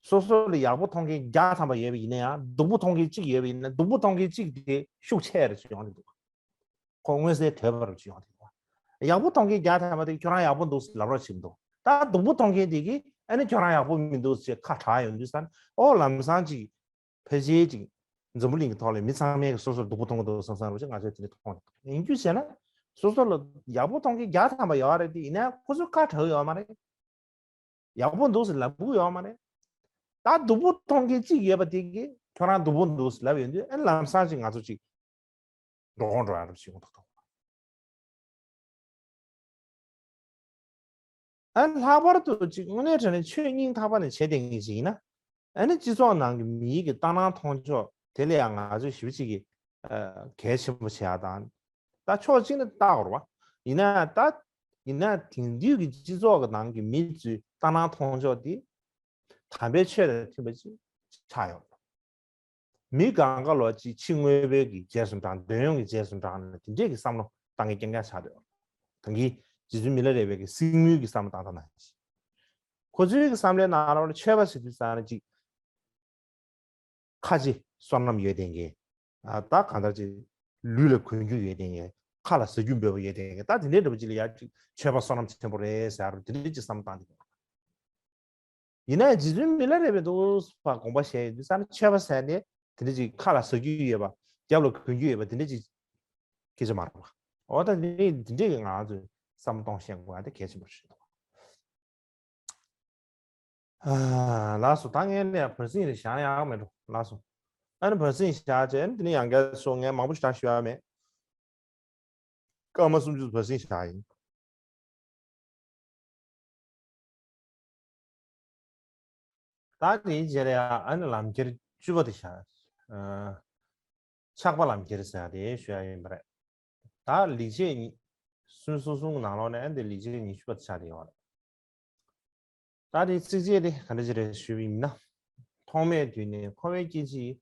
སོ་སོ་ལ་ཡག་པོ་མཐོང་མཁན་བརྒྱ་ཐམ་པ་ཡོད་པ་ཡིན་ན་ཡང་སྡུག་པོ་མཐོང་མཁན་གཅིག་ཡོད་པ་ཡིན་ན་སྡུག་པོ་མཐོང་མཁན་གཅིག་དེ་ཤུགས་ཆེ་རུ་ཡོང་གི་འདུག་ཁོ་མངོན་གསལ་དོད་པ་རུ་ཡོང་གི་འདུག་ཡག་པོ་མཐོང་མཁན་བརྒྱ་ཐམ་པ་དེ་ཁྱོད་རང་ཡག་པོ་འདུག་ལབ་རོགས་བྱེད་མི་འདུག་ད་སྡུག་པོ་མཐོང་མཁན་དེ་གིས་ཨ་ནི་ཁྱོད་རང་ཡག་པོ་མི་འདུག་ཅེས་ཁ་གྲག་ཡོང་དུས་ཙང་ཨོ་ལམ་སང་ཅིག་ཕལ་ཆེར་ཅིག་འཛམ་བུ་གླིང་གི་ཐོག་ལ་མི་ཚང་མས་ཀྱི་སོ་སོར་སྡུག་པོ་མཐོང་གི་འདུག་བསམ་བསམ་རོགས་ཅིག་ང་ཚོས་དེ་འདྲ་མཐོང་ཡིན་རྒྱུ་བྱས་ན་སོ་སོ་ལ་ཡག་པོ་མཐོང་མཁན་བརྒྱ་ཐམ་པ་ཡོད་རེད་དེ་ཡིན་ན་ཁོ་ཚོས་ཁ་གྲག་ཡོད་མ་རེད། ཡག་པོ་འདུག་ཟེར་ལབ་ཀྱི་ཡོད་མ་རེད། ད་སྡུག་པོ་མཐོང་མཁན་གཅིག་ཡོད་པ་དེ་གིས་ཁྱོད་རང་སྡུག་པོ་འདུག་ཟེར་ལབ་ཡོང་དུས་ཨ་ལམ་སང་ཅིག་ང་ཚོ་ཅིག་འགྲོ་འགྲོ་ཡ་རབས་ཤིག་ཡོང་ཐུབ་ཐུབ། ཨ་ལྷག་པར་དུ་ཅིག་དངོས་གནས་དྲང་གནས་ཆོས་སྙིང་ཐག་པ་ནས་བྱེད་བསྡད་མཁན་ཅིག་ཡིན་ན་ཨ་ནི་སྤྱི་ཚོགས་ནང་གི་མིའི་གི་ལྟ་སྣང་མཐོང་ཕྱོགས་དེ་ལ་ཡང་ང་ཚོས་ཞེ་པོ་ཅིག་གི་གལ་ཆེན་པོ་བྱེད་ཡ་དང་། ད་ཕྱོགས་གཅིག་ནས་བལྟ་དགོས་རེད་བ། ཡིན་ན་ད་ཡིན་ན་དེང་དུས་ཀྱི་སྤྱི་ཚོགས་ཀྱི་ནང་གི་མི་ཚོའི་ལྟ་སྣང་མཐོང་ཕྱོགས་དེ་དམ་པའི་ཆོས་དང་མཐུན་པ་ཅིག་ཆགས་ཡོད། མི་གང་ག་ལོ་ཅིག་ཕྱི་དངོས་པོའི་གི་རྗེས་སུ་འབྲང་འདོད་ཡོན་གྱི་རྗེས་སུ་འབྲང་ནས་དེ་འདྲས་ཀྱི་བསམ་བློ་བཏང་མཁན་རྐྱང་རྐྱང་ཆགས་འདུག་ད་གིན་རྗེ་བཙུན་མི་ལ་རས་པའི་གི་གསེར་དངུལ་གྱི་བསམ་བློ་བཏང་སྟངས་ནང་བཞིན། ཁོ་ཚོའི་གི་བསམ་བློའི་ནང་ལོགས་ལ་ཆོས་པ་ཟེར་དུས་ཙང་ཅིག་ཁ་ཆེ་བསོད་ནམས་ཡོད་བསྡད་མཁན། ཨ་ད་གང་ལྟར་ཅིག་ལུས་ལ་གོན་རྒྱུ་ཡོད་བསྡད་མཁན། ཁ་ལ་ཟ་རྒྱུ་འབེལ་པོ་ཡོད་བསྡད་མཁན། ད་དེ་འདྲའི་འདྲ་པོ་ཅིག་ལ་ཡ་ཅིག་ཆོས་པ་བསོད་ནམས་ཆེན་པོ་རེད་ཟེར་རུ་དེ་འདྲའི་ཅིག་བསམ་བློ་བཏང་བསྡད་མཁན། ཡིན་ན་རྗེ་བཙུན་མི་ལ་རས་པས་འདུག་པ་དགོངས་པ་བཞེས་ཡོད་དུས་ཙང་ཆོས་པ་ཟེར་ནས་དེ་འདྲ་ཅིག་ཁ་ལ་ཟ་རྒྱུ་ཡོད་པ། རྒྱབ་ལ་གོན་རྒྱུ་ཡོད་པ་དེ་འདྲ་ཅིག་སྐད་ཆ་མ་རེད་པ། འོ་ད་དེ་འདྲའི་དེ་འདྲའི་གི་ང་ཚོས་བསམ་བློ་གཏོང་ཤེས་དགོས་པ་དེ་གལ་ཆེན་པོ་རེད་འདུག་ཨ། ལགས་སོ། ད་ངས་ནས་བར་སྲིང་རེ་བཞག་ཡག་མེད་འགྲོ། ལགས་སོ། ཨ་ནི་བར་སྲིང་བཞག་བྱས་ཨ་ནི་དེ་ནས་ཡང་བསྐྱར་སོང་ངས་མང་པོ་ཞིག་ཞུ་ཡག་མེད། སྐར་མ་སུམ་ཅུ་བར་སྲིང་བཞག་ཡིན། ད་དེའི་རྗེས་ལ་ཡང་ཨ་ནི་ལམ་ཁྱེར་བཅུ་པ་དེ་བཞག་ཨ། ཆགས་པ་ལམ་ཁྱེར་ཟེར་ཡག་དེ་ཞུ་ཡག་ཡིན་པ་རེད། ད་ལེགས་བཤད་ཉི་ཤུ་རྩ་གསུམ་གྱི་ནང་ལོགས་ནས་ཨ་ནི་དེ་ལེགས་བཤད་ཉི་ཤུ་པ་དེ་ཆགས་བསྡད་ཡོད་རེད། ད་དེའི་ཚིགས་བཅད་དེ་ག་འདྲ་ཅིག་རེད་ཞུས་པ་ཡིན་ན། ཐོག་མེད་དུས་ནས་འཁོར་བའི་སྐྱེ་འཆིའི།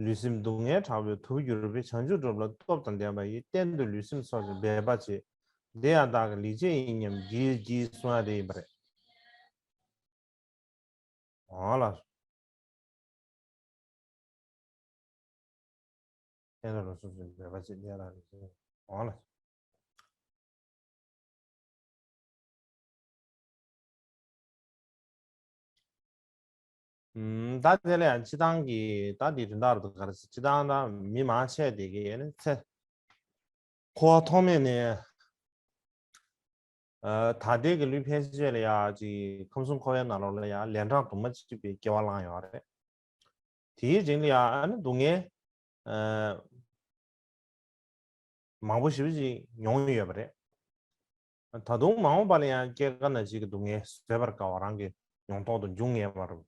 ལུས་སེམས་སྡུག་བསྔལ་དྲག་པོས་དུབ་གྱུར་པའི། བྱང་ཆུབ་སྒྲུབ་ལ་སྟོབས་དང་ལྡན་པ་ཡིས། གཏན་དུ་ལུས་སེམས་སྲོག་ཆགས་སྦས་པ་བྱེད། དེ་ཡང་བདག་གི་ལེགས་བྱས་ཡིན་སྙམ་བགྱིས་བགྱིས་གསུང་ཡག་དེ་ཡིན་པ་རེད། འོ་ལགས། ཁྱེད་རང་ལ་སོ་སོའི་འབད་པ་ཅིག་ལས་ལ་རེ་ཞིག་འོང་ལ། ད་དེ་ལ་ཡང་སྤྱི་བཏང་གི་ད་འདི་དོན་དག་རུ་ག་རེ་ཟེར། སྤྱི་བཏང་ད་མི་མང་ཆེ་དེ་གི་ནི་ཚེ་འཁོར་བ་ཐོག་མེད་ནས། ཨ། ད་ལྟའི་གི་ལུས་ཕལ་ཆེར་ལ་ཡ་ཅིག་ཁམས་གསུམ་འཁོར་བའི་ནང་ལོགས་ལ་ཡ་ལན་གྲངས་དུ་མ་གཅིག་པའི་སྐྱེ་བ་བླངས་ཡོད་རེད། དེའི་རྗེས་ལ་ཡ་ཨ་ནི་སྡུག་བསྔལ་ཨ་མང་པོ་ཞེ་པོ་ཅིག་མྱོང་ཡོད་པ་རེད། ད་དུང་མ་འོངས་པ་ལ་ཡང་སྐྱེ་རྒ་ན་འཆི་གི་སྡུག་བསྔལ་བཟོད་པར་དཀའ་བ་རང་གི་མྱོང་སྟོབས་དང་འབྱུང་ངེས་པ་རེད།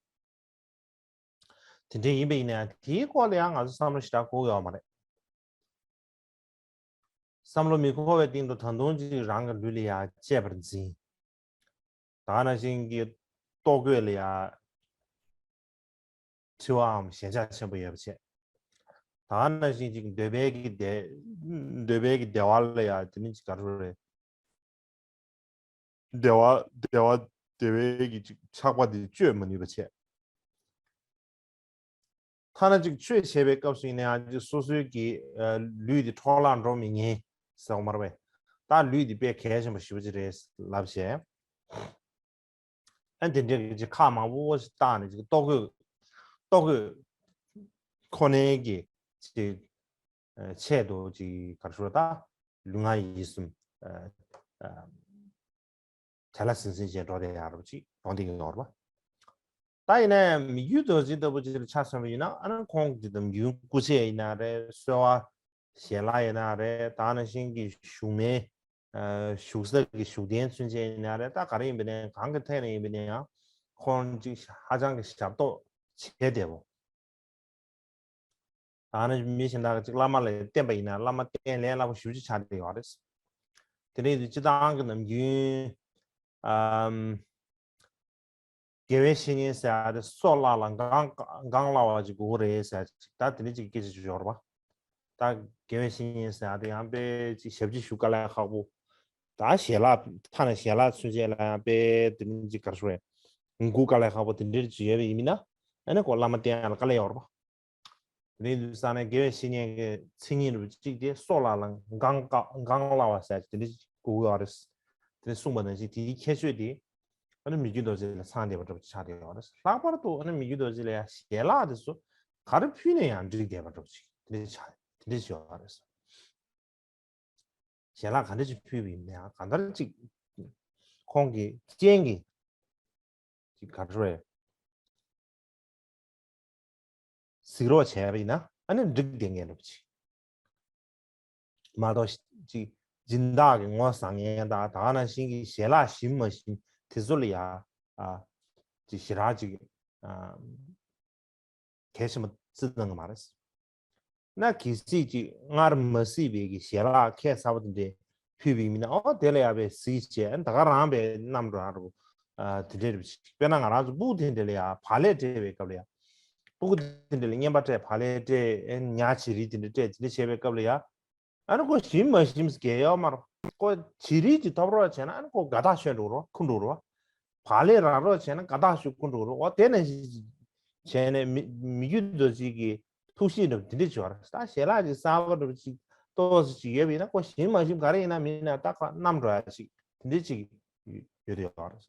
དེ་འདྲ་ཡིན་པ་ཡིན་ན་ཡང་དེའི་སྐོར་ལ་ཡང་ང་ཚོ་བསམ་བློ་ཞེ་དྲག་འཁོར་གྱི་ཡོད་མ་རེད། བསམ་བློ་མི་འཁོར་བའི་སྟེང་དུ་ད་དུང་ཅིག་རང་གི་ལུས་ལ་ཡ་གཅེས་པར་འཛིན། ད་ནང་བཞིན་གྱི་ལྟོ་གོས་ལ་ཡ་འཁྲི་བའམ་ཞེན་ཆགས་ཆེན་པོ་ཡོད་པ་བྱས། ད་ནང་བཞིན་ཅིག་འདོད་པའི་གི་བདེ། འདོད་པའི་གི་བདེ་བ་ལ་ཡ་དེ་ནི་ཅིག་ག་རེ་རེད། བདེ་བ་བདེ་བ་བདེ་བའི་གི་ཅིག་ཆགས་པ་དེ་གཅོད་མ་ནུས་པ་བྱས། ཐ་ན་ཅིག་ཆོས་བྱེད་པའི་སྐབས་སུ་ཡིན་ན་ཡང་ཅིག་སོ་སོའི་གི་ལུས་དེ་འཕྲོ་བརླག་འགྲོ་མི་ཉན་ཟེར་བ་མ་རེད་པས། ད་ལུས་དེ་དཔེ་གལ་ཆེན་པོ་ཞེ་པོ་ཅིག་རེད་ལབ་བྱས། ཨ་དེ་འདྲའི་གི་ཅིག་ཁག་མང་པོ་ཞིག་བཏགས་ནས་ཅིག་ལྟོ་གོས་ལྟོ་གོས་ཁོ་ནའི་གི་ཅིག་ཆེད་དུ་ཅིག་ག་རེ་ཞུ་ད་ལུས་ངག་ཡིད་གསུམ་བྲེལ་བ་ཟིང་ཟིང་བྱས་འགྲོ་བསྡད་ཡག་རོ་ཅིག་ཡོང་བསྡད་ཀྱི་ཡོད་རེད་པ། ད་ཡིན་ནའི་མི་རྒྱུད་རྡོ་རྗེ་ལྟ་བུ་ཅིག་ལ་ཆ་མཚོན་པ་ཡིན་ན་ཨ་ནི་ཁོང་གི་ནམ་རྒྱུན་སྐུ་ཆས་ཡིན་ན་རེད། གསོལ་བ་ཞལ་ལག་ཡིན་ན་རེད། ད་ནང་བཞིན་གྱི་བཞུགས་མལ་བཞུགས་ས་གི་བཞུགས་གདན་ཚུན་ཆད་ཡིན་ན་རེད། ད་ག་རེ་ཡིན་པ་ཡིན་ནའི་གང་གི་ཐད་ནས་ཡིན་པ་ཡིན་ནའི་ཡང་ཁོང་ཅིག་ཧ་ཅང་གི་ཞབས་ཏོག་བྱས་བསྡད་པ། ད་ནི་མི་གཞན་དག་གིས་ཅིག་བླ་མ་ལ་བསྟེན་པ་ཡིན་ན་བླ་མ་བསྟེན་ལས་སླ་པོ་ཞེ་པོ་ཅིག་ཆགས་བསྡད་ཡོད་རེད། དེ་ནས་སྤྱི་བཏང་གི་ནམ་རྒྱུན་ཨམ་དགེ་བའི་བཤེས་གཉེན་ཟེར་ཡག་དེ་སྲོག་བླ་ལ་འགན་འགན་བླ་བ་ཅིག་དགོས་ཀྱི་རེད་ཟེར་ཅིག་ད་དེ་འདྲ་ཅིག་སྐད་ཆ་ཅིག་ཡོད་རེད་པ། ད་དགེ་བའི་བཤེས་གཉེན་ཟེར་ཡག་དེ་ཡང་དཔེ་ཅིག་ཞབས་ཕྱི་ཞུ་དཀའ་ལས་ཁག་པོ། ད་ཞལ་ལག་ཐ་ན་ཞལ་ལག་ཚུན་ཆད་ལ་ཡང་དཔེ་དེ་འདྲ་ཅིག་ག་རེ་ཞུ་རེད། སྒུག་དཀའ་ལས་ཁག་པོ་དེ་འདྲ་ཅིག་ཡོད་པ་ཡིན་ན། ཨ་ནི་ཁོ་བླ་མ་བསྟེན་ཡ་ལ་དཀའ་ལས་ཡོད་རེད་པ། དེ་འདྲ་ཡིན་དུས་ཙང་ནས་དགེ་བའི་བཤེས་གཉེན་གྱི་མཚན་ཉིད་རུ་གཅིག་དེ་སྲོག་ལ་ལ་འགང་བཀག་འགང་བསླ་བ་ཟེར་དེ་འདྲ་ཞིག་དགོས་ཀྱི་ཡོད་རེད། དེ་འདྲ་གསུངས་པ་ནང་བཞིན་དེའི་ཁྱད་ཆོས་དེ་ཨ་ནི་མི་བསྐྱོད་རྡོ་རྗེ་ལ་ཚང་བསྡད་པ་འདྲ་པོ་ཆགས་བསྡད་ཡོད་རེད། ལྷག་པར་དུ་ཨ་ནི་མི་བསྐྱོད་རྡོ་རྗེ་ལ་ཡང་ཞལ་ལག་དེ་ཚོ་ག་རེ་ཕུལ་ནས་ཡང་འགྲིག་བསྡད་པ་འདྲ་པོ་ཞིག་དེ་འདྲ་ཆགས་དེ་འདྲ་ཞིག་ཡོད་རེད། ཞལ་ལག་ག་འདྲ་ཅིག་ཕུལ་བ་ཡིན་ནའང་གང་ལྟར་ཅིག་ཁོང་གི་སྤྱན་གྱིས་ཅིག་ག་རེ་རེད། གཟིགས་རོགས་བྱས་པ་ཡིན་ན་ཨ་ནི་འགྲིག་བསྡད་མཁན་འདྲ་པོ་ཅིག་མ་གཏོགས་ཅིག་སྦྱིན་བདག་གི་ངོ་བཟང་མཁན་དང་ད་ག་ནང་བཞིན་གྱི་ཞལ་ལག་ཞིམ་མ་ཞིམ་དེ་ཚོ་ལ་ཡ་ཨ་ཅིག་ཞེ་དྲག་ཅིག་ཨ། གལ་ཆེན་པོ་བརྩི་གནང་གི་མ་རེད། ན་གལ་སྲིད་ཅིག་སྔར་མ་གཟིགས་པའི་གི་ཞལ་ལག་ཁྱད་མཚར་པོ་དེ་འདྲས་ཕུལ་བ་ཡིན་ན་ཨོ་དེ་ལ་ཡ་བས་གཟིགས་བྱས་ད་ག་རང་བས་བསྣམས་འགྲོ་ཡ་རུ་དེ་འདྲས་རེད། དཔེར་ན་ང་རང་ཚོ་སྤུ་གུ་དེ་འདྲས་ལ་ཡ་བག་ལེབ་སྤྲད་པའི་སྐབས་ལ་ཡ་སྤུ་གུ་དེ་འདྲས་ལ་བརྔན་པ་སྤྲད་བག་ལེབ་སྤྲད་ཉ་བྱི་རིལ་དེ་འདྲས་སྤྲད་དེ་འདྲས་བྱས་པའི་སྐབས་ལ་ཡ། ཨ་ནི་ཁོ་ཞིམ་མ་ཞིམ་ཟེར་གྱི་ཡོད་མ་རེད། ཁོ་བྱི་རིལ་ཅིག་ཐོབ་རོགས་བྱས་ན་ཨ་ནི་ཁོ་དགའ་ཐག་ཆོད་འགྲོ་རོགས་ཁུར་འགྲོ་རོགས། བག་ལེབ་རག་རོགས་བྱས་ན་དགའ་ཐག་ཆོད་ཁུར་འགྲོ་རོགས། འོ་དེ་ནང་བཞིན་བྱས་ནས་མི་མི་བསྐྱོད་རྡོ་རྗེ་གི་ཐུགས་གཤིས་འདྲ་པོ་དེ་འདྲ་བྱུང་བ་རེད། ད་ཞལ་ལག་ཅིག་གསར་པ་འདྲ་པོ་ཅིག་ཏོག་ཙམ་ཅིག་ཡོད་པ་ཡིན་ན་ཁོ་ཞིམ་མ་ཞིམ་ག་རེ་ཡིན་ན་མིན་ན་ད་ཁ་བསྣམས་འགྲོ་ཡ་ཅིག་དེ་འདྲ་ཅིག་ཡོད་དེ་ཡོད་རེད།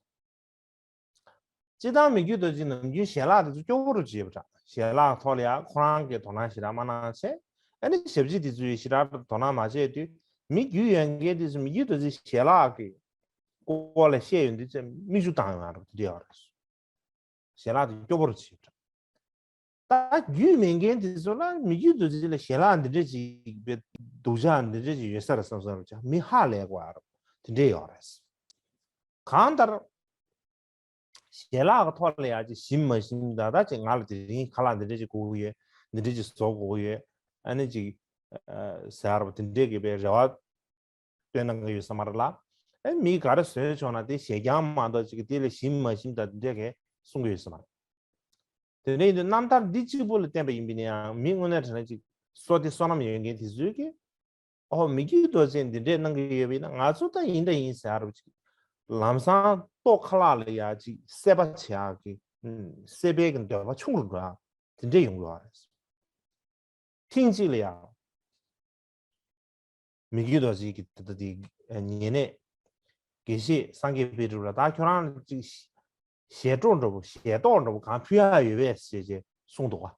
སྤྱིར་བཏང་མི་བསྐྱོད་རྡོ་རྗེ་ནམ་རྒྱུན་ཞལ་ལག་དེ་ཚོ་སྐྱོ་བོ་རུ་བྱེད་པ་འདྲ། ཞལ་ལག་ཐོག་ལ་ཡང་ཁོ་རང་གིས་དོ་སྣང་ཞེ་དྲག་མ་གནང་བྱས། ཨ་ནི་ཞབས་ཕྱི་དེ་ཚོས་ཞེ་དྲག་དོ་སྣང་མ་བྱས་དུས་མི་རྒྱུས་ཡོད་མཁན་དེ་ཚོ་མི་བསྐྱོད་རྡོ་རྗེ་ཞལ་ལག་གི་སྐོར་ལ་བཤད་ཡོང་དུས་ཚེ་མིག་ཆུ་བཏང་ཡོང་ཡ་རུ་དེ་འདྲ་ཡོད་རེད། ཞལ་ལག་དེ་སྐྱོ་བོ་རུ་བྱེད་པ་འདྲ། ད་རྒྱུས་མེད་མཁན་དེ་ཚོ་ལ་མི་བསྐྱོད་རྡོ་རྗེ་ལ་ཞལ་ལག་འདི་འདྲ་ཅིག་སྡུག་ཅག་འདི་འདྲ་ཅིག་ཡོད་ས་རེད་བསམ་བསམ་རུ་ཅག་མི་ཧ་ལས་དགོས་ཨ་རུ་དེ་འདྲ་ཡོད་རེད། གང་ལྟར། ཞལ་ལག་གི་ཐོག་ལ་ཡ་ཅིག་ཞིམ་མ་ཞིམ་ད་ལྟ་ཅིག་ང་ལ་དེ་རིང་ཁ་ལག་འདི་འདྲ་ཅིག་དགོས་ཀྱི་ཡོད། འདི་འདྲ་ཅིག་བཟོ་དགོས་ཀྱི་ཡོད། ཨ་ནི་ཅིག་ཟེར་བ་དེ་འདྲས་ཀྱི་པའི་རེ་བ་བཏོན་གནང་གི་ཡོད་ས་མ་རེད་ལ། ཨེ་མི་ག་རེ་བཟོས་བྱུང་ན་དེ་ཞལ་རྐྱང་མ་གཏོགས་ཅིག་དེ་ལས་ཞིམ་མ་ཞིམ་ད་དེ་འདྲས་ཀྱི་གསུང་གི་ཡོད་ས་མ་རེད། དེ་འདྲ་ཡིན་དུས་རྣམ་ཐར་འདི་གཅིག་པུ་ལ་བརྟེན་པ་ཡིན་པ་ཡིན་ན་ཡང་མི་དངོས་གནས་དྲང་གནས་ཅིག་བསོད་བདེ་བསོད་ནམས་ཡོད་མཁན་དེ་ཚོས་ཀྱི་ཨོ་མི་བསྐྱོད་རྡོ་རྗེས་འདི་འདྲས་གནང་གི་ཡོད་པ་ཡིན་ན་ང་ཚོ་ད་ཡིན་ད་ཡིན་ཟེར་རུ་ཅིག་ལམ་སང་ལྟོ་ཁ་ལག་ལ་ཡ་ཅིག་སེམས་པ་བྱེད་ཡག་གི་སེམས་པའི་གི་འདོད་པ་ཆུང་རུ་འགྲོ་ཡག་དེ་འདྲས་ཡོང་གི་ཡོད་རེད། ཐེངས་གཅིག་ལ་ཡང་མི་བསྐྱོད་རྡོ་རྗེ་གི་ད་ལྟ་དེ་ཉེ་གནས་དགེ་བཤེས་སངས་རྒྱས་དཔལ་སྒྲུབ་ལ་ད་ཁྱོད་རང་ཅིག་ཞལ་ཏོག་འདྲ་པོ་ཞལ་ཏོག་འདྲ་པོ་གང་ཕུལ་ཡག་ཡོད་པས་ཞེས་ཅེས་གསུངས་འདུག་བ།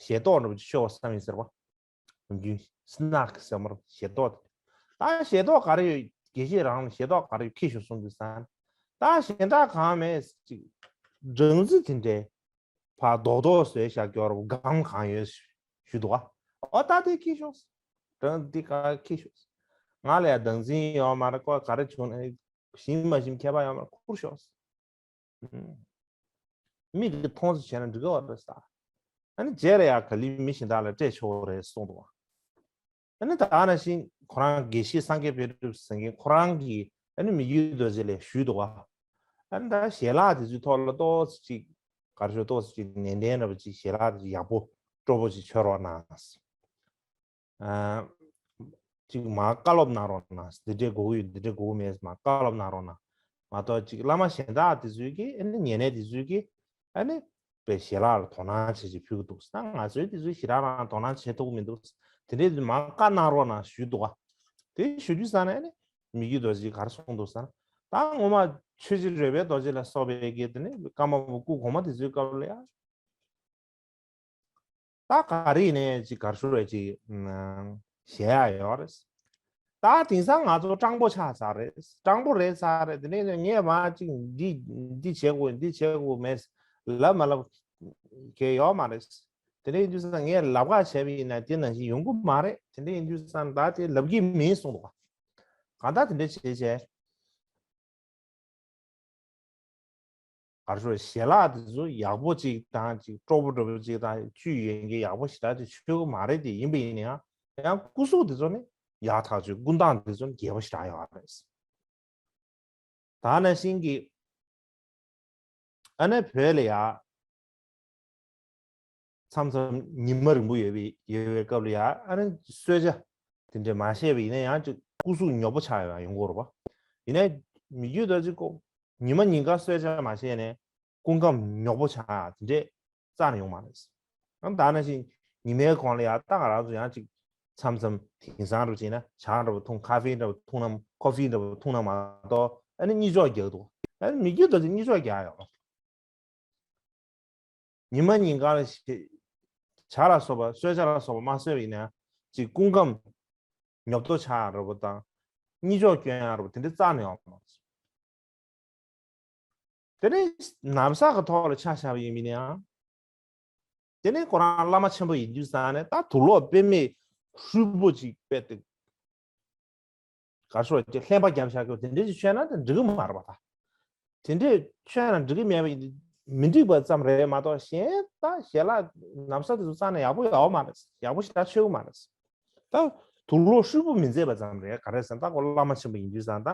ཞལ་ཏོག་འདྲ་པོ་ཅིག་ཤོག་བསམ་ཡིན་ཟེར་བ། ནམ་རྒྱུན་སྣག་ཟེར་མར་ཞལ་ཏོག་དེ། ད་ཞལ་ཏོག་ག་རེ་ཡོད་དགེ་བཤེས་རང་ལ་ཞལ་ཏོག་ག་རེ་ཡོད་ཁྱེར་ཤོག་གསུངས་དུས་ཙང་། ད་གཞན་དག་གང་མེད་ཅིག་སྦྲང་རྩི་དེ་འདྲའི་ཕར་རྡོག་རྡོག་བཟོས་བཞག་སྐྱོར་སྒམ་གང་ཡོད་ཞུས་འདུག་ག་ཨོ་ད་དེ་ཁྱེར་ཤོག་སྦྲང་རྩི་ག་ཁྱེར་ཤོག་ང་ལ་ཡང་སྦྲང་རྩི་ཡོད་མ་རེད། ཁོ་ག་རེ་བྱུང་ན་ཞིམ་མ་ཞིམ་ཁྱད་པར་ཡོད་མ་རེད། ཁུར་ཤོག་མིག་གིས་མཐོང་ཙམ་བྱས་ན་འགྲིག་གི་ཡོད་རེད་ཟེར། ཨ་ནི་རྗེས་ལ་ཡང་ག་ལེར་མི་གཞན་དག་ལ་སྤྲད་ཆོག་རེད་གསུངས་འདུག་ཨ་ནི་ད་ནང་བཞིན་ཁོ་རང་དགེ་བཤེས་སངས་རྒྱས་དཔལ་སྒྲུབ་ཟེར་མཁན་ཁོ་རང་གིས་ཨ་ནི་མི་བསྐྱོད་རྡོ་རྗེ་ལ་ཞུས་འདུག་ག་ཨ་ནི་ད་ཞལ་ལག་དེ་ཚོའི་ཐོག་ལ་ཏོག་ཙམ་ཅིག་ག་རེ་ཞུ་ཏོག་ཙམ་ཅིག་ནན་ཏན་འདྲ་པོ་ཅིག་ཞལ་ལག་དེ་ཡག་པོ་སྤྲོ་པོ་ཅིག་མཆོད་རོགས་གནང་། ཨ། ཅིག་མར་བཀའ་སློབ་གནང་རོགས་གནང་། འདི་འདྲས་དགོས་ཀྱི་ཡོད། འདི་འདྲས་དགོས་ཀྱི་མེད། མར་བཀའ་སློབ་གནང་རོགས་གནང་། མ་གཏོགས་ཅིག་བླ་མ་གཞན་དག་དེ་ཚོས་ཀྱིས་ཨ་ནི་ཉེ་གནས་དེ་ཚོས་ཀྱིས་ཨ་ནི་པའི་ཞལ་ལག་ལ་དོ་སྣང་བྱེད་ཅིག་ཕུལ་གྱི་འདུག་ད་ང་ཚོའི་དེ་ཚོས་ཞེ་དྲག་རང་དོ་སྣང་བྱེད་ཐུབ་ཀྱི་མི་འདུག་དེ་འདྲས་དུས་མར་བཀའ་གནང་རོགས་གནང་ཞུས་འདུག་ག་དེ་ཞུ་དུས་ཙ་ན་ཨ་ནི་མི་བསྐྱོད་རྡོ་རྗེས་ག་རེ་གསུངས་འདུག་ཟེར་ན། ད་ངོ་མ་ཆོས་རྗེ་རོལ་པའི་རྡོ་རྗེ་ལ་སོགས་པའི་གི་དེ་ནི་ཀརྨ་པ་སྐུ་གོང་མ་དེ་ཚོའི་སྐབས་ལ་ཡང་། ད་ག་རེ་ནས་ཅིག་གར་ཤོར་བའི་ཅིག་ཞེ་ཡ་ཡོད་རེད། ད་དེང་སང་ང་ཚོ་སྤྲང་པོ་ཆགས་ཚར་རེད། སྤྲང་པོ་རེད་ཚར་རེད། དེ་ནས་ངས་མ་ཅིག་འདི་འདི་བྱེད་དགོས་འདི་བྱེད་དགོས་མེད་ལབ་མ་ལབ་གལ་ཡོད་མ་རེད། དེ་འདྲ་ཡིན་དུས་ཙང་ངས་ལབ་ཁ་བྱས་པ་ཡིན་ན་དེ་ནང་བཞིན་ཡོང་གི་མ་རེད། དེ་འདྲ་ཡིན་དུས་ཙང་ད་དེ་ལབ་ཀྱི་མིན་གསུངས་འདུག་ག་གང་ལྟར་དེ་འདྲ་བྱས་བྱས། གར་ཤོར་ཞལ་ལག་དེ་ཚོ་ཡག་པོ་ཅིག་དང་ཅིག་སྤྲོ་པོ་འདྲ་པོ་ཅིག་དང་བཅུད་ཡོད་མཁན་ཡག་པོ་ཞེ་དྲག་ཅིག་མཆོད་ཀྱི་མ་རེད་དེ། ཡིན་པ་ཡིན་ན་ཡང་ཡང་སྐུ་གཟུགས་དེ་ཚོ་ནི་ཡག་ཐག་ཆོད། སྐུ་མདངས་དེ་ཚོ་ནི་རྒྱས་པོ་ཞེ་དྲག་ཡོད་རེད། ད་ནང་བཞིན་གྱི་ཨ་ནི་བོད་ལ་ཡ། མཚམས་མཚམས་ཉི་མ་རིང་པོ་ཡོད་པའི་ཡོད་པའི་སྐབས་ལ་ཡ་ཨ་ནི་གསོལ་ཇ་དེ་འདྲས་མ་བཞེས་པ་ཡིན་ན་ཡང་ཅིག་སྐུ་གཟུགས་ཉོབ་པོ་ཆགས་ཡོང་ཡོང་གི་རེད་པ། ཡིན་ན་མི་རྒྱུད་ད་ཅིག་ཀོ་ཉི་མ་ཉིན་གང་གསོལ་ཇ་མ་བཞེས་ནས་སྐུ་ཁམས་ཉོབ་པོ་ཆགས་དེ་འདྲས་ རྩ་ནས་ཡོང་མ་རེད། ཨང་ད་ནང་བཞིན་ཉི་མའི་གོང་ལ་ཡ་ད་ང་རང་ཚོ་ཡང་ཅིག་མཚམས་མཚམས་དེང་སང་རུ་བྱས་ན་ཇ་འདྲ་བོ་འཐུང་ཁ་ཧྥེ་འདྲ་བོ་འཐུང་ན་ཁོ་ཧྥེ་འདྲ་བོ་འཐུང་ན་མ་གཏོགས་ཨ་ནི་གཉིད་ཅོག་རྒྱག་འདུག་ཨ་ནི་མི་རྒྱུད་དུ་གཉིད་ཅོག་རྒྱག་ཡོང་། ཉི་མ་ཉིན་གང་ལ་ཞེ་ཇ་ལ་སོགས་པ་གསོལ་ཇ་ལ་སོགས་པ་མ་གསོལ་བ་ཡིན་ན་ཅིག་སྐུ་ཁམས་ཉོབ་ཏོ་ཆགས་ཡ་འདྲ་བོ་དང་གཉིད་ཅོག་སྐྱོན་ཡ་འདྲ་བོ་དེ་འདྲ་རྩ་ནས་ཡོང་མ་སོང་། དེ་ནས་ན་བཟའ་གི་ཐོག་ལ་ཆ་བཞག་པ་ཡིན་མིན་ཡང་། དེ་ནས་ཁོ་རང་བླ་མ་ཆེན་པོ་ཡིན་དུས་ཙང་ནས་ད་དུག་ལོག་དཔེ་མེད་ཧྲུལ་པོ་ཅིག་དཔེ་དེ་གར་ཤོར་གྱི་ལྷན་པ་རྒྱབ་བཞག་གི་དེ་འདྲ་ཞིག་མཆོད་ན་དེ་འགྲིག་གི་མ་རེད་པ། ད་དེ་འདྲས་མཆོད་ན་འགྲིག་གི་མེད་པ་ཡིན་མི་འགྲིག་པ་ཙམ་རེད་མ་གཏོགས་གཞན་ད་ཞལ་ལག་ན་བཟའ་དེ་ཚོ་རྩ་ནས་ཡག་པོ་ཡོད་མ་རེད། ཡག་པོ་ཞེ་དྲག་མཆོད་གི་མ་རེད། ད་དུག་ལོག་ཧྲུལ་པོ་མི་མཛེས་པ་ཙམ་རེད། ག་རེ་ཟེར་ན་ད་ཁོ་བླ་མ་ཆེན་པོ་ཡིན་དུས་ཙང་ད་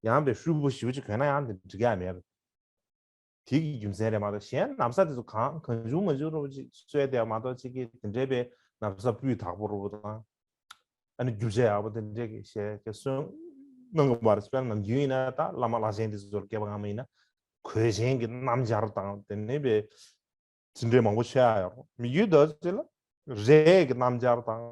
ཡང་པའི་ཧྲུལ་པོ་ཞེ་པོ་ཅིག་གོན་ན་ཡང་དེ་འགྲིག་ཡ་མེད་པ། དེ་གི་རྒྱུ་མཚན་རེད་མ་གཏོགས་གཞན་ན་བཟའ་དེ་ཚོ་གང་གང་བྱུང་མ་བྱུང་རུ་ཅིག་གསོལ་དེ་མ་གཏོགས་ཅིག་གི་དེ་འདྲའི་པའི་ན་བཟའ་སྤུས་དག་པོ་རུ་དང་། ཨ་ནི་རྒྱུ་ཆ་ཡག་པོ་དེ་འདྲས་ཀྱི་བཤད་ཀྱི་སོན་གནང་གི་མ་རེད། དཔེར་ན་ནམ་རྒྱུན་ཡིན་ན་ད་བླ་མ་བླ་ཆེན་དེ་ཚོར་སྐྱེས་པ་སྔ་མ་ཡིན་ན་གོས་ཆེན་གྱི་སྣམ་སྦྱར་དང་དེ་ནས་པའི་དེ་འདྲས་མང་པོ་ཆགས་ཡོད་རེད། མི་རྒྱུད་ད་ཅི་ལ་རས་ཀྱི་སྣམ་སྦྱར་དང་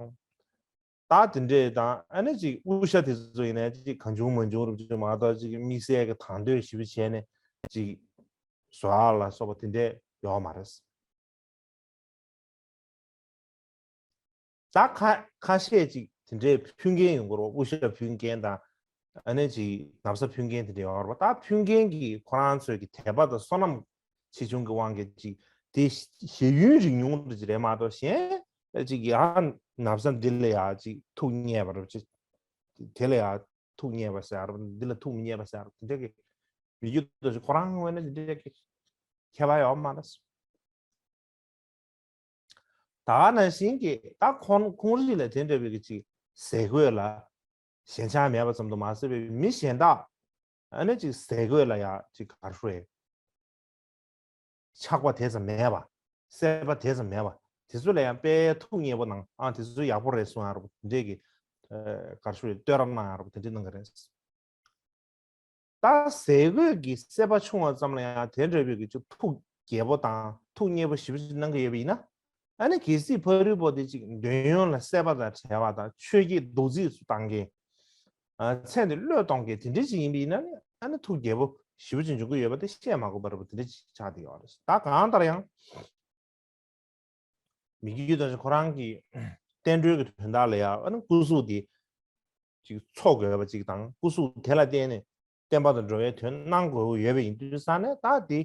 ད་དེ་འདྲས་དང་ཨ་ནི་ཅིག་དབུ་ཞྭ་དེ་ཚོ་ཡིན་ན་ཅིག་གང་བྱུང་མང་བྱུང་རུ་ཅིག་མ་གཏོགས་ཅིག་དམིགས་བསལ་གྱི་དང་དོད་ཞིབ་བྱས་ནས་ཅིག་བཟོ་ཡག་ལ་སོགས་པ་དེ་འདྲས་ཡོད་མ་རེད། ད་ཁ་ཁ་ཤས་ཅིག་དེ་འདྲའི་ཕུལ་མཁན་ཡོང་གི་རེད། དབུ་ཞྭ་ཕུལ་མཁན་དང་ཨ་ནི་ཅིག་ན་བཟའ་ཕུལ་མཁན་དེ་འདྲ་ཡོང་གི་རེད་པ། ད་ཕུལ་མཁན་གྱིས་ཁོ་རང་ཚོའི་གི་དད་པ་དང་བསོད་ནམས་ཆེ་ཆུང་གི་དབང་གིས་ཅིག་དེ་ཞེ་ཡུན་རིང་ཉུང་དེ་ཅིག་རེད་མ་གཏོགས་གཞན་ཅིག་ཡང་ན་བཟའ་འདི་ལ་ཡང་ཅིག་ཐུགས་མཉེས་པ་རེད་ཅིག་དེ་ལ་ཡང་ཐུགས་མཉེས་པ་ཟེར་རེད། འདི་ལ་ཐུགས་མི་མཉེས་པ་ཟེར་རེད། དེ་འདྲ་གི་མི་རྒྱུད་དུ་ཁོ་རང་ངོས་ནས་དེ་འདྲ་གི་ཁྱད་པར་ཡོད་མ་རེད། ད་ག་ནང་བཞིན་གྱི་ད་ཁོང་ཁོང་རིགས་ལ་དེ་འདྲ་བའི་གི་ཅིག་ཟས་གོས་ལ་ཞེན་ཆགས་མེད་པ་ཙམ་དུ་མ་ཟད་པའི་མི་གཞན་དག་ཨ་ནི་ཅིག་ཟས་གོས་ལ་ཡང་ཅིག་ག་རེ་ཞུ་དགོས་རེད། ཆགས་པ་དེ་ཙམ་མེད་པ། སྲེད་པ་དེ་ཙམ་མེད་པ། དེ་ཚོ་ལ་ཡང་དཔེ་ཐུགས་མཉེས་པོ་གནང་། ཨ་དེ་ཚོ་ཡག་པོ་རེད་གསུང་ཡ་རུ་དེ་འདྲས་ཀྱི་ག་རེ་ཞུ་རེད། བསྟོད་ར་གནང་ཡ་རུ་དེ་འདྲས་གནང་གི་རེད། ད་ཟས་གོས་ཀྱི་སྲེད་པ་ཆུང་བ་ཙམ་ལ་ཡང་དེ་འདྲ་བའི་གི་ཅིག་ཐུགས་དགྱེས་པོ་དང་ཐུགས་མཉེས་པོ་ཞེ་པོ་ཅིག་གནང་གི་ཡོད་པ་ཡིན་ན། ཨ་ནི་གལ་སྲིད་ཕ་རོལ་པོ་དེ་ཅིག་འདོད་ཡོན་ལ་སྲེད་པ་དང་བྲལ་བ་དང་ཆོས་བརྒྱད་རྡོག་རྫིས་སུ་བཏང་མཁན། ཨ་ཚེ་འདི་བློས་གཏོང་མཁན་དེ་འདྲ་ཅིག་ཡིན་པ་ཡིན་ན་ནི་ཨ་ནི་ཐུགས་དགྱེས་པོ་ཞེ་པོ་ཅིག་འབྱུང་གི་ཡོད་པ་དེ་བཤད་མ་དགོས་པ་རེད་པ། དེ་འདྲ་ཅིག་ཆགས་བསྡད་ཡོད་རེད། ད་གང་ལྟར་ཡང་། མི་རྒྱུད་དང་ཁོ་རང་གི་བསྟན་འགྲོའི་གི་དོན་དག་ལ་ཡང་ཨ་ནི་སྐུ་གཟུགས་དེ་ཅིག་འཚོ་དགོས་པ་ཅིག་དང་སྐུ་གཟུགས་དེ་ལ་བརྟེན་ནས་བསྟན་པ་དང་འགྲོ་བའི་དོན་གནང་དགོས་ཡོད་པ་ཡིན་དུས་ཙང་ནས་ད་དེ་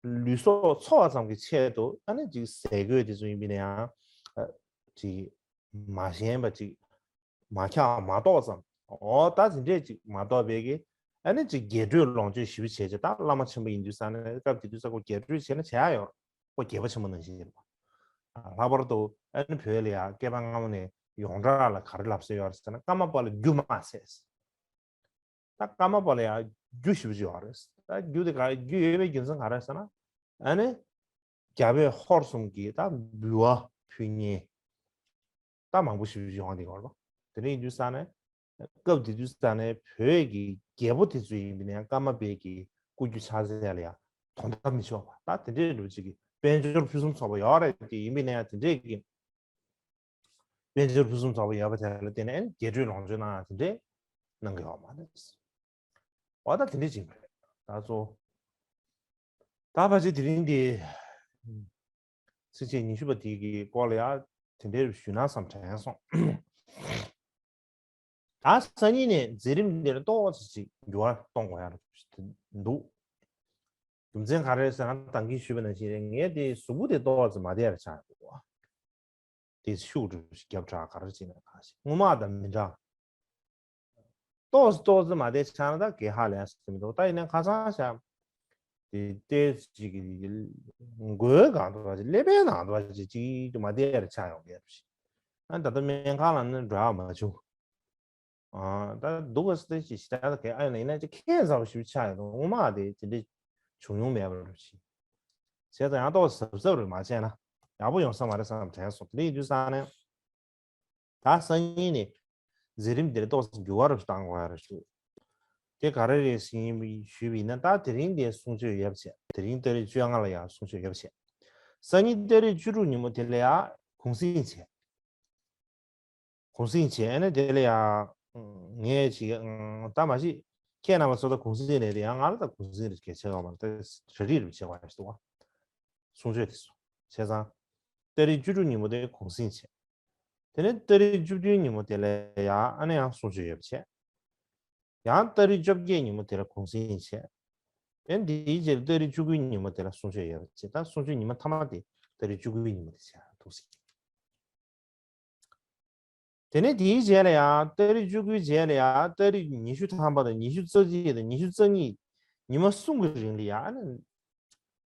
ལུས་སྲོག་འཚོ་བ་ཙམ་གྱི་ཆེད་དུ་ཨ་ནི་ཅིག་ཟས་གོས་དེ་ཚོ་ཡིན་པ་ཡིན་ན་ཡང་ཅིག་མ་ཞན་པ་ཅིག་མ་འཁྱག་མ་གཏོགས་ཙམ། འོ་ད་དེ་འདྲས་ཅིག་མ་གཏོགས་པའི་གི་ཨ་ནི་ཅིག་རྒྱས་སྤྲོས་ལོངས་སྤྱོད་ཞེ་པོ་བྱས་བྱས། ད་བླ་མ་ཆེན་པོ་ཡིན་དུས་ཙང་ནས་སྐབས་དེ་དུས་ཙང་ཁོ་རྒྱས་སྤྲོས་བྱས་ན་བྱ་ཡ་ཡོད་རེད། ཁོ་རྒྱལ་པོ་ཆེན་པོ་ནང་བཞིན་ཡིན་པ། ལྷག་པར་དུ་ཨ་ནི་བོད་ལ་ཡ་བསྐལ་པ་སྔ་མོ་ནས་ཡོངས་གྲགས་ལ་ག་རེ་ལབ་སྲོལ་ཡོད་རེད་ཟེར་ན། ཀརྨ་པ་ལ་རྒྱུ་མ་ཟད། ད་ཀརྨ་པ་ལ་ཡ་རྒྱུ་ཞེ་པོ་ཅིག་ཡོད་རེད། ད་རྒྱུ་དེ་ག་རྒྱུ་ཡོད་པའི་རྒྱུ་མཚན་ག་རེ་ཟེར་ན། ཨ་ནི་རྒྱལ་པོའི་ཧོར་གསུམ་གྱི་ད་འབུལ་བ་ཕུལ་མཁན་ད་མང་པོ་ཞེ་པོ་ཅིག་ཡོང་བསྡད་ཡོད་རེད་པ། དེ་འདྲ་ཡིན་དུས་ཙང་ནས་སྐབས་དེ་དུས་ཙང་ནས་བོད་ཀྱི་རྒྱལ་པོ་དེ་ཚོ་ཡིན་པ་ཡིན་ན་ཡང་ཀརྨ་པའི་གི་སྐུ་རྒྱུ་ཕྱག་འཚལ་ལ་ཡང་དོ་ཟླ་མི་ཆོག་པ། ད་དེ་འདྲའི་འདྲ་བོ་ཅིག་གི་དཔལ་འབྱོར་ཕུན་སུམ་ཚོགས་པ་ཡོད་རེད་དེ། ཡིན་པ་ཡིན་ན་ཡང་དེ་འདྲའི་གི་དཔལ་འབྱོར་ཕུན་སུམ་ཚོགས་པ་ཡོད་པ་དེ་ལ་བརྟེན་ནས་རྒྱས་སྤྲོས་ལོངས་སྤྱོད་གནང་ཡ་དེ་འདྲས་གནང་གི་ཡོད་མ་རེད། འོ་ད་དེ་འདྲས་ཅིག་རེད། ད་གཙོ་ད་ཕལ་ཆེར་དེ་རིང་འདི་ཚིགས་བཅད་ཉི་ཤུ་པ་དེ་གི་སྐོར་ལ་ཡང་དེ་འདྲའི་ཞུས་ན་བསམ་དྲན་སོང་། ད་སང་ཉིན་ནས་མཛད་རིམ་འདིར་ཏོག་ཙམ་ཅིག་འགྱུར་བ་གཏོང་དགོས་ཡ་རེད་འདུག་རྒྱུ་མཚན་ག་རེ་ཟེར་ན། ད་གིན་ཞུས་པ་ནང་བཞིན་རེད། ངས་དེ་གཟུགས་པོ་དེ་ཏོག་ཙམ་མ་བདེ་བ་ཆགས་འདུག་དེ་ཤུགས་འགྲོ་ཞིག་རྒྱབ་དྲག་ག་རེ་བྱས་ན་གང་ཞིག་སྔོན་མ་དང་མི་འདྲ། ཏོག་ཙམ་ཏོག་ཙམ་མ་བདེ་ཆགས་ན་ད་གས་ཧ་ལས་ཟེར་མི་འདུག་ད་ཡིན་ན་ཁ་སང་ཞག་དེ་ཏོག་ཙམ་ཅིག་མགོའི་སྒང་དུ་བ་ཅིག་ཀླད་པའི་ནང་དུ་བ་ཅིག་ཅིག་མ་བདེ་རེ་ཆགས་ཡོང་གི་ཡོད་ཞིག་ཨ་ད་ལྟ་སྨན་ཁང་ལ་ནི་འགྲོ་ཡ་མ་བྱུང་། ཨ་ད་སྡུག་ག་སྟེ་ཞིག་ཞེ་དྲག་གས་ཨ་ཡིན་ན་ཡིན་ན་ཅིག་ཁྱད་མཚར་བ་ཞིག་ཆགས་ཡོང་དུས་སྔོན་མ་དེ་དེ་འདྲ་བྱུང་མྱོང་མེད་པ་རེད་ཞིག་བྱས་ཙང་ཡང་ཏོག་ཙམ་གཟབ་གཟབ་རེ་མ་བྱས་ན་ཡག་པོ་ཡོང་ས་མ་རེད་བསམ་དྲན་སོང་། དེ་འདྲ་ཡིན་དུས་ཙང་ནས། ད་སང་ཉིན་ནས་མཛད་རིམ་འདིར་ཏོག་ཙམ་འགྱུར་བ་རུ་བཏང་དགོས་ཡ་རེད་ཞུ། དེ་ག་རེ་རེད་ཟེར་ཞུས་པ་ཡིན་ན། ད་དེ་རིང་འདིའི་གསུང་ཆོས་ཡོད་པ་བྱས། དེ་རིང་ཏ་རིག་བཅོ་ལྔ་ལ་ཡང་གསུང་ཆོས་ཡོད་པ་བྱས། སང་ཉིན་ཏ་རིག་བཅུ་དྲུག་ཉིན་མོ་དེ་ལ་ཡ་གུང་གསེང་བྱས། གུང་གསེང་བྱས་ཨ་ནི་དེ་ལ་ཡ་ངས་ཅིག་ད་མ་གཞི་ཁྱེད་རྣམ་པ་ཚོ་ད་གུང་གསེང་རེད་དེ་ཡང་ང་ལ་ད་གུང་གསེང་རེད་གལ་ཆེ་བ་མ་རེད། ད་ར་རིག་རུ་བྱེད་པ་ཞིག་འདུག་བ། གསུང་ཆོས་དེ་སོང་བྱས་ཙང་ཏ་རིག་བཅུ་དྲུག་ཉིན་མོ་དེ་གུང་གསེང་བྱས། དེ་ནས་ཏ་རིག་བཅུ་བདུན་ཉིན་མོ་དེ་ལ་ཡ་ཨ་ནི་ཡང་གསུང་ཆོས་ཡོད་པ་བྱས། ཡང་ཏ་རིག་བཅོ་བརྒྱད་ཉིན་མོ་དེ་ལ་གུང་གསེང་བྱས། ཡང་འདིའི་རྗེས་ལ་ཏ་རིག་བཅུ་དགུའི་ཉིན་མོ་དེ་ལ་གསུང་ཆོས་ཡོད་པ་བྱས། ད་གསུང་ཆོས་ཉི་མ་མཐའ་མ་དེ་ཏ་རིག་བཅུ་དགུའི་ཉིན་མོ་དེ་བྱས་འདུག་ཟེར། དེ་ནས་དེའི་རྗེས་ལ་ཡང་ཏ་རིག་བཅུ་དགུའི་རྗེས་ལ་ཡང་ཏ་རིག་ཉི་ཤུ་ཐམ་པ་དང་ཉི་ཤུ་རྩ་གཅིག་དང་ཉི་ཤུ་རྩ་གཉིས་ཉི་མ་གསུམ་གྱི་རིང་ལ་ཡང་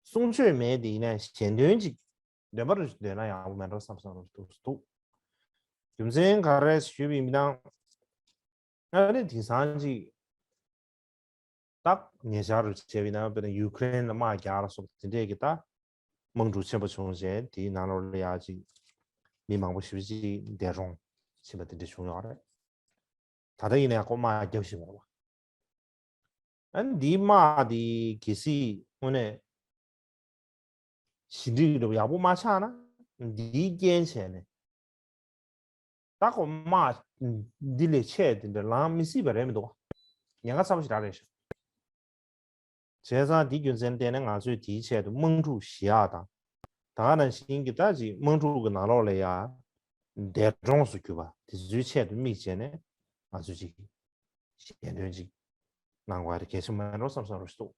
གསུང་ཆོས་མེད་དེ་ཡིན་ན་ཞལ་འདོན་ཅིག་འདོན་པ་རུ་འདོན་ན་ཡག་པོ་མེད་འགྲོ་བསམ་བསམ་རུ་འདུག་འདུག་རྒྱུ་མཚན་ག་རེ་ཞུས་པའི་མི་དང་ཨ་ནི་དེང་སང་ཅིག་ད་ཉེ་ཆར་རུ་བྱས་པའི་ནང་དཔེར་ན་ཡུ་ཀེ་རེན་ལ་དམག་རྒྱག་ལ་སོགས་དེ་འདྲས་ཀྱི་ད་དམག་འཁྲུག་ཆེན་པོ་བྱུང་རྗེས་དེའི་ནང་ལོགས་ལ་ཡ་ཅིག་མི་མང་པོ་ཞེ་པོ་ཅིག་འདས་གྲོངས་ཕྱིན་པ་དེ་འདྲས་བྱུང་ཡོད་རེད། ད་ལྟ་ཡིན་ན་ཡང་ཁོ་དམག་རྒྱབ་བཞིན་པ་རེད་བ། ཨ་ནི་འདིའི་དམག་འདི་གལ་སྲིད་དངོས་གནས་ཞི་འགྲིག་འགྲོ་ཡག་པོ་མ་ཆགས་ན་འདིའི་རྐྱེན་བྱས་ནས་ད་ཁོ་དམག་འདི་ལས་ཆེ་དེ་འདྲ་ལངས་མི་སྲིད་པ་རེད་མི་འདུག་ཉེན་ཁ་ཚ་པོ་ཞིག་རག་རེད་ཤག་བྱས་ཙང་འདི་རྒྱུ་མཚན་བརྟེན་ནས་ང་ཚོས་དེའི་ཆེད་དུ་དམག་འཁྲུག་ཞི་ཡག་དང་། ད་ག་ནང་བཞིན་གྱི་ད་ཅིག་དམག་འཁྲུག་གི་ནང་ལོགས་ལ་ཡ་འདས་གྲོངས་སུ་གྱུར་པ་དེ་ཚོའི་ཆེད་དུ་དམིགས་བྱས་ནས་ང་ཚོས་ཅིག་ཞལ་འདོན་ཅིག་གནང་དགོས་ཡ་དེ་གལ་ཆེན་མེད་འགྲོ་བསམ་བསམ་རོ་ཞིག་འདུག་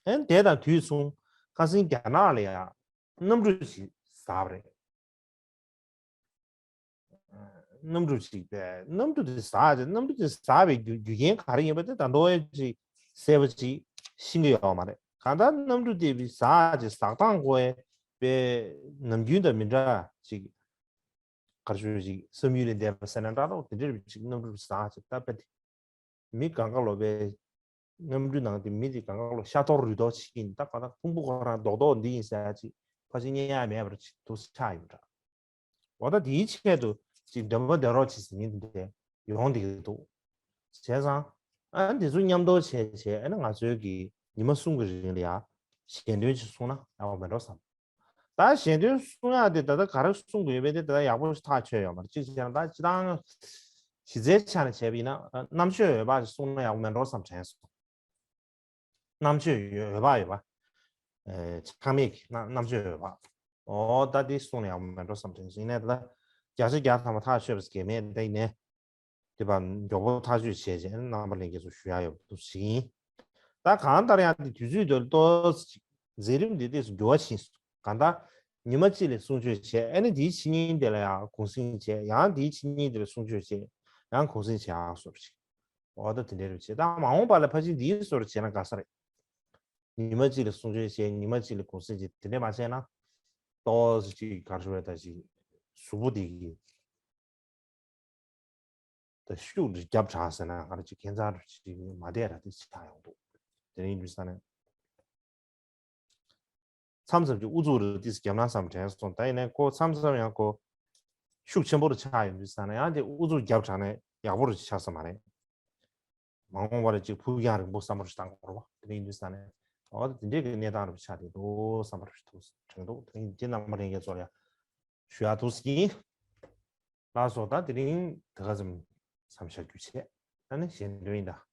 ཨན་དེ་དང་དུས་མཚུངས་ཁ་སང་རྒྱ་ནག་ལ་ཡང་གནམ་གྲུ་ཞིག་ཟགས་པ་རེད། གནམ་གྲུ་ཞིག་པས་གནམ་གྲུ་དེ་ཟགས་ཅིག་གནམ་གྲུ་དེ་ཟགས་པའི་རྒྱུ་རྒྱུ་རྐྱེན་ག་རེ་ཡིན་པ་དེ་ད་དུང་ཅིག་གསལ་པོ་ཅིག་ཤེས་ཀྱི་ཡོད་མ་རེད། གང་ལྟར་གནམ་གྲུ་དེ་བི་ཟགས་ཅིག་ཟགས་སྟངས་ཀོ་ཨེ་པས་ནམ་རྒྱུན་དང་མི་འདྲ་ཅིག་གར་ཞུ་ཅིག་བསམ་ཡུལ་ལས་འདས་པ་ཟེར་ན་འདྲ་ཏོ་དེ་འདྲ་ཅིག་གནམ་གྲུ་ཟགས་ཅིག་ད་པ་དེ། མི་གང་ག་ལོ་པའི་གནམ་གྲུ་ནང་དེ་མི་དེ་གང་ག་ལོ་ཤ་ཐོར་རུས་ཐོར་ཅིག་ཡིན་ད་ག་ད་ཕུང་པོ་ཁོ་རང་རྡོག་རྡོག་འདི་ཡིན་ཟེར་ཡ་ཅིག་ཕ་ཅིག་རྙེད་ཡ་མེད་པར་ཅིག་ཐུགས་ཆགས་ཡོད་འདྲ། འོ་ད་དེའི་ཆེད་དུ་ཅིག་འདོན་པ་འདོན་རོགས་ཅིག་ཟེར་མཁན་དེ་འདྲ་ཡོང་བསྡད་ཀྱི་འདུག་བྱས་ཙང་ཨ་འདི་ཚོ་མཉམ་དུ་བྱས་བྱས་ཨ་ནི་ང་ཚོའི་གི་ཉི་མ་གསུམ་གི་རིང་ལ་ཡ་ཞལ་འདོན་ཅིག་གསུངས་ན་ཡག་པོ་མེད་འགྲོ་བསམ། ད་ཞལ་འདོན་གསུང་ཡག་དེ་ད་ལྟ་ག་རེ་གསུང་དགོས་ཡོད་མེད་དེ་ད་ལྟ་ཡག་པོ་ཞིག་ཐག་ཆོད་ཡོད་མ་རེད། གཅིག་བྱས་ན་ད་སྤྱི་བཏང་གཞི་རྩའི་ཆ་ནས་བྱས་པ་ཡིན་ན་རྣམ་དཔྱོད་འོད་དཔག་ཅིག་གསུང་ན་ཡག་པོ་མེད་འགྲོ་བསམ་དྲན་སོང་། རྣམ་དཔྱོད་འོད་དཔག་ཡོད་པ། ཆགས་མེད་ཀྱི་རྣམ་དཔྱོད་འོད་དཔག་འོ་ད་དེ་གསུང་ན་ཡག་པོ་མེད་འགྲོ་བསམ་དྲན་སོང་། ཡིན་ནའི་ད་ལྟ་བརྒྱ་ཆ་བརྒྱ་ཐམ་པ་ཐག་ཆོད་པ་ཟེར་གྱི་མེད། ད་ཡིན་ནའི། དེ་བར་མགྱོགས་པོ་ཐག་གཅོད་བྱས་རྗེས་རྣམ་པ་ལྷན་རྒྱས་ཚོ་ཞུ་ཡ་ཡོད་པ་འདུག་ཞིག་ཡིན། ད་གང་ལྟར་ཡང་དེ་དུས་ཚོད་དེར་ཏོག་ཙམ་མཛད་རིམ་འདི་ཏོག་ཙམ་འགྱུར་བ་ཕྱིན་སོང་། གང་ལྟར་ཉི་མ་གཅིག་ལ་གསུང་ཆོས་བྱས་ཨ་ནི་དེའི་ཕྱི་ཉིན་དེ་ལ་ཡང་གུང་གསེང་བྱས་ཡང་དེའི་ཕྱི་ཉིན་དེ་ལ་གསུང་ཆོས་བྱས་ཡང་གུང་གསེང་བྱས་ཡག་སོར་ཞིག་འོ་ད་དེ་འདྲའི་རུ་བྱས་ད་མ་འོངས་པ་ལ་ཕལ་ཆེར་འདིའི་སོར་བྱས་ན་དགའ་ས་རེད། ཉི་མ་གཅིག་ལ་གསུང་ཆོས་བྱས་ཉི་མ་གཅིག་ལ་གུང་གསེང་བྱས་དེ་འདྲས་མ་བྱས་ན་ཏོག་ཙམ་ཅིག་གར་ཞུ་བའི་ད་ཅིག་གཟུགས་པོ་དེ་གི་ད་ཤུགས་རྒྱབ་དྲག་ཟེར་ན་ག་རེ་ཅིག་ཁྱད་མཚར་ཅིག་མ་བསྡད་ར་དེ་ཆགས་ཡོང་འདུག་དེ་རིང་འདུག་ས་ནས་མཚམས་མཚམས་ཀྱི་ཨུ་ཚུགས་རུ་ཏིས་རྒྱབ་ན་བསམ་དྲན་སོང་། ད་ཡིན་ནའི་ཁོ་མཚམས་མཚམས་ཡང་ཁོ་ཤུགས་ཆེན་པོ་རུ་ཆགས་ཡོང་འདུག་ས་ནས་ཡང་དེ་ཨུ་ཚུགས་རྒྱབ་དྲག་ནས་ཡག་པོ་རུ་ཆགས་ས་མ་རེད། མ་འོངས་པར་ཅིག་ཕུགས་རྒྱང་རིང་པོ་བསམ་བློ་ཞིག་བཏང་དགོས་རེད་བ། དེ་རིང་འདུག་ས་ནས་འོ་ད་དེ་འདྲའི་གི་གནས་སྟངས་རུ་ཆགས་བསྡད་འདུག་བསམ་པ་རུ་ཐུགས་དྲན་འདུག་དེ་རིང་དེ་རྣམ་པ་ལྷན་རྒྱས་ཚོར་ཡང་ཞུ་ཡག་ཐུགས་ཀྱིས། ལགས་སོ། ད་དེ་རིང་དེ་ག་ཙམ་མཚམས་བཞག་རྒྱུ་བྱས། ད་ནི་གཞན་དོན་ཡིན་ད།